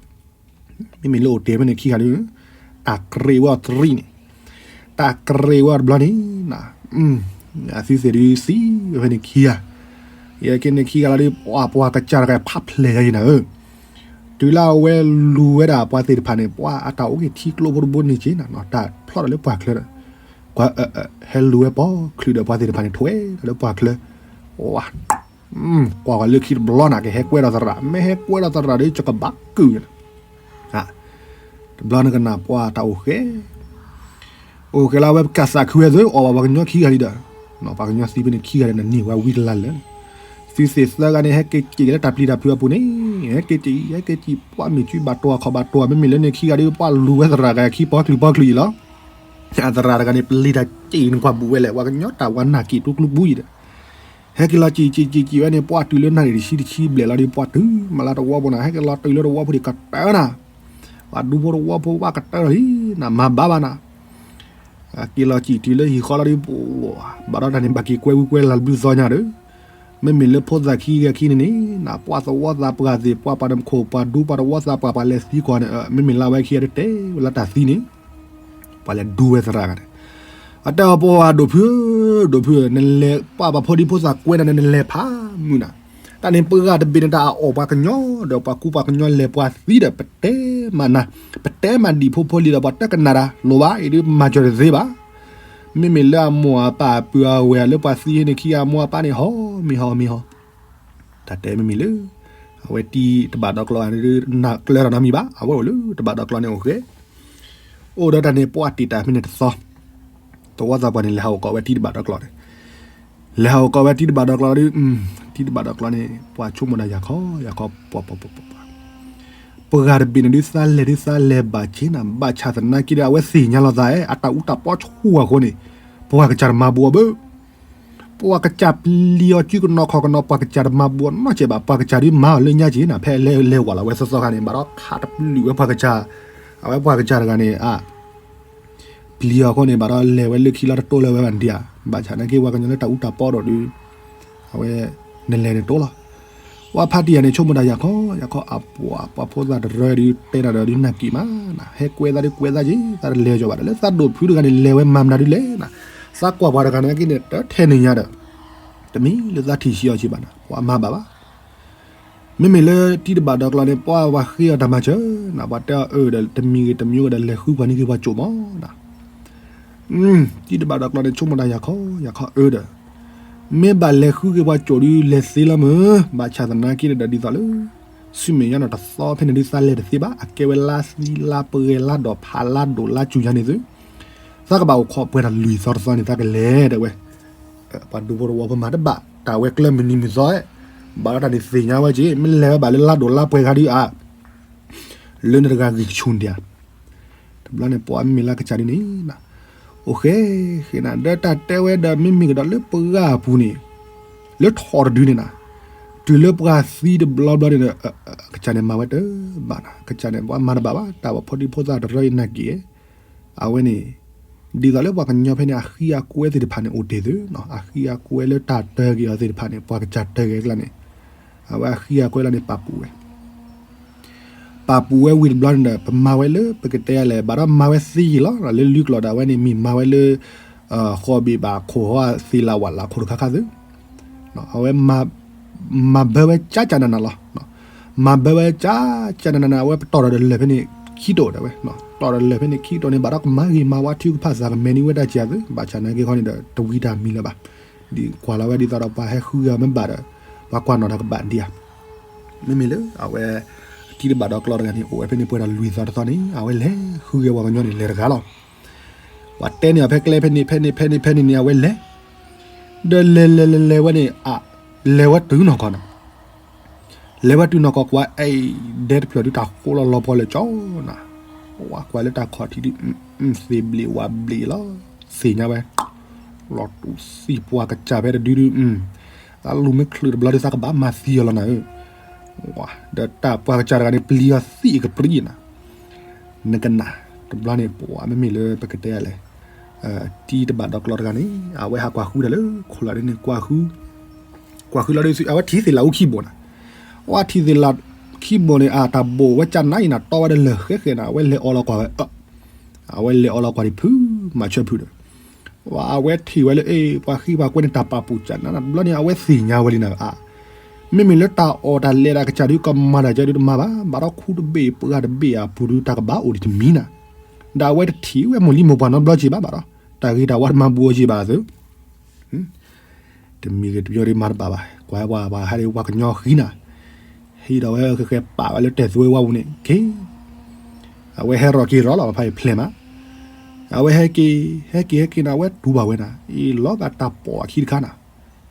မ့မ့ၢ်လၢအိၣ်တ့ၢ်ဖဲန့ၣ်ခံဂၤဒုး တၢ်ကြ့းဝဲအီၤတရံးန့ၣ်, တၢ်ကြ့းဝဲအီၤတဘျီန့ၣ်, အသုသ့ၣ်ဒုးသံဝဲဖဲန့ၣ်ခံဂၤ, ယဲက့န့ၣ်ခံဂၤလီၤဒုး ပှၤပှၤကစၢ်တဂၤဖးဖျဲးယၤယံၤနၤဧၢ တုၤလၢအဝဲလူၤဝဲဒၣ်ပှၤသ့ၣ်တဖၣ်န့ၣ် ပှၤအတၢ်အိၣ်က့ၤထံကျိဖိတဘိန့ၣ်က့ၤနၤ တၢ်ဖျီၣ်ဒီးလၢပှၢ်ချၢဒီး, ဟဲလူၤဝဲပိာ်ချုးဒီးပှၤသ့ၣ်တဖၣ်န့ၣ် ထွဲဒီးလၢပှၢ်ချၢ, ဝါ, ကွၢ်ဝဲလၢခံတဘျီနၤ ကဟဲကွဲဒီးသရၣ် မ့ၢ်ဟဲကွဲဒီးသရၣ်ဒီး ကကဘၣ်ကုၢ်န့ၣ်, တဘျီနကနၣ်ပှၤတၢ်အိၣ်ဃဲ အိၣ်ကဲလၢဝဲပကစၢ်ခုဝဲသု အီၣ်ဘၣ်ပှၤကညီခံဂၤလံဒီး, ပှၤကညီသံဖဲန့ၣ်ခံဂၤဒီး နနံၣ်ဝဲဝံၤတလါလၢာ်, သုသ့ၣ်သၢဂၤန့ၣ် ဟဲက့ၤစံးလၢတၢ်ပျံၤတၢ်ဖုးအပူၤန့ၣ်, ဟဲက့ၤစံး ဟဲက့ၤစံး ပှၤမ့ၢ်စုဘၣ်တီၢ်အခီၣ်ဘၣ်တီၢ် မ့မ့ၢ်လၢန့ၣ်ခံဂၤဒီး ပှၤလူၤဝဲသရၣ်ဂၤခံပီချုးပီချုးအံၤလီၤ, သရၣ်တဂၤန့ၣ် ပျံၤတၢ်စံးနကွၢ်ဘူးဝဲလဲၣ် ပှၤကညီတၢ်ဝါနာ်က့ၤတူၢ်ကျူပူၤအံၤဒီး ဟဲက့ၤလီၤစံးစံးစံးစံးဝဲန့ၣ် ပှၤတုၤလၢနၣ်ရံၣ်တဆံတဆံဘျဲၣ်လီၤဒီး ပှၤတုၤမၤလၢတဝီဖိနၤ ဟဲက့ၤလီၤတုၤလၢတဝီဖိဒံးကတၢၢ်နၤ, ပှၤဒူဖိတဝီဖိဘၣ်ကတၢၢ်လီၤလံ, နမၤဘၣ်ဘၣ်နၤ, က့ၤလီၤစံၣ်တုၤလၢဟံၣ်ဃီလီၤဒီး ဘၣ်ဒီးတၢ်န့ၣ် ဘၣ်က့ၤကွဲဝံကွဲလၤတဘျုးသီညါဒီး, မ့မ့ၢ်လၢဖိသၣ်ခံဂၤခံန့ၣ်န့ၣ် ပှၤသဝီသးပှၢ်သ့ၣ် ပှၤပှၤတခိၣ် ပှၤဒူပှၤသဝီသးပှၢ် ပှၤလဲၤသံကွၢ်န့ၣ် မ့မ့ၢ်လၢဝဲခံဂၤတတဲဝဲလၢတၢ်သံန့ၣ် ပှၤလဲၤဒူဝဲသရၣ်ဂၤန့ၣ်, အတဲအီၤ ပှၤဒိၣ်ဖုဧၢ, ဒိၣ်ဖုဧၢ, နလဲၤပှၤပှၤဖိဒံဖိသၣ်ကွဲနၤန့ၣ် နလဲၤဖးမုၢ်နၤ, တၢ်န့ၣ်ပှၤတဘ့ၣ်န့ၣ် တၢ်အအီၣ်ပှၤကညီ ဒီးပှၤကူပှၤကညီလဲၤပှၤသံဒီး ပတဲမးနၤ, ပတဲမးဒံၣ်ဖိဖိလံၤဒီး ပှၤတကနၣ်တၢ်လိၣ်ဘၣ် အံၤဒုး မၤစၢၤတသ့ဘၣ်. မ့မ့ၢ်လၢအမိၢ်အပၢ်အပုၢ်အဝဲၢ်လၢပှၤသံဟဲန့ၣ်ခံဂၤ အမိၢ်အပၢ်န့ၣ် ဟီမ့ၢ်ဟီမ့ၢ်ဟီ, တၢ်တဲမ့မ့ၢ်လၢ အဝဲတံၤတဘၣ်ဒီးကျီန့ၣ် နကျၢၤထီၣ်နီတမံၤဘၣ်, အဝဲအိၣ်လၢတဘၣ်ဒီးကျီန့ၣ်အိၣ်ဃဲ, အိၣ်ဒီးတၢ်န့ၣ် ပှၤတ့ၢ်တၢ်ဖဲန့ၣ်တသီ, သဝီသးပှၢ်န့ၣ် လဲၤဟးအိၣ်ကိးဝဲတံၤတဘၣ်ဒီးကျီန့ၣ်, လဲၤဟးအိၣ်ကိးဝဲတံၤတဘၣ်ဒီးကျီဒီး တံၤတဘၣ်ဒီးကျီန့ၣ် ပှၤဆိကမိၣ်တၢ်ယၤခီ ယၤခီ ပှၤပှၤပှၤပှၤ ပှၤဂၤတဘ့ၣ်န့ၣ်ဒုး သးလဲၤဒုးသးလဲၤဘၣ်က့ၤနၤ ဘၣ်ဆၣ်သနာ်က့ဒီး အဝဲသ့ၣ်ညါလီၤသးဧၢ အတၢ်အူတၢ်ပီဆူၣ်အဃိန့ၣ်, ပှၤကစၢ်တမၤဘူးအီၤဘၣ်, ပှၤကစၢ်ပျံၤအီၤစုကနီၤခီၣ်ကနီၤ ပှၤကစၢ်တမၤဘူးအီၤနီတစဲးဘၣ်, ပှၤကစၢ်ဒုးမၤအီၤလၢညါက့ၤနၤ ဖဲလဲၤလဲၤဝဲလီၤဝဲသီသီခါန့ၣ် ဘၣ်ဒီးခးတပျုာ်ဝဲပှၤကစၢ်, အဝဲပှၤကစၢ်တဂၤန့ၣ် အ ပျံၤအီၤအဃိန့ၣ် ဘၣ်ဒီးလဲၤဝဲလၢခံလီၤတတိၢ်လၢၤဝဲဘၣ်ဒံးဧါ, ဘၣ်ဆၣ်သနာ်က့ ပှၤကညီလၢတၢ်အူတၢ်ပီဒီးဒုး အဝဲ နလဲၤနတိၢ်လီၤ. ပှၤဖါတံၢ်ယၤန့ၣ် ဆိကမိၣ်တၢ်ယၤခီ ယၤခီ အပှၤ ပှၤဖိသၣ်တရၢဒုး တဲတၢ်ဒီးဒုးနၢ်က့ၤမး, ဟဲကွဲသးဒုးကွဲသးက့ၤ သးတလဲၤကီၤဘၣ်ဒီး လၢသးဒိၣ်ဖုတဂၤန့ၣ် လဲၤဝဲမၤမနုၤဒုးလဲၣ်နၤ, သးကွၢ်ပှၤတဂၤန့ၣ်က့န့ၣ် တထဲန့ၣ်ညါဒီး တမ့ၢ်လၢသးထံၣ်ဆံးအီၤက့ၤဘၣ်နၤ ပှၤမၤဘၣ်ဘၣ် မ့မ့ၢ်လၢတံၤတဘၣ်ဒီးကျီန့ၣ် ပှၤပှၤဃ့အီၤတၢ်မၤစၢၤနၤ ပှၤတဲအီၤအၢဒီး တမံၤဂ့ၤတမံၤဂ့ၤဒီး လဲၤဃုပှၤနံၤက့ၤပှၤကိာ်မးနၤ, တံၤတဘၣ်ဒီးကျီန့ၣ် ဆိကမိၣ်တၢ်ယၤခီ ယၤခီအၢဒီး မ့ၢ်ဘၣ်လဲၤဃုက့ၤပှၤကိာ်ဒုး လဲၤသ့လီၤမး, ဘၣ်ဆၣ်သနာ်က့ဒီး ဒ်သိးလၢ ဆူမဲာ်ညါနီၢ်တသီဖဲန့ၣ်ဒုး သးလဲၤတသ့ဘၣ်, အကဲဝဲလါသံလါပှဲၤလါဒီးဖးလါဒိၣ်လါစူၤယါန့ၣ်သု, သးကဘၣ်အိၣ်ခိးပှဲၤတၢ်လွံၢ်သီတသီန့ၣ် သးကလဲၤတဲဝဲ ပှၤဒူဖိတဝီဖိမၤတဘၣ် တၢ်ဝဲကျၢၢ်မုၢ်နံၤမုၢ်သီ, ဘၣ်ဒီးတၢ်န့ၣ်သ့ၣ်ညါဝဲက့ၤ မ့ၢ်လဲၤဝဲဘၣ်လၢလါဒိၣ်လါပှဲၤဂၤဒုးအါ, လၢနတဂၤဂံၢ်ဆူၣ်ဒံးဧါ, တဘျီန့ၣ် ပှၤမ့မ့ၢ်လၢကစၢ်ဒုးန့ၣ် အိၣ်ဃဲဃဲနၤ ဒီးတၢ်တဲဝဲဒီး မ့မ့ၢ်ကဒီးလၢပဂၤအပူၤန့ၣ် လၢထီၣ်တဒုန့ၣ်နၤ, တုၤလၢပှၤသံတဘျီဘျီန့ၣ်ဒီး ကစၢ်န့ၣ်မၤဝဲတဘၣ်နၤ, ကစၢ်န့ၣ် ပှၤမၤတဘၣ်ဘၣ် တၢ်ဝဲဖိဒံဖိသၣ်တရၢအံၤနၢ်က့ၤ အဝဲန့ၣ် ဒ်သိးလၢပှၤကညီဖဲန့ၣ် အဃံအကွဲသ့ၣ်တဖၣ်န့ၣ် အိၣ်တ့ၢ်သု, အဃံအကွဲလၢတၢ်တၢက့ၤအီၤသ့ၣ်တဖၣ်န့ၣ် ပှၤကစၢ်တၢက့ၤအကျါန့ၣ်, အဝဲအဃံအကွဲလၢန့ၣ် ပာ်ပူၤဝဲ ပာ်ပူၤဝဲဝံၤတဘျီန့ၣ်ဒီး ပမၤဝဲလၢပကတဲလဲၣ် ဘၣ်ဒီးမၤဝဲသ့ယံာ်လီၤ, လၢလွံၢ်ကျိာ်ဒီး အဝဲန့ၣ်မ့ၢ်မၤဝဲလၢ ဃီဘ့ၣ်ဘၣ်ခိၣ်ဟီသ့လၢဝဲလၢခိၣ်တခါခါသု, အဝဲ မၤဘၢဝဲကၠၢ်ကၠၢ်နးနးလီၤ, မၤဘၢဝဲကၠၢ်ကၠၢ်နးနးန့ၣ် အဝဲပတီၢ်ဒီးလၢာ်ဖဲန့ၣ်ခံတိာ်ဒၣ်ဝဲ, တီၢ်ဒီးလၢာ်ဖဲန့ၣ်ခံတိာ်န့ၣ် ဘၣ်ဒီးကမၤဂ့ၤမၤဝါထုကဖၣ်သးကမဲာ်န့ၢ်ဝဲတၢ်စံၢ်သု, ဘၣ်ဆၣ်နာ်က့ခီန့ၣ်ဒီး တဝံၤတၢ်မံၤလၢၤဘၣ်, ဒ်ကွၢ်လီၤဝဲဒ်သိးဒီးပှၤဟဲဃုဂၤမ့ၢ်ဘၣ်ဒီး ပှၤကွၢ်နီၣ်တၢ်ကဘၣ်ဒံးဧါ, မ့မ့ၢ်လၢအဝဲ တံၤတဘၣ်ဒီးကျီတဂၤန့ၣ် အိၣ်ဝဲဖဲန့ၣ်ပှဲၤဒီးလွံၢ်သီတသီန့ၣ် အဝဲလဲၤဃုဂဲၤပှၤကညီန့ၣ် လဲၤတဂၤလီၤ, ပှၤတဲန့ၢ်အီၤဖဲကျဲဖဲန့ၣ် ဖဲန့ၣ် ဖဲန့ၣ် ဖဲန့ၣ်န့ၣ် အဝဲလဲၤ ဒီးလဲၤလဲၤလဲၤလဲၤဝဲန့ၣ် အ လဲၤဝဲတုၤနီၢ်ကီၢ်နၤ, လဲၤဝဲတုၤနီၢ်ကီၢ်ကွၢ် အဲၣ် ဒဲတဖျၢၣ်ဒုးတၢ်ဃိလီၤလီၤပှီၢ်လၢကၠီနၤ, ဝဲကွၢ်လၢတၢ်ခီၣ်ထံးဒုး သ့ၣ်ဘျ့ၣ်ဝၣ်ဘျ့ၣ်လီၤ, သ့ၣ်ညါဝဲ လီၤတူာ်သံပှၤကစၢ်ဖဲတဒုဒုး သးလူၤမ့ၢ်ချုးတဘျီဒုး သးကဘၣ်မၤသံအီၤလီၤနၤဧၢ, ဒီးတၢ်ပှၤကစၢ်တဂၤန့ၣ် ပျံၤအီၤသံအကပြံနၤ, နကနၣ် တဘျီန့ၣ် ပှၤမ့မ့ၢ်လၢပကတဲလဲၣ် တံၤတဘၣ်ဒီးကျီတဂၤန့ၣ် အဝဲဟးကွၢ်ဃုတၢ်လၢခိၣ်လၢ်ဒ်န့ၣ် ကွၢ်ဃု ကွၢ်ဃုလီၤဒ်အဝဲထံၣ်သ့ၣ်လၣ်အူခံဘိၣ်နၤ, အဝဲထံၣ်သ့ၣ်လၣ်ခံဘိၣ်န့ၣ် အတၢ်ဘိၣ်ဝဲကၢ်နါအံၤနၤ တီဝဲဒီးလၢာ်ဃဲဃဲနၤ အဝဲလဲၤအီလီၤကွၢ်ဝဲ အဝဲလဲၤအီလီၤကွၢ်ဒံးဖု မၤဆၢဖုဒီး ဝဲအဝဲထံၣ်ဝဲလၢ အ့ ပှၤဃံပှၤကွဲန့ၣ် တၢ်ပာ်ပူၤကၢ်နါနၤ တဘျီန့ၣ် အဝဲသ့ၣ်ညါဝဲလံနၤဧါ, မ့မ့ၢ်လၢတၢ်အီၣ်တၢ်လဲၤတၢ်ကစၢ်ဒုး ကမၤတၢ်ကဲဒုးတမၤဘၣ်, ဘၣ်ဒီးခူတဘ့ၣ်ပှၢ်တဘ့ၣ်အပူၤဒုး တၢ်ကဘၣ်အိၣ်ဒံးတမံၤနၤ, ဒီးအဝဲတထံၣ်ဝဲမိၢ်လံမိၢ်ပှၢ်နီတဘျီက့ၤဘၣ်ဘၣ်ဒီး တၢ်ဂ့ၤတၢ်ဝါတမၤဘူးအီၤက့ၤဘၣ်သု တမံၤဂ့ၤတမံၤဒုးမၤတဘၣ်ဘၣ်, ကွၢ်ဝဲပှၤဟဲဒ်ပှၤကညီဃံနၤ, ဟံးဒီးဝဲဃဲဃဲပာ်ဝဲလၢတဲာ်သွဲဝါပူၤန့ၣ် က့ၤ အဝဲဟဲရီၤက့ၤရီၤလီၤ ပဖးအံၤဖျဲၣ်မး, အဝဲဟဲက့ၤ ဟဲက့ၤဟဲက့ၤနၤ အဝဲတူၢ်ဘၣ်ဝဲနၤ အံၤလီၤဂာ်တၢ်ပိာ်အခံတခါနၤ,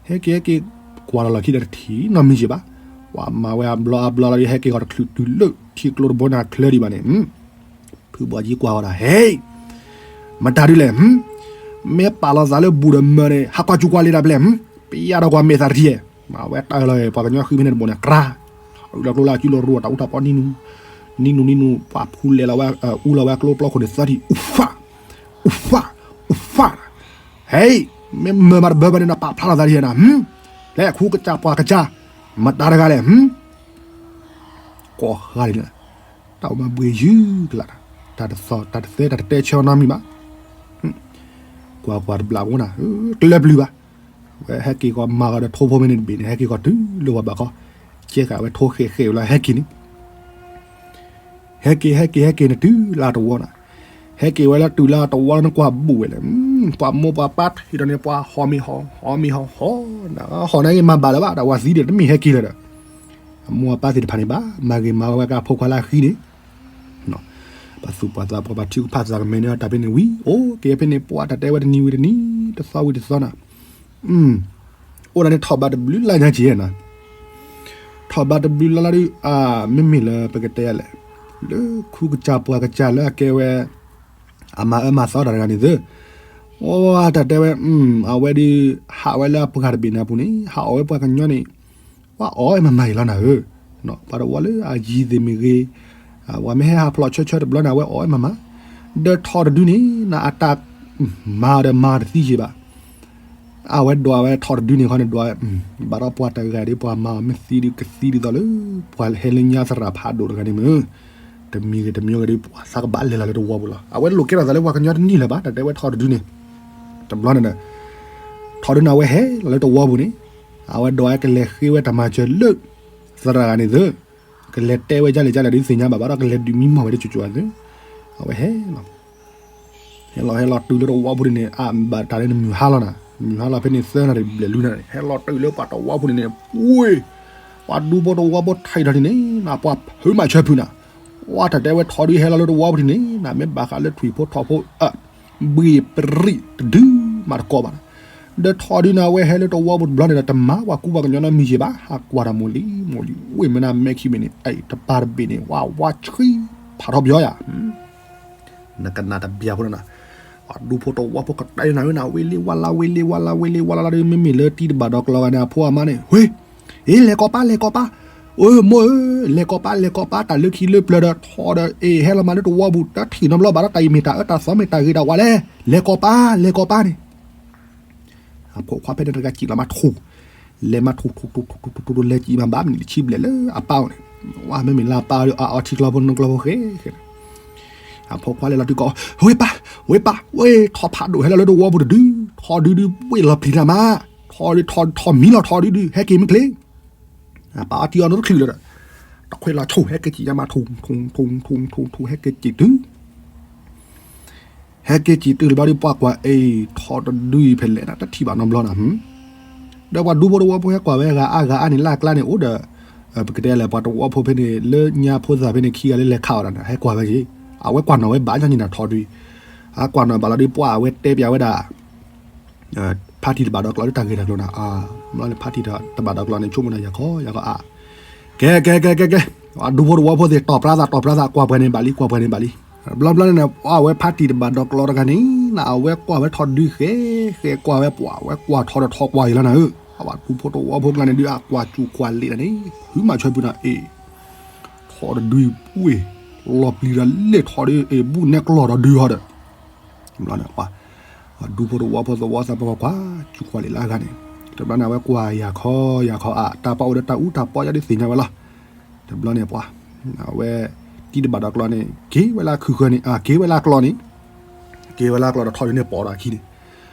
ဟဲက့ၤဟဲက့ၤ ကွၢ်လီၤလီၢ်ခံဒီးတထံၣ်နီတမံၤက့ၤဘၣ်, ပှၤမၤဝဲအဘျီအဘျီလီၤဒီး ဟဲက့ၤဂီၤတချုးတုၤလၢထံကျိတဘိန့ၣ် ချၢဒံးဘၣ်န့ၣ် ဖုဘီကံကွၢ်ဝဲဒၣ် ဟဲ မတၤဒုလဲၣ်, မ့ၢ်ပာ်လီၤသးလၢဘူးဒီးမၢန့ၣ် ဟးကွၢ်စူၤကွၢ်လ့ၤတၢ်ဖဲလဲၣ်, ပယါဒီးကွၢ်မဲာ်သးတထံၣ်ဧါ, အဝဲတၢ်လီၤ ပှၤကညီဃံဖဲန့ၣ်တဘိန့ၣ် ကြၢး အုၣ်လီၤကျိလၢအစုလိၤရိၤ တၢ်အူတၢ်ပီနံနူ နံနူနံနူ ပှၤဖူလဲၤလီၤဝဲ အူလီၤဝဲအကျိပျီခိၣ်န့ၣ်သၢထံၣ် အူဖး အူဖး ဖး, ဟဲ, မ့ၢ်မၢမၤတဘၢဘၣ်န့ၣ် နပာ်ဖျါလီၤသးဒ်ယဲနၤ, ဟ, လဲၤခူကစၢ်ပှၤကစၢ်, မတၤတဂၤလဲၣ်, ဟ, ကိးဃါလံ, တၢ်အိၣ်မၤဘှံးယုၢ်ကလာ်, တၢ်တသီၣ်တၢ်တသဲတၢ်တတဲဆၢနီတမံၤဘၣ်, ကွၢ်ကွၢ်တဘျီဖိနၤ, တလၢပျုၤဘၣ်, ဝဲဟဲက့ၤကီးမၤကီးဒီးထိဖိမ့ၢ်န့ၣ်တဘ့ၣ်န့ၣ် ဟဲက့ၤကီးတုၤလၢပှၤဘၣ်ခီ, ကဲဃာ်ဝဲထိဃဲးဃဲးဝဲလီၤ ဟဲက့ၤန့ၣ် ဟဲက့ၤ ဟဲက့ၤ ဟဲက့ၤန့ၣ်တုၤလၢတဝီနၤ, ဟဲက့ၤဝဲလၢတုၤလၢတဝီလၢနကွၢ်ဘူးဝဲလဲၣ်, ပှၤမိၢ်ပှၤပၢ်ထံၣ်ဒီးန့ၣ် ပှၤဟီၣ်မ့ၤဟီၣ် ဟီၣ်မ့ၤဟီၣ်ဟီၣ်, ဟီၣ်န့ၣ်မၤဘၣ်လၢၤဘၣ် တၢ်ဝၤသံဒီးတမ့ၢ်ဟဲက့ၤလၢၤဒီး, အမိၢ်အပၢ်သ့ၣ်တဖၣ်န့ၣ်ဘၣ် မၤဂ့ၤမၤဝဲကဖိခွါလၢအဃံန့ၣ် ပှၤသူၣ်ပှၤသးပှၤဘၣ်ထုကဖၣ်သးကမဲာ်န့ၣ် တၢ်ဖဲန့ၣ်ဝံၤ အိၣ်က့ၤဖဲန့ၣ် ပှၤတၢ်တဲဝဲတနံၤဝံၤတနံၤ တသီဝံၤတသီနၤ, အိၣ်ဒၣ်န့ၣ် ထီၣ်ဘးတဘျုးလါညါက့ၤနၤ, ထီၣ်ဘးတဘျုးလါလီၤဒုး အမ့မ့ၢ်လၢပကတဲလဲၣ်, လၢခူကစၢ်ပှၤကစၢ်လၢအကဲဝဲ အမၤအၢမၤသီတၢ်တဂၤန့ၣ်သၢ, အိၣ်တၢ်တဲဝဲ, အဝဲဒုး ဟးဝဲလၢအပှၤတဘ့ၣ်န့ၣ်အပူၤန့ၣ် ဟးအီၣ်ဝဲပှၤကညီန့ၣ် ပှၤအီၣ်ဝဲမၤမၤအံၤလီၤနၤဧၢ, ပှၤတဝီလၢအယံၤသ့ၣ်မ့ၢ်ဂ့ၤ, ပှၤမ့ၢ်ဟဲဟးဖျိးဆၢဆၢတဘျီန့ၣ် အဝဲအီၣ်ဝဲမၤမၤ, ဒီးထီၣ်တဒုန့ၣ် နအတၢ်မၤဒီးမၤတသံယံၤဘၣ် အဝဲဒွးဝဲထီၣ်တဒုန့ၣ်ခီန့ၣ်ဒွးဝဲ, ဘၣ်ဒီးပှၤတဂၤဒီးပှၤမၤအီၤမ့ၢ်သံဒုးကသံဒ်သိးလၢ ပှၤဟဲလၢညါသရၣ်ဖးဒိၣ်တဂၤန့ၣ်မ့ၢ်, တမံၤဂ့ၤတမံၤဂ့ၤဒီး ပှၤသးကဘၣ်လဲၤလီၤလၢတဝီပူၤလီၤ. အဝဲလိာ်ကဲထီၣ်သးလၢပှၤကညီတနံၣ်လၢၤဘၣ် တၢ်တဲဝဲထီၣ်တဒုန့ၣ်, တဘျီန့ၣ်ဒီး ထီၣ်ဒုန့ၣ်အဝဲဟဲလီၤလၢတဝီပူၤန့ၣ်, အဝဲဒွးဝဲကလဲၤဃ့ဝဲတၢ်မၤစၢၤလၢ သရၣ်တဂၤန့ၣ်သၢ, ကလဲၤတဲဝဲဒ်လဲၣ်ဒ်လဲၣ်ဒ်သ့ၣ်ညါဘၣ် ဘၣ်ဒီးကလဲၤဒုးမံမီၢ်ဝဲဒ်ကၠိကၠိသၢ, အဝဲဟဲလီၤ ဟဲလီၤဟဲလီၤတုၤလၢတဝီပူၤန့ၣ်န့ၣ် အဘၣ်တၢ်လၢနမုၢ်ဟါလီၤနၤ, မုၢ်ဟါလီၤဖဲန့ၣ်သၢနၣ်ရံၣ်ဘျဲၣ်လွံၢ်နၣ်ရံၣ် ဟဲလီၤတုၤလၢပှၤတဝီပူၤန့ၣ်န့ၣ် ပှ့ၤ, ပှၤဒူဖိတဝီဖိထံၣ်ထီၣ်ဒ်န့ၣ် ပှၤဖုးမၤဆၢဖုးနၤ, ဝဲတၢ်တဲဝဲထီၣ်ဒုးဟဲလီၤလၢတဝီပူၤန့ၣ်န့ၣ် မ့ၢ်ဘၣ်ဃးလၢထွံၣ်ဖိထီၣ်ဖိ ဘှ့ၣ်ပရံးတဒုမးတကိးဘၣ်နၤ, ဒီးထီၣ်ဒုးန့ၣ် အဝဲဟဲလၢတဝီပူၤတဘျီန့ၣ်ဒီး တမၤပှၤကူပှၤကညီနီတမံၤယံၤဘၣ် ဟးကွၢ်တၢ်မိၢ်လံမိၢ်လံ ဝ့ၢ်မနၤမဲခံဘ့ၣ်န့ၣ် တပၤတဘ့ၣ်န့ၣ် ဝါဝါဆှံ ဖးထီၣ်ပယီၤယၤ နကနၣ်တဘျီဖိလီၤနၤ, ပှၤဒူဖိတဝီဖိကတဲနၤဝဲနၤ ဝ့ၢ်လ့ဝါလါ ဝ့ၢ်လ့ဝါလါ ဝ့ၢ်လ့ဝါလါလါဒီး မ့မ့ၢ်လၢတံၤတဘၣ်ဒီးကျီဂၤန့ၣ် အဖိအမါန့ၣ် ဝ့ၢ်, အ့ လဲၤကီးပၢ် လဲၤကီးပၢ်, အိၣ်မိၢ်ဧၢ, လဲၤကီးပၢ် လဲၤကီးပၢ် တၢ်လၢခံလၢပျၢၤဒီးထီၣ်ဒီး အ့ ဟဲလီၤမးလၢတဝီပူၤ တထံၣ်နီတဘျီဘၣ်ဒီး တၢ်အံၤမ့ၢ်တၢ်အၢတၢ်သီမ့ၢ်တၢ်ဂ့ၤတၢ်ဝါလဲၣ်, လဲၤကီးပၢ် လဲၤကီးပၢ်န့ၣ် အဖိခွါဖဲန့ၣ်တဂၤစံၣ်လီၤမးထူၣ်, လဲၤမးထူၣ်ထူၣ်ထူၣ်ထူၣ်ထူၣ်ထူၣ်ထူၣ် လဲၤစံၣ်မးဘၣ်မနုၤတဆံဘျဲၣ်လၢအပၢ်အအိၣ်န့ၣ်, ဝဲမ့မ့ၢ်လၢအပၢ်အအိၣ်ထံကျီဖိနီကျီဖိဃဲဃဲန့ၣ်, အဖိခွါလဲၤလီၤတုၤကီး, ဝ့ၢ်ပၢ်, ဝ့ၢ်ပၢ်, ဝ့ၢ်ထီၣ်ဖးဒိၣ်ဟဲလီၤလၢတဝီပူၤတဒု, ထီၣ်ဒုဒုဝ့ၢ်လီၤပျံၤတၢ်မး, ထီၣ်ဒုထီၣ်ထီၣ်မံလီၤ ထီၣ်ဒုဒု ဟဲက့ၤမ့ၢ်ချ့ အပၢ်အီထံအီနိတချုးလၢၤဒီး, တခွဲးလီၤဆိၣ် ဟဲက့ၤစံၣ်ညါမး ထူၣ်ထူၣ်ထူၣ်ထူၣ်ထူၣ် ဟဲက့ၤစံၣ်တုၤ, ဟဲက့ၤစံၣ်တုၤတဘျီဒီး ပှၤကွၢ်အံၤ ထီၣ်တဒုအံၤဖဲလဲၣ် တထံၣ်ဘၣ်နီတဘျီနၤ, ဒီးပှၤဒူဖိတဝီဖိဟဲကွၢ်ဝဲဂၤအါဂၤအါန့ၣ် လၢအကျါန့ၣ် အိၣ်ဒီး, ပကတဲလဲၣ် ပှၤတဝီဖိဖဲန့ၣ် လၢညါဖိသၣ်ဖဲန့ၣ် ခံဂၤလၢလဲၤခးအီၤဒီး ဟဲကွၢ်ဝဲက့ၤ, အဝဲကွၢ်နီၣ်ဝဲဘၣ်ညီနုၢ်နၤထီၣ်ဒု, အကွၢ်နီၣ်ဘၣ်လီၤဒီး ပှၤအဝဲတဲပျးဝဲဒၣ် ဖါတံၢ်တဘၣ်ဒီးကျီလၢတၢ်ဂ့ၢ်တၢ်ကျိၤနၤ, ဘျီလၢဖါတံၢ်တဘၣ်ဒီးကျီန့ၣ် ဆိကမိၣ်နၤ ယၤခီ ယၤခီအါ, ကဲ ကဲ ကဲ ကဲ ကဲ, ဒူဖိတဝီဖိသ့ၣ် တီၢ်ပြါသး တီၢ်ပြါသး ကွၢ်ပှဲၤန့ၣ်ဘၣ်လံ ကွၢ်ပှဲၤန့ၣ်ဘၣ်လံ, ဘျီဘျီန့ၣ် အဝဲဖါတံၢ်တဘၣ်ဒီးကျီတဂၤန့ၣ် အဝဲကွၢ်ဝဲထီၣ်တဒုဃဲ ဃဲကွၢ်ဝဲပှၤ အဝဲကွၢ်ထီၣ်ဒီးထီၣ်ကွၢ်အံၤလီၤနၤဧၢ, အဝဲဒူဖိတဝီဖိကျါန့ၣ်ဒုး အကွၢ်စူၣ်ကွၢ်လံာ်တၢ်န့ၣ် ဖုးမၤဆၢဖုးနၤအ့ၣ်, ထီၣ်တဒုအံၤပှ့ၤ, လီၤပျံၤဒီးလဲၤထီၣ်ဒုအ့ၣ် ဘူးနဲကျီၢ်ဒီးဒုဟီဒီး ဘျီန့ၣ် ပှၤဒူဖိတဝီဖိသဝီသးပှၢ်ကွၢ် စူၣ်ကွၢ်လံာ်လၢအဂၤန့ၣ်, တဘျီန့ၣ် အဝဲကွၢ်ယၤခီ ယၤခီအါ တၢ်ပာ်အိၣ်ဒီးတၢ်အူတၢ်ပီယါဒ်သ့ၣ်ညါဝဲလီၤ, တဘျီန့ၣ် ပှၤ အဝဲ တံၤတဘၣ်ဒီးကျီန့ၣ် က့ၤဝဲလၢခုၣ်ဃၢၤန့ၣ် အက့ၤဝဲလၢကျီန့ၣ်, က့ၤဝဲလၢကျီဒီးထီၣ်ဒုန့ၣ်ပိာ်ဒီးအခံန့ၣ်,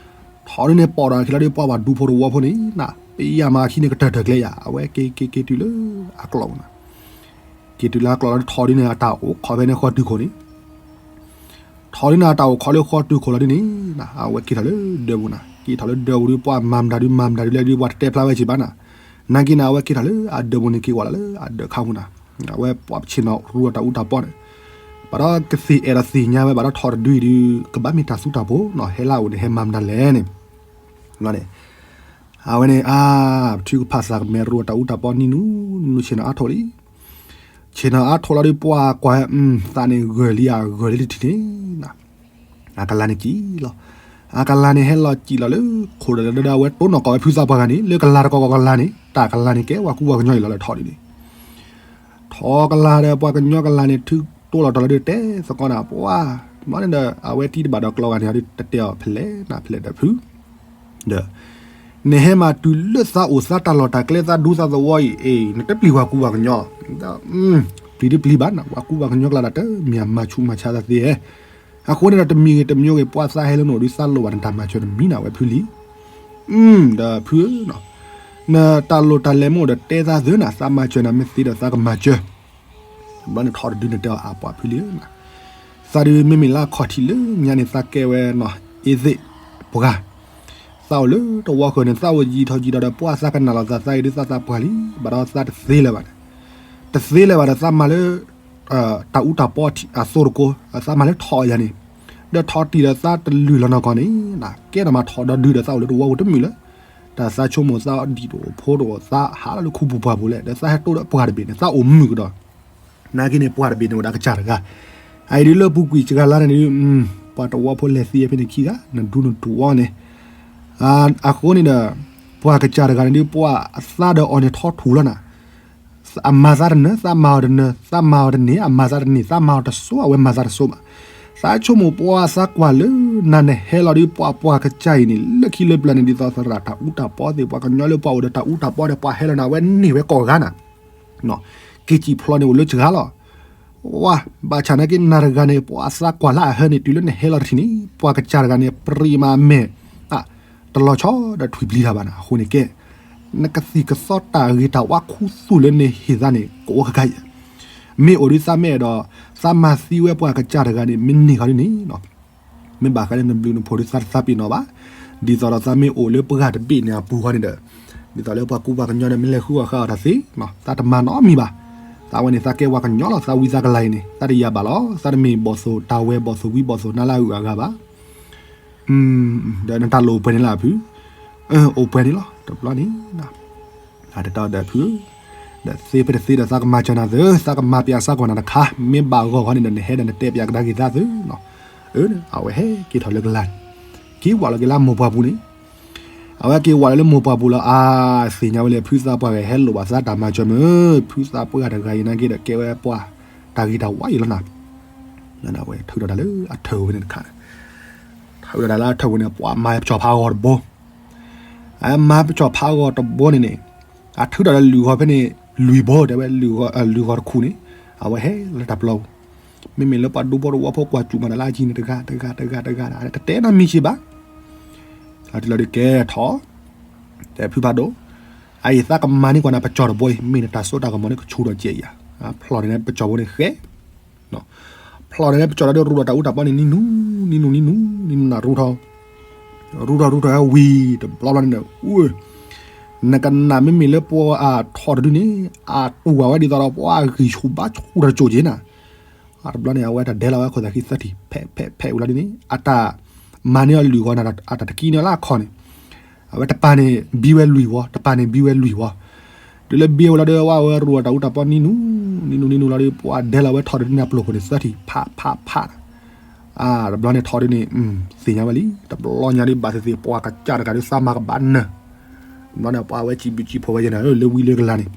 ထီၣ်ဒုန့ၣ်ပိာ်ဒီးအခံလီၤဒီး ပှၤဘၣ်ဒူဖိတဝီဖိန့ၣ် နပယါမၤအခံန့ၣ် ကတၢၢ်တၢၢ်ကျဲယၤ အဝဲက့ၤက့ၤက့ၤတုၤလၢအကျီပူၤနၤ က့ၤတုၤလၢအကျီလီၤဒီးထီၣ်ဒုန့ၣ် အတၢ်အိၣ်ခိးဖဲန့ၣ်ဃီတုၤခိၣ်န့ၣ်, ထီၣ်ဒုန့ၣ် အတၢ်အိၣ်ခိးလၢဃီတုၤခိၣ်လီၤဒုန့ၣ် အဝဲက့ၤထီၣ်လၢဒၢးပူၤနၤ က့ၤထီၣ်လၢဒၢးပူၤဒီး ပှၤမၤမတၤဒု မၤမတၤဒုလဲၣ်ဒု ပှၤတတဲဖျါဝဲစံးဘၣ်နၤ, နာ်က့န့ၣ် အဝဲက့ၤထီၣ်လၢအဒၢးပူၤန့ၣ် က့ၤဝဲလီၤလၢအဒၢးခါပူၤနၤ, အဝဲပှၤဆ့ၣ်နီၤရူအတၢ်အူတၢ်ပီန့ၣ်, ဘၣ်ဒီးကသ့ၣ်အဲၣ်ဒိးသ့ၣ်ညါဝဲ ဘၣ်ဒီးထီၣ်တဒုအံၤဒု ကဘၣ်မ့ၢ်တၢ်သူတၢ်ဖိနီၤ ဟဲလၢအအိၣ်န့ၣ် ဟဲမၤမတၤလဲၣ်န့ၣ်, န့ၣ် အဝဲန့ၣ် အါ ပထုကဖၣ်သးကမဲာ်ရူအတၢ်အူတၢ်ပီနံၤနူနံၤ ဆ့ၣ်နီၤအါထီၣ်လံ ဆ့ၣ်နီၤအါထီၣ်လီၤဒီး ပှၤကွၢ် သးန့ၣ်ဂၢၢ်လံဧါ ဂၢၢ်လံတထံၣ်န့ၣ်, အကလၤန့ၣ်စံၣ်လီၤ, အကလၤန့ၣ်ဟဲလီၤစံၣ်လီၤလၢ ခိၣ်ဒီးလၢဒၢး အဝဲတိၢ်နီၣ်ကီးဝဲဖုသးပှၢ်ဂၤန့ၣ် လၢကလၤတကီၢ်ကီၢ်ကလၤန့ၣ် တၢ်ကလၤန့ၣ်ကဲ ပှၤကူပှၤကညီအံၤလီၤလၢထီၣ်ဒုန့ၣ်, ထီၣ်ကလၤဒီးပှၤကညီကလၤန့ၣ် ထုးတိၢ်လီၤတီၤလီၤဒီးတဲသကိးနၤ ပှၤ ဘျီန့ၣ်ဒီး အဝဲတံၢ်တဘၣ်ဒီးကျီဂၤန့ၣ်ဒီး တတဲအီၤဖဲလဲၣ်နၤ ဖဲလဲၣ်ဒီးဖု ဒီး နဟဲမၤတုၤလၢသးအိၣ်သးတၢ်လီၢ်တၢ်ကျဲသးဒူသးသဝီအံၤ အ့ နတပျံၤပှၤကူပှၤကညီ, ပျံၤတပျံၤဘၣ်နၤ ပှၤကူပှၤကညီကျါဒီး တမ့ၢ်မၤဆူးမၤဆါသးသ့ဧဲ, အဃိန့ၣ်ဒီး တမံၤဂ့ၤတမံၤဂ့ၤ ပှၤသးဟဲလၢနအိၣ်ဒီး သးလိၣ်ဘၣ်နတၢ်မၤစၢၤတမံၤနၤ ဝဲဖုလံ. ဒီးဖုဧၢ, နတၢ်လိၣ်တၢ်လဲၤမ့ၢ်အိၣ်ဒီး တဲသးသ့နၤ သးမၤစၢၤနၤ မ့ၢ်သ့ဒီးသးကမၤစၢၤ ဘျီန့ၣ်ထီၣ်တဒုန့ၣ်တဲအီၤ အပှၤဖုလံဧၢ, သးဒုးမ့မ့ၢ်လၢအခီၣ်ထံးလၢညါန့ၣ် သးကဲဝဲနီၤ အ့သ့ၣ်ပှၤ, သးအိၣ်လၢတဝီဃၢၤန့ၣ် သးအိၣ်ယံာ်ထီၣ်ယံာ်ထီၣ်ဒီး ပှၤသးကနၣ်လီၤသး သးအံၤဒုးသးသးပှၢ်လံ, ဘၣ်ဒီးသးတသ့လၢၤဘၣ်န့ၣ်, တသ့လၢၤဘၣ်ဒီးသးမၤလၢ တၢ်အူတၢ်ပီအသိးတကိး သးမၤလၢထီၣ်ယၤန့ၣ်, ဒီးထီၣ်တံၢ်ဒီးသးတလုၢ်လီၤနီၢ်ကီၢ်န့ၣ်, ကဲထီၣ်မၤထီၣ်ဒီးဒုးဒီးသးအိၣ်လၢတဝီပူၤတမုာ်လၢၤ, တၢ်သးဆိကမိၣ်သးဒံၣ်တအိၣ်ဖိတအိၣ် သးဟးလၢခူပူၤပှၢ်ပူၤလဲၣ် ဒီးသးဟဲတိဒီးပှၤတဘ့ၣ်န့ၣ် သးအိၣ်မုာ်ကဒီး, နာ်က့န့ၣ် ပှၤတဘ့ၣ်န့ၣ်အိၣ်ဒီးကစၢ်တဂၤ, အအံၤဒုးလၢပူၤကွံာ်စှၤလါန့ၣ်ဒုး, ပှၤတဝီဖိလဲၤသံဖဲန့ၣ်ခံဂၤ နဒူနတဝီန့ၣ်, အဃိန့ၣ်ဒီး ပှၤကစၢ်တဂၤန့ၣ်ဒုး ပှၤအသးဒီးအီၤန့ၣ်ထီထူၣ်လီၤနၤ အမၤသးတနၢၤ သးမၤအီၤတနၢၤ သးမၤအီၤတန့ၢ် အမၤသးတန့ၢ် သးမၤအီၤတစိ အဝဲမၤသးတစိဘၣ်, သးဆိကမိၣ်ပှၤသးကွၢ်လၢနၤန့ၣ်ဟဲလီၤဒုး ပှၤပှၤကစၢ်အံၤန့ၣ် လၢခံလၢပျၢၤန့ၣ် ဒ်သိးသရၣ်တၢ်အူတၢ်ပီသ့ၣ် ပှၤကညီလၢပှၤအိၣ်ဒီးတၢ်အူတၢ်ပီန့ၣ် ပှၤဟဲလီၤနၤ အဝဲန့ၢ်ဝဲကိးဂၤနၤ က့ၤစံၣ်ဖျိန့ၣ်အိၣ်လၢစှၤလီၤ, ဝါ ဘၣ်ဆၣ်နာ်က့နၤတဂၤန့ၣ် ပှၤသးကွၢ်လၢအဟၢန့ၣ် တုၤလၢနဟဲလီၤတထံၣ်န့ၣ် ပှၤကစၢ်တဂၤန့ၣ် ပြံမၤမဲာ် တလီၤဆီဒီးထွံၣ်ပျံၤတၢ်ဘၣ်နၤ အဃိန့ၣ်ကဲ, နကသံၣ်ကသီတၢ်ဂ့ၤတၢ်ဝါခူသူၣ်လၢနဟ့ၣ်သးန့ၣ် ကအိၣ်ခဲခါအံၤ, မ့ၢ်အိၣ်ဒုးသးမ့ၢ်အဲၣ်ဒိး သးမၤသံဝဲပှၤကစၢ်တဂၤန့ၣ် မ့ၢ်န့ၢ်ဃီဒ်န့ၣ် မ့ၢ်ဘၣ်ဃးလၢနဘျုးနဖှိၣ်ဒုးသးတသးပ့ၤနီၣ်ဘၣ်, ဒ်သိးဒီးသးမ့ၢ်အိၣ်လၢပှၤတဘ့ၣ်န့ၣ်အပူၤဃီန့ၣ်ဒီး, ဒ်သိးလၢပှၤကူပှၤကညီန့ၣ် မ့ၢ်လဲၤဃုအီၣ်ဃုအီတၢ်သ့, သးတမၤနီတမံၤဘၣ်, သးဝဲန့ၣ်သးကဲပှၤကညီလီၤ သးဝံသးကလၤအံၤန့ၣ် သးတယာ်ဘၣ်လီၤ သးတမ့ၢ်ဘီၣ်သိၣ်တၢ်ဝဲဘီၣ်သိၣ်ဝံဘီၣ်သိၣ်နါလၢအဂုၤအဂၤဘၣ် ဒီးနတၢ်လိၣ်အိၣ်ပှဲၤန့ၣ်လၢအဖု, အိၣ်ပှဲၤန့ၣ်လီၤ တဘျီန့ၣ်, တၢ်တတီဒီးဖု, ဒီးသ့ဖဲတသ့ဒီးသးကမၤစၢၤနၤသ့, သးကမၤပျးစးကွၢ်နၤတခါ, မ့ၢ်ဘၣ်ဂီၢ်ဂီၢ်န့ၣ်ဒီးနဟဲဒီးနတဲပျးကဒါက့ၤသးသ့လီၤ, အဝဲဟဲက့ၤထီၣ်လၢကလါန့ၣ်, က့ၤဝဲလၢကလါမိၢ်ပှၢ်ပူၤန့ၣ်, အဝဲက့ၤဝဲလၢမိၢ်ပှၢ်ပူၤလီၤ အါ, သ့ၣ်ညါဝဲလၢဖုသးပှၢ်ဂ့ၤ ဟဲလိၣ်ဘၣ်သးတၢ်မၤစၢၤမုၢ်, ဖုသးပှၢ်တဂၤအံၤနာ်က့ဒီးကဲဝဲပှၤ, တၢ်ဂ့ၤတၢ်ဝါအံၤလီၤနၤ, အဝဲထုးထီၣ်တၢ်လၢအထၢၣ်ဝဲန့ၣ်တခါန့ၣ်, ထုးထီၣ်တၢ်လၢအထၢၣ်ဝဲန့ၣ် ပှၤမၤပစီၣ်ဖးဂီၤတဘိ အမၤပစီၣ်ဖးဂီၤတဘိန့ၣ်န့ၣ်, အထုးထီၣ်ဒီးလုၢ်ဂီၤဖဲန့ၣ်, လွံၢ်ဘိ တဲဝဲ, လုၢ်ဂီၤတခူၣ်န့ၣ်, အဝဲဟဲလၢတၢ်ပျီပူၤ, မ့မ့ၢ်လၢပှၤဒူဖိတဝီဖိကွၢ်စူၣ်မးတၢ်လၢအကံန့ၣ် တဂၤတဂၤတဂၤတဂၤ တတဲနီတမံၤစ့ၢ်ဘၣ်, လီၤတံၢ်လီၤဒုးကဲထီၣ်, တဲဖုဖးဒိၣ်, အအံၤသးကမၤန့ၢ်ကွၢ်နၤပစီၣ်တဘိအံၤ မ့ၢ်နတၢ်စိတၢ်ကမီၤန့ၣ်ကဆူၣ်ထီၣ်ကဲးယၤ, ဖျီၣ်န့ၣ်ပစီၣ်ဘိန့ၣ်ဃဲ ဖျီၣ်န့ၣ်ပစီၣ်လီၤဒီး ရူၢ်ဒီးတၢ်အူတၢ်ပီန့ၣ် နံၤနူၤ နံၤနူၤ နံၤနူၤ နံၤနူၤ နရူၢ်ထီၣ်, ရူၢ်ထီၣ်ရူၢ်ထီၣ်ဝံၤတဘျီဘျီန့ၣ်, နကနၣ်မ့မ့ၢ်လၢပှၤအထီၣ်တဒုန့ၣ်, အတူၢ်ဘၣ်ဝဲဒ်သိးဒီးပှၤအဂံၢ်ဆူၣ်ဘါဆူၣ်တၢ်ကၠိၣ်က့ၤနၤ, တဘျီန့ၣ် အဝဲတၢ်ဒဲလီၤဝဲခိၣ်သးခံသၢထံၣ် ဖဲးဖဲးဖဲးဝံၤလီၤဒ်န့ၣ် အတၢ်မၤန့ၢ်အီၤလုၢ်ဂီၤန့ၣ် အတၢ်တကံန့ၢ်လၢအခီၣ်န့ၣ် အဝဲတပၤန့ၣ် ဘံဝဲလွံၢ်ဝီ တပၤန့ၣ် ဘံဝဲလွံၢ်ဝီ, တုၤလၢဘံဝဲလီၤဒီး ဝဲဝဲရူၢ်အတၢ်အူတၢ်ပီနံၤနူၤ နံၤနူၤ နံၤနူၤလီၤဒီး ပှၤဒဲလီၤဝဲထီၣ်တဒုန့ၣ်အပျိၢ်ခိၣ်န့ၣ် သၢထံၣ် ဖး ဖး ဖး, တဘျီန့ၣ်ထီၣ်ဒုန့ၣ် သ့ၣ်ညါဝဲလံ တဘျီညါဒုး ဘၣ်သ့ၣ်သ့ၣ် ပှၤကစၢ်တဂၤဒုး သးမၤကဘၣ်နၢၤ, တဘျီန့ၣ် ပှၤဝဲစံးဘျုးစံးဖှိၣ်ဝဲယဲၢ်နၤ လၢဝံလၢကလၤန့ၣ်,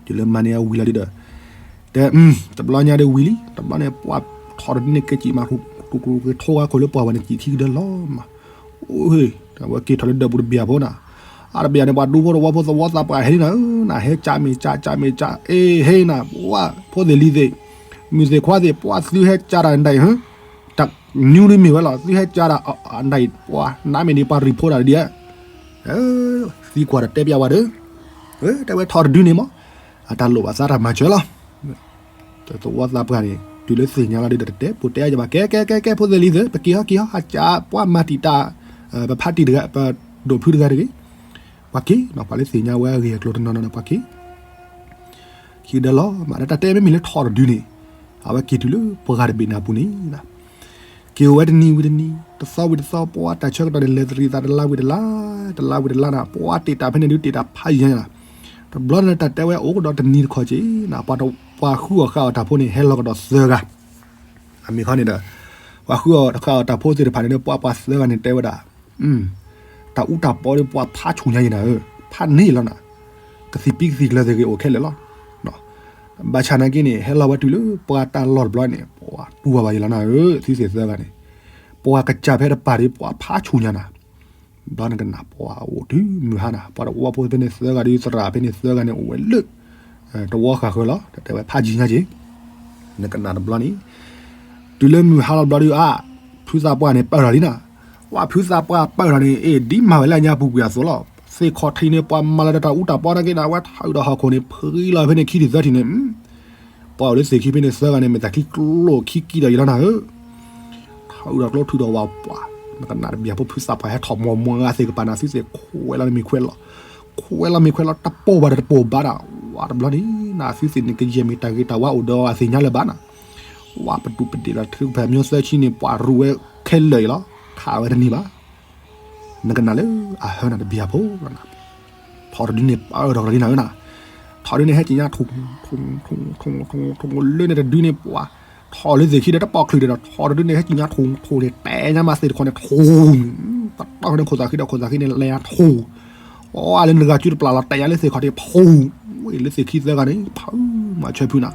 တုၤလၢမၤန့ၢ်အဝံၤလီၤဒုဒီး တဲ တဘျီညါဒုးဝံၤလံ တဘျီန့ၣ် ပှၤထီၣ်တဒုန့ၣ် ကဲစံးမး တူၢ်ကထိဝဲခိၣ်လၢပှၤဝဲန့ၣ် စံးထံကဒၢလီၤမး, အဝဲက့ၤထီၣ်လၢဒၢးပူၤတဘျီဖိနၤ, အတဘျီန့ၣ် ပှၤဒူဖိတဝီဖိသဝီသးပှၢ်ဟဲလံနၤဧၢ, နဟဲကၢ်မ့ၢ်ကၢ် ကၢ်မ့ၢ်ကၢ် အ့ ဟဲနၤ ပှၤဖိသ့ၣ်လံၤသ့ၣ်, မုၢ်သ့ၣ်ခွါသ့ၣ် ပှၤသုဟဲကၢ်တၢ်နဒၣ်အံၤ တၢ် news ဒုးမ့ၢ်ဝဲလီၤ သုဟဲကၢ်တၢ်နဒၣ်အံၤ ပှၤနးမ့ၢ်ဒ်ပှၤ report တၢ်ဒ်အံၤ, သံကွၢ်ဒီးတဲပျးဝဲဒီး, တဲဝဲထီၣ်တဒုန့ၣ်မး, အတၢ်လိၣ်ဘၣ်သးတၢ်မၤစၢၤလီၤ, သဝီသးပှၢ်န့ၣ် တုၤလၢသ့ၣ်ညါလီၤဒုဒီး တတဲပူၤတဲအါယဘၣ် ကဲ ကဲ ကဲ ကဲ ဖိသ့ၣ်လံၤသ့ၣ် ပက့ၤဟီ က့ၤဟီ အကၢ် ပှၤမၤတံာ်တာ် ပဖးတံာ်တဂၤ ပဒိၣ်ဖုတဂၤတဂ့ၤ, ပှၤက့ၤနီၤ ပှၤလၢသ့ၣ်ညါဝဲအဂ့ၢ်အကျိၤတနီၤနီၤန့ၣ် ပှၤက့ၤ ခံကဒၢလီၤမး တၢ်တဲမ့မ့ၢ်လၢထီၣ်တဒုန့ၣ်, အဝဲက့ၤတုၤလၢပှၤဂၤတဘ့ၣ်န့ၣ်အပူၤန့ၣ်, က့ၤအိၣ်ဝဲတနံၤဝံၤတနံၤ တသီဝံၤတသီ ပှၤတၢ်ဆၢကတီၢ်န့ၣ် လဲၤတရံးသးတလါဝံၤတလါ, တလါဝံၤတလါနၤ ပှၤတ့ၢ်တၢ်ဖဲန့ၣ်ဒုးတ့ၢ်တၢ်ဖးယံၤနၤ, တဘျီန့ၣ်တၢ်တဲဝဲအိၣ်ကဒီးတနံၤတခီက့ၤနၤ ပှၤဃုအီၣ်ဃုအီတၢ်ဖိန့ၣ် ဟဲလီၤကဒီးသၢဂၤ, အမ့ၢ်ခီန့ၣ်ဒီး, ပှၤဃုအီၣ်ဃုအီတၢ်ဖိသ့ၣ်တဖၣ်န့ၣ်ဒီး ပှၤပှၤသၢဂၤန့ၣ်တဲဝဲဒၣ် တၢ်အူတၢ်ပီဒီးပှၤဖးဆူၣ်ညါယံၤနၤဧၢ, ဖးန့ၢ်လီၤနၤ, ကသံၣ်ပံကသံၣ်ကျၢၤသ့ၣ်ဂ့ၤအိၣ်ခဲလၢာ်လီၤ. ဘၣ်ဆၣ်နာ်က့န့ၣ် ဟဲလီၤဝဲတုၤလၢပှၤတၢ်လီၢ်တဘျီန့ၣ် ပှၤတူၢ်ဝဲဘၣ်ယလီၤနၤဧၢ သုသ့ၣ်သၢဂၤန့ၣ်, ပှၤကစၢ်ဖဲတပၤဒီးပှၤဖးဆူၣ်ညါနၤ, ဘျီနကနၣ်ပှၤအိၣ်တုၤမုၢ်ဟါနၤ ပှၤတဝီဖိဖဲန့ၣ်သၢဂၤဒီး သရၣ်ဖဲန့ၣ်သၢဂၤန့ၣ် အိၣ်ဝဲလၢ တဝီဃာ်ဃၢၤလီၤ တဲဝဲဖးကံညါက့ၤ, နကနၣ်တဘျီန့ၣ် တုၤလၢမုၢ်ဟါလီၤဘျီဒီးအါ, ဖုသးပှၢ်န့ၣ်ပၢၢ်ထီၣ်လံနၤ, ဝဲဖုသးပှၢ်ပၢၢ်ထီၣ်န့ၣ် အ့ၣ် ဒ်မၤဝဲလၢညါပူၤကွံာ်အသိးလီၤ, သ့ၣ်ခီၣ်ထံးန့ၣ် ပှၤမၤလၢတၢ်အူတၢ်ပီနာ်က့ဒီး အဝဲထီၣ်အုးဒီးဟီၣ်ခိၣ်န့ၣ် ဖှံလီၤဖဲန့ၣ်ခံထံၣ်သၢထံၣ်န့ၣ်, ပှၤအိၣ်လၢသ့ၣ်ခံဖဲန့ၣ်သၢဂၤန့ၣ် မ့ၢ်တၢ်ခံကျိၣ်ခံကံဒီးယလီၤနၤဧၢ ထီၣ်အုးဒီးကျိထူၣ်ဒီးဝးပှၤ, နကနၣ်တဘျီဖိဖုသးပှၢ်ဟဲထီၣ်မီၤမီၤဂၤသ့ၣ်ကပၤနၤ သုသ့ၣ်ခွဲးလီၤမ့ၢ်ခွဲးလီၤ, ခွဲးလီၤမ့ၢ်ခွဲးလီၤ တပိာ်ဘၣ်ဒီးတပိာ်ဘၣ်ဒီး ဝးတဘျီန့ၣ် နသုသ့ၣ်န့ၣ် ကယဲၢ်မ့ၢ်တၢ်ဂ့ၤတၢ်ဝါအိၣ်ဒီးအသ့ၣ်ညါလၢၤဘၣ်နၤ, ဝးပဒူၣ်ပဒ့ၣ်လီၤထုကဖၣ်မၠိသၢဆံန့ၣ် ပှၤရူးဝဲခဲလၢာ်အံၤလီၤ, ခးဝဲတန့ၢ်ဘၣ် နကနၣ်လၢအဟၢနၤတဘျီဖိလီၤနၤ, ထီၣ်တဒုန့ၣ်ပၢၢ်ထီၣ်လီၤလံနၤဧၢနၤ, ထီၣ်ဒုန့ၣ်ဟဲကံညါထူၣ်, ထူၣ်, ထူၣ်, ထူၣ်လၢန့ၣ်တဒုန့ၣ်ပှၤ, ထီၣ်လၢသ့ၣ်ခံဒီးတပိာ်ချုးဒီး ထီၣ်တဒုန့ၣ်ဟဲကံညါထူၣ်ထူၣ်န့ၣ် တဲညါမးသ့ၣ်တခီန့ၣ်ထူၣ်, တတီၢ်န့ၣ်ခိၣ်သးဃံဒီးခိၣ်သးဃံန့ၣ် လဲၤညါထူၣ်, အီလၢနဂၤစုတပျၢ်လီၤ တဲညါလၢသ့ၣ်ခီၣ်ထံးဖူၣ်, ဝဲလၢသ့ၣ်ခံသၢဂၤန့ၣ် ဖုမၤဆၢဖုနၤ,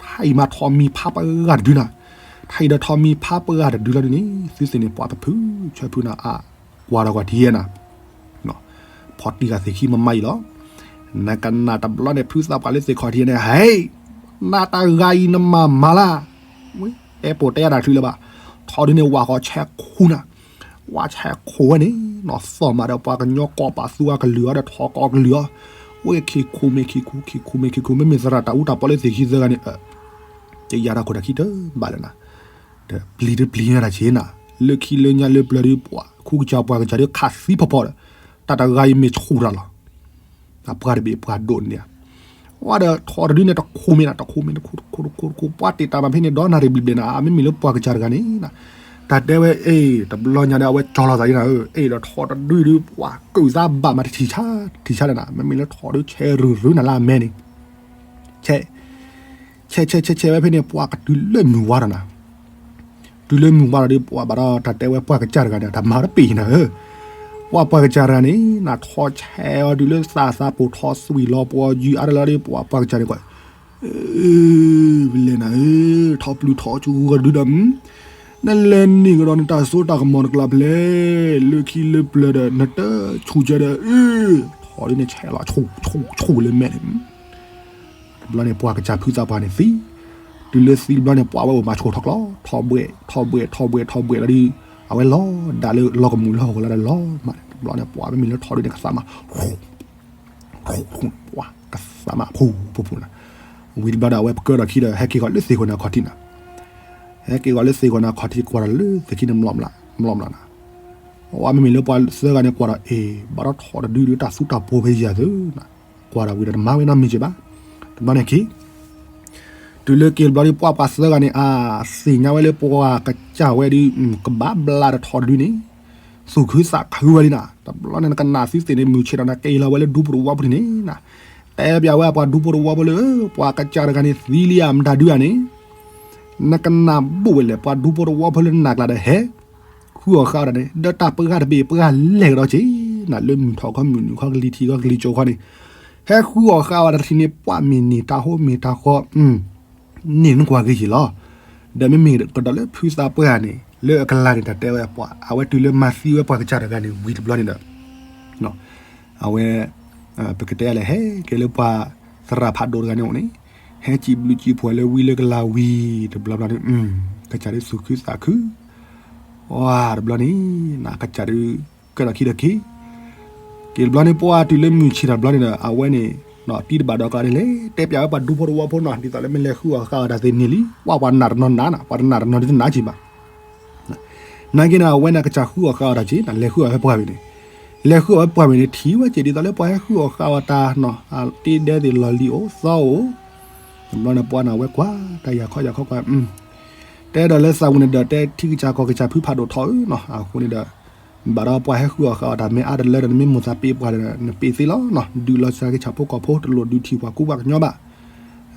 ထါအံၤမးထီၣ်မံၤဖးပှၤဂၤတဒုနၤ, ထါအံၤဒီးထီၣ်မံၤဖးပှၤဂၤတဒုလီၤဒုန့ၣ် သုသ့ၣ်န့ၣ်ပှၤပဖုဆၢဖုနၤအါ, ကွၢ်ဒီးကွၢ်ထံယဲနၤ ဖီၣ်တံၢ်ဂၤသ့ၣ်ခံမမါအံၤလီၤ, နကနၣ်တဘျီန့ၣ်ဖုသးပှၢ်လၢသ့ၣ်ခီၣ်ထံန့ၣ် ဟဲ, နၤတဂၤအံၤနမၤမၤလၢ်, တဲပိာ်တဲယၤတၢ်ချုးလၢၤဘၣ်, ထီၣ်ဒုန့ၣ်ဝးဃီဆဲးခူနၤ, ဝးဆဲးခူဝဲန့ၣ်, နီၢ်သီၣ်မးဒီးပှၤကညီကိးပာ်သူအကလုၢ်အီၤဒီးထီၣ်ကိးကလုၢ်အီၤ, ဝဲခံခူမ့ၢ်ခံခူ ခံခူမ့ၢ်ခံခူ မ့မ့ၢ်သရၣ်တၢ်အူတၢ်ပီလၢသ့ၣ်ခံသၢဂၤန့ၣ် တယၤတၢ်ခိၣ်တၢ်ခံတဘၣ်လၢၤနၤ, ဒီးပျံၤတပျံၤညါတၢ်ဆ့နၤ, လၢခံလၢညါလၢပျၢၤဒီးပှၤ ခူကစၢ်ပှၤကစၢ်ဒီးခးသံဖီဖီဒီး, တၢ်တဂၤအံၤမ့ၢ်ဆူၣ်တၢ်လီၤ, အပှၤတဘ့ၣ်ပှၤဒိၣ်န့ၣ်, ဝဲဒီးထီၣ်တဒုန့ၣ်တခူမ့ၢ်နၤ တခူမ့ၢ်တခူတခူတခူတခူ ပှၤတ့ၢ်တၢ်မၤဖဲန့ၣ်ဒီးနၣ်ရံၣ်ဘျံးဘျဲၣ်နၤ အမ့မ့ၢ်လၢပှၤကစၢ်တဂၤန့ၣ်နၤ, တၢ်တဲဝဲအ့ၣ် တဘျီညါဒီးအဝဲကၠီလီၤသးလံနၤဧၢ, အ့ၣ်ဒီးထီၣ်တဒုဒုးပှၤ ကုၢ်သးဘၣ်မးတထံၣ်ဆါ ထံၣ်ဆါလၢနၤ မ့မ့ၢ်လၢထီၣ်ဒုးဆဲးရုၢ်ရုၢ်နၤလၢအမဲန့ၣ် ဆဲး ဆဲးဆဲးဆဲးဆဲးဝဲဖဲန့ၣ် ပှၤကတုၤလၢမုၢ်ဝါဒီးနၤ, တုၤလၢမုၢ်ဝါဒီးဒုးပှၤဘၣ်ဒီးတၢ်တဲဝဲပှၤကစၢ်တဂၤန့ၣ် တၢ်မၤတပ့ၢ်နၤဧၢ, ပှၤပှၤကစၢ်တဂၤန့ၣ် နၤထီၣ်ဆဲးအီၤတုၤလၢသးသးပိာ်ထီၣ်သွံၣ်လီၤပှီၤယုၢ်အါတလီၤဒီး ပှၤပှၤကစၢ်န့ၣ်ကွၢ် ပလဲၤနၤဧၢ, ထီၣ်ပျုၤထီၣ်ကဂီၤတဒုဒီး နလဲၤန့ၢ်ကဒီးနတၢ်စိတၢ်ကမီၤနကျါဖဲလဲၣ်, လၢခံလၢပျၢၤဒီးနတဆူၣ်ကဲဒီး ထီၣ်ဒ်န့ၣ်ဆဲးလီၤဆူၣ်ဆူၣ်ဆူၣ်လၢမဲာ်န့ၣ်, တဘျီန့ၣ်ပှၤကစၢ်ဖုသးပှၢ်န့ၣ်သံ, တုၤလၢသံတဘျီန့ၣ် ပှၤဝဲအိၣ်မၤဆိၣ်ထီၣ်ကျီ, ထီၣ်ဘှဲၣ် ထီၣ်ဘှဲၣ် ထီၣ်ဘှဲၣ် ထီၣ်ဘှဲၣ်လီၤဒီး အဝဲလီၤဒၣ်လၢလီၢ်ကမူၣ်လၢဟီၣ်ကဝီၤလီၤဒီးလီၤမး, တဘျီန့ၣ်ပှၤမ့မ့ၢ်လၢထီၣ်ဒ်န့ၣ်ကသးမး ပှၤကသးမးဖိဖိဖိနၤ, ဝံၤတဘျီဒီးအဝဲပကၢဒီးခံဒီး ဟဲက့ၤဃီၤလၢသ့ၣ်ခိၣ်နၤခီၣ်ထံးနၤ, ဟဲက့ၤဃီၤလၢသ့ၣ်ခိၣ်နၤခီၣ်ထံးကွၢ်ဒီးလၢသ့ၣ်ခံန့ၣ် မျီၢ်မျီၢ်နၤ, အဝဲမ့မ့ၢ်လၢပှၤသၢဂၤန့ၣ်ကွၢ်ဒီး အ့ၣ် ဘၣ်ဒီးထီၣ်တဒုဒုးတၢ်သူတၢ်ပှီၤဖဲယၤသုနၤ, ကွၢ်ဒီးဝံၤဒီးတမၤဝဲနီတမံၤက့ၤဘၣ်, တဘျီန့ၣ်က့ၤ တုၤလၢက့ၤတဘျီဒီး ပှၤပှၤသၢဂၤန့ၣ် အါ သ့ၣ်ညါဝဲလၢပှၤကစၢ်ဝဲဒီး ကဘၣ်ဘျါဒီးထီၣ်တဒုန့ၣ် သူၣ်ခုသးခုဝဲလံနၤ, တဘျီန့ၣ် နကနၣ်သုသ့ၣ်န့ၣ် မုၢ်ဆ့ၣ်ထီၣ်န့ၣ် က့ၤလီၤဝဲလၢဒူဖိတဝီဖိန့ၣ်နၤ, တဲပျးဝဲပှၤဒူဖိတဝီဖိလၢ ပှၤကစၢ်တဂၤန့ၣ် သံလံဧါ မတၤဒုဧါန့ၣ် နကနၣ်ဘိၣ်ဝဲလဲၣ် ပှၤဒူဖိတဝီဖိလၢနၤကျါဒီးဟဲ ဃုအီၣ်ဃာ်အီၣ်တၢ်န့ၣ် ဒီးတၢ်ပှၤတဘ့ၣ်ပှၤလဲၤကဒီးက့ၤနၤ လၢမုၢ်ထီၣ်ခီမုၢ်နုာ်ခီကလံၤထံးခီကလံၤကၠိခီန့ၣ် ဟဲဃုအီၣ်ဃာ်အီၣ်တၢ်တထံၣ်န့ၣ် ပှၤမ့ၢ်န့ၢ်တၢ်ဟိမ့ၢ်တၢ်ဃီ န့ၢ်နကွၢ်က့ၤက့ၤလီၤ. ဒီးမ့မ့ၢ်ကဒီးလၢဖုသးပှၢ်န့ၣ် လၢအကလၤန့ၣ် တၢ်တဲဝဲပှၤ အဝဲတုၤလၢမၤသံဝဲပှၤကစၢ်တဂၤန့ၣ် ဝံၤတဘျီန့ၣ်ဒီး အဝဲ ပကတဲလဲၣ် ဟဲက့ၤလၢပှၤသရၣ်ဖးဒိၣ်တဂၤန့ၣ်အိၣ်န့ၣ် ဟဲစံးဘျုးစံးဖှိၣ်လၢဝံလၢကလၤဝံၤတဘျီဘျီန့ၣ် ကစၢ်ဒုးသူၣ်ခုသးခု ဝါတဘျီန့ၣ် နကစၢ်ဒုး ကဲထီၣ်ခံဒီးက့ၤ က့ၤတဘျီန့ၣ် ပှၤတုၤလၢမုၢ်ဆ့ၣ်ထီၣ်တဘျီန့ၣ်ဒီး အဝဲန့ၣ် တံၤတဘၣ်ဒီးကျါန့ၣ်လဲၤ တဲပျးဝဲပှၤဒူဖိတဝီဖိနီၤ ဒ်သိးလၢမ့ၢ်လဲၤဃုအီၣ်ဃာ်အီၣ်တၢ်သ့န့ၢ်လံ ပှၤပှၤနာ်တနီၤနာ်နီၤ ပှၤတနာ်တနီၤဒုးတနာ်က့ၤဘၣ် နာ်က့ၤန့ၣ် အဝဲန့ၣ်ကစၢ်ဃုအီၣ်ဃာ်အီၣ်တၢ်က့ၤ လဲၤဃုအီၣ်ဖဲပှၢ်ပူၤန့ၣ် လဲၤဃုအီၣ်ဖဲပှၢ်ပူၤန့ၣ် ထံၣ်ဝဲက့ၤဒ်သိးလၢပှၤဟဲဃုအီၣ်ဃာ်အီၣ်တၢ်နီၤ တ့ဒဲသ့ၣ်လီၢ်လံၤအိၣ်သီအိၣ် တဘျီန့ၣ်ပှၤန့ၣ် အဝဲကွၢ်တၢ်ယၤခီယၤခီကွၢ် တဲဒီးလၢသးပူၤန့ၣ်ဒီး တဲထံကစၢ်ကီၢ်ကစၢ်ဖုဖးဒိၣ်ထီၣ်ဧၢနီၤ အဃိန့ၣ်ဒီး ဘၣ်ဒီးပှၤဟဲဃုအီၣ်ဃာ်အီၣ်တၢ်မ့ၢ်အါတလၢဒီး နမ့ၢ်မိၣ်သးပ့ၤပှၤဒီး နပ့ၤသ့လီၤနီၤ ဒုးလီၤစှၤက့ၤဆၣ်ဖိကီၢ်ဖိ တလိၣ်ဒုးထံၣ်ပှၤကူပှၤကညီဘၣ်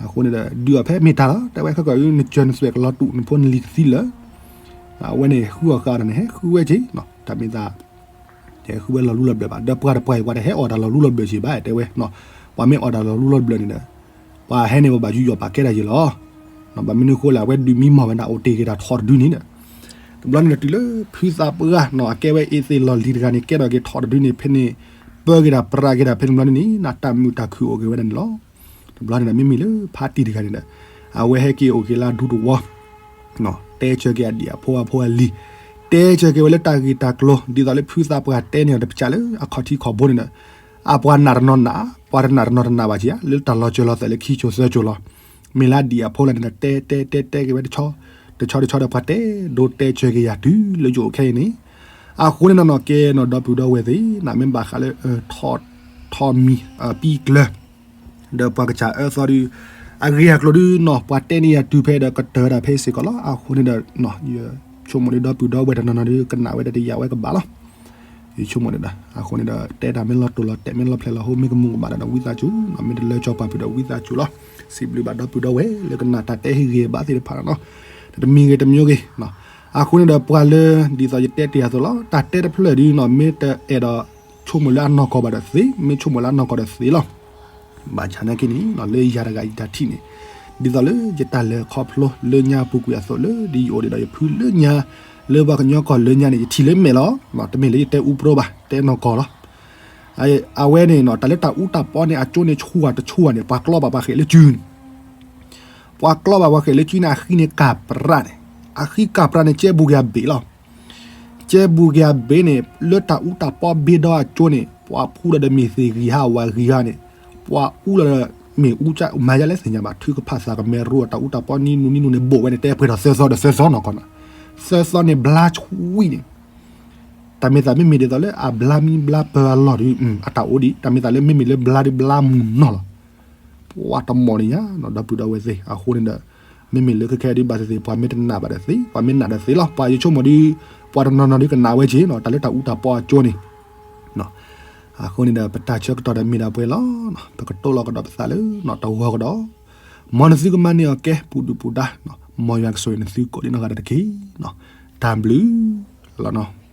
အဃိန့ၣ်ဒီး ဒုးအီၣ်ဖဲမ့ၢ်တၢ်လီၤ တဲဝဲခဲကီၢ်အံၤ နစၢၤနသွဲၣ်ကလီၤတူာ် နဖိနလံၤကသံလၢာ် အဝဲန့ၣ် ဟဲဃုအီၣ်ဃာ်အီၣ်တၢ်န့ၣ် ဟဲဃုဝဲက့ၤနီၤ တၢ်မ့ၢ်သး တဟဲဃုဝဲလီၤလူလီၤဘျၢၣ်ဘၣ် ဒီးပှၤတပှၢ်အံၤ ပှၤတဟဲအီၣ်တၢ်လီၤလူလီၤဘျၢၣ်က့ၤဘၣ် တဲဝဲ ပှၤမ့ၢ်အီၣ်တၢ်လီၤလူလီၤဘျၢၣ်န့ၣ်ဒီး ပှၤဟဲန့ၣ် ပဘၣ်ယူးယီၣ်ပာ်ကဲတၢ်ယဲၢ်လီၤ. ဘၣ်မနုၤအဃိလဲၣ် အဝဲဒုးမံမီၢ်ဝဲဒၣ်အိၣ်တ့ၢ်ဂ့ၤတၢ်ထီၣ်တဒုန့ၣ်ဒီး တဘျီန့ၣ်ဒီးတုၤလၢဖုသးပှၢ်နီၤ အကဲဝဲအ့သ့ၣ်လီၢ်လံၤတဂၤန့ၣ် ကဲထီၣ်က့ၤထီၣ်တဒုန့ၣ်ဖဲန့ၣ် ပၢက့ၤတၢ်ပြးက့ၤတၢ်ဖဲန့ၣ်တဘျီန့ၣ်န့ၣ် နတၢ်မုာ်တၢ်ခုၣ်အိၣ်က့ၤဝဲဒၣ်န့ၣ်လီၤ. တဘျီန့ၣ်ဒီးမ့မ့ၢ်လၢဖါတံၢ်တဂၤန့ၣ်ဒီး အဝဲဟဲက့ၤအိၣ်က့ၤလၢအဒူသဝီ တဲဆၢက့ၤအဒံၣ်အဖိအဖိအလံၤ, တဲဆၢက့ၤဝဲလၢတၢ်ဂ့ၢ်တၢ်ကျိၤ ဒ်သိးလၢဖုသးပှၢ်တဲန့ၢ်အီၤတကစၢ်လၢအခီၣ်ထံးခီၣ်ဘိန့ၣ်ဒီး အပှၤနာ်တနီၤနာ် ပှၤတနာ်တနီၤတနာ်ဘၣ်က့ၤဧါ လၢတၢ်လီၤစၢၤလီၤသွဲၣ်လၢခံစိၤသၢစိၤလီၤ. မ့ၢ်လၢအဒံၣ်အဖိလၢန့ၣ်ဒီး တဲတဲတဲတဲက့ၤဝဲတဆီ တဆီတဆီဒီးပှၤတဲဒိတဲဆၢက့ၤယၤတုၤလၢယအိၣ်ခဲအံၤန့ၣ်, အဃိန့ၣ်နီၤနီၤ ကဲနီၤဒီပုၢ်ဒီဝဲၢ်သ့ၣ် နမ့ၢ်ဘၣ်ဃးလၢ ထီၣ်မံၤ ပံကျၢၤ ဒီးပှၤကစၢ်အၢသီဒီး အဂ့ၢ်အကျိၤဒုနီၤ ပှၤတဲန့ၢ်ယၤတုၤဖဲဒီးကတၢၢ်ဝဲဒၣ်ဖဲစ့ၢ်ကီးလီၤ. အဃိန့ၣ်ဒီး ယဆိကမိၣ်ဒီးဒီပုၢ်ဒီဝဲၢ်တနီၤနီၤဒီး ကနၣ်ဝဲဒၣ်တယာ်ဝဲကဘၣ်လီၤ. ယဆိကမိၣ်န့ၣ်ဒီး အဃိန့ၣ်ဒီး တဲတၢ်မ့ၢ်လီၤတိၢ်လီၤတဲာ် မ့ၢ်လီၤဖျဲၣ်လီၤဟိ မ့ၢ်ကမူၣ်ကမၣ်ဒီး ဝံသးစူၤနီၤ မ့ၢ်တလၢကၠီပာ်ဖုးဒီး ဝံသးစူၤလီၤ. စံးဘျုးဘၣ်ဒီပုၢ်ဒီဝဲၢ်လၢကနၣ်တၢ်တဲဟ့ၣ်ဂ့ၤဘၣ်သ့ၣ်တဖၣ်နီၤ တမံၤဂ့ၤတမံၤဂ့ၤ အဃိန့ၣ်ဒီးပှၤလၢ ဒ်သိးယတဲတ့ၢ်အသိးလီၤ တၢ်တဲတဖျၢၣ်ဒုနီၤ မ့ၢ်တအဲၣ်ဒိး ဆိကမိၣ်လၢအနီၢ်ကီၢ်ဘၣ်ဒီးသ့, မ့ၢ်ဆိကမိၣ်လၢအနီၢ်ကီၢ်ဒီးသ့လီၤ. ဘၣ်ဆၣ်နာ်က့န့ၣ် လၢယၤတဂၤယတၢ်ထံၣ်န့ၣ် ဒ်သိးလၢယတၢ်လဲၤခီဖျိလၢညါအပူၤကွံာ်အသိး လၢဒ်ယအိၣ်ဒံးဒီးယဖုလၢညါ လၢပှၤကညီကီၢ်လၢညါန့ၣ် ယထံၣ်လၢမဲာ်လီၤ. တမ့ၢ်လၢယတဲအူပြိဘၣ် တဲနီၢ်ကီၢ်လီၤ. အဝဲန့ၣ်နီၤ တၢ်လၢတၢ်အူတၢ်ပီန့ၣ် အကၠိန့ၣ်ဆူၣ်ဝဲတဆူၣ်ဝဲန့ၣ် ပှၤကျီဘၣ်ပှၤဃဲးလၢကုန့ၣ် ပှၤကျီဘၣ်ပှၤဃဲးလၢကုန့ၣ် အဃံန့ၣ်ကၢ်ပြးန့ၣ်, အဃံကၢ်ပြးန့ၣ် ကဲဘူးက့ၤအဘ့ၣ်လီၤ. ကဲဘူးက့ၤအဘ့ၣ်န့ၣ် လၢတၢ်အူတၢ်ပီဘ့ဒီအကၠိန့ၣ် ပှၤဖှူလီၤဒီးမ့ၢ်သ့ၣ်ဂံၢ်ဟါဝၤဂံၢ်ဟါန့ၣ်, ပှၤအူလီၤဒီးမ့ၢ်အူကမၤယါလဲၣ်သ့ၣ်ညါဘၣ် ထုကဖၣ်သးကမဲာ်ရိအတၢ်အူတၢ်ပီနံၤနူနံၤနူန့ၣ် ဘိၣ်ဝဲန့ၣ် တဲပှဲၤထီၣ်သၢသီဒီးသၢသီနီၢ်ကီၢ်နီၤ, သၢသီန့ၣ်ဘျါဆှံန့ၣ် တၢ်မ့ၢ်သးမ့မ့ၢ်ဒ်သိးလၢအဘျါမံဘျါပၢၤအလီၢ်ဒီး အတၢ်အိၣ်ဒံး, တၢ်မ့ၢ်သးလၢမ့မ့ၢ်လၢဘျါဒီးဘျါမုၢ်နီၢ်လီၤ. ပှၤတမီၢ်န့ၣ်ညါနီၤ ဒီပုၢ်ဒီဝဲၢ်သ့ၣ် အဃိန့ၣ်ဒီး မ့မ့ၢ်လၢခဲခဲဒုးဘၣ်သ့ၣ်သ့ၣ် ပှၤမ့ၢ်တနာ်ဘၣ်ဒီးသ့, ပှၤမ့ၢ်နာ်ဒီးသ့လီၤ. ပှၤယဆိကမိၣ်ဒီး ပှၤတနီၤနီၤဒုးကနာ်ဝဲက့ၤနီၤ တၢ်လၢတၢ်အူတၢ်ပီအကၠိန့ၣ် အဃိန့ၣ်ဒီး ပတၢ်ဆၢကတီၢ်ဒီးမ့ၢ်ဒၣ်ပှဲၤလီၤ. ပကတိၤလီၤကဒီးပသးလၢ တဝီကဒီး, မ်နသုကမၤန့ၢ်အီၤကဲ ပူၤဒုၣ်ပူၤဒါ, မ်ယွၤကဆိၣ်ဂ့ၤနသုကိးဒံနီၢ်ဂၤဒဲးတက့ၢ်. တၢ်ဘျုးလီၤနီၤ.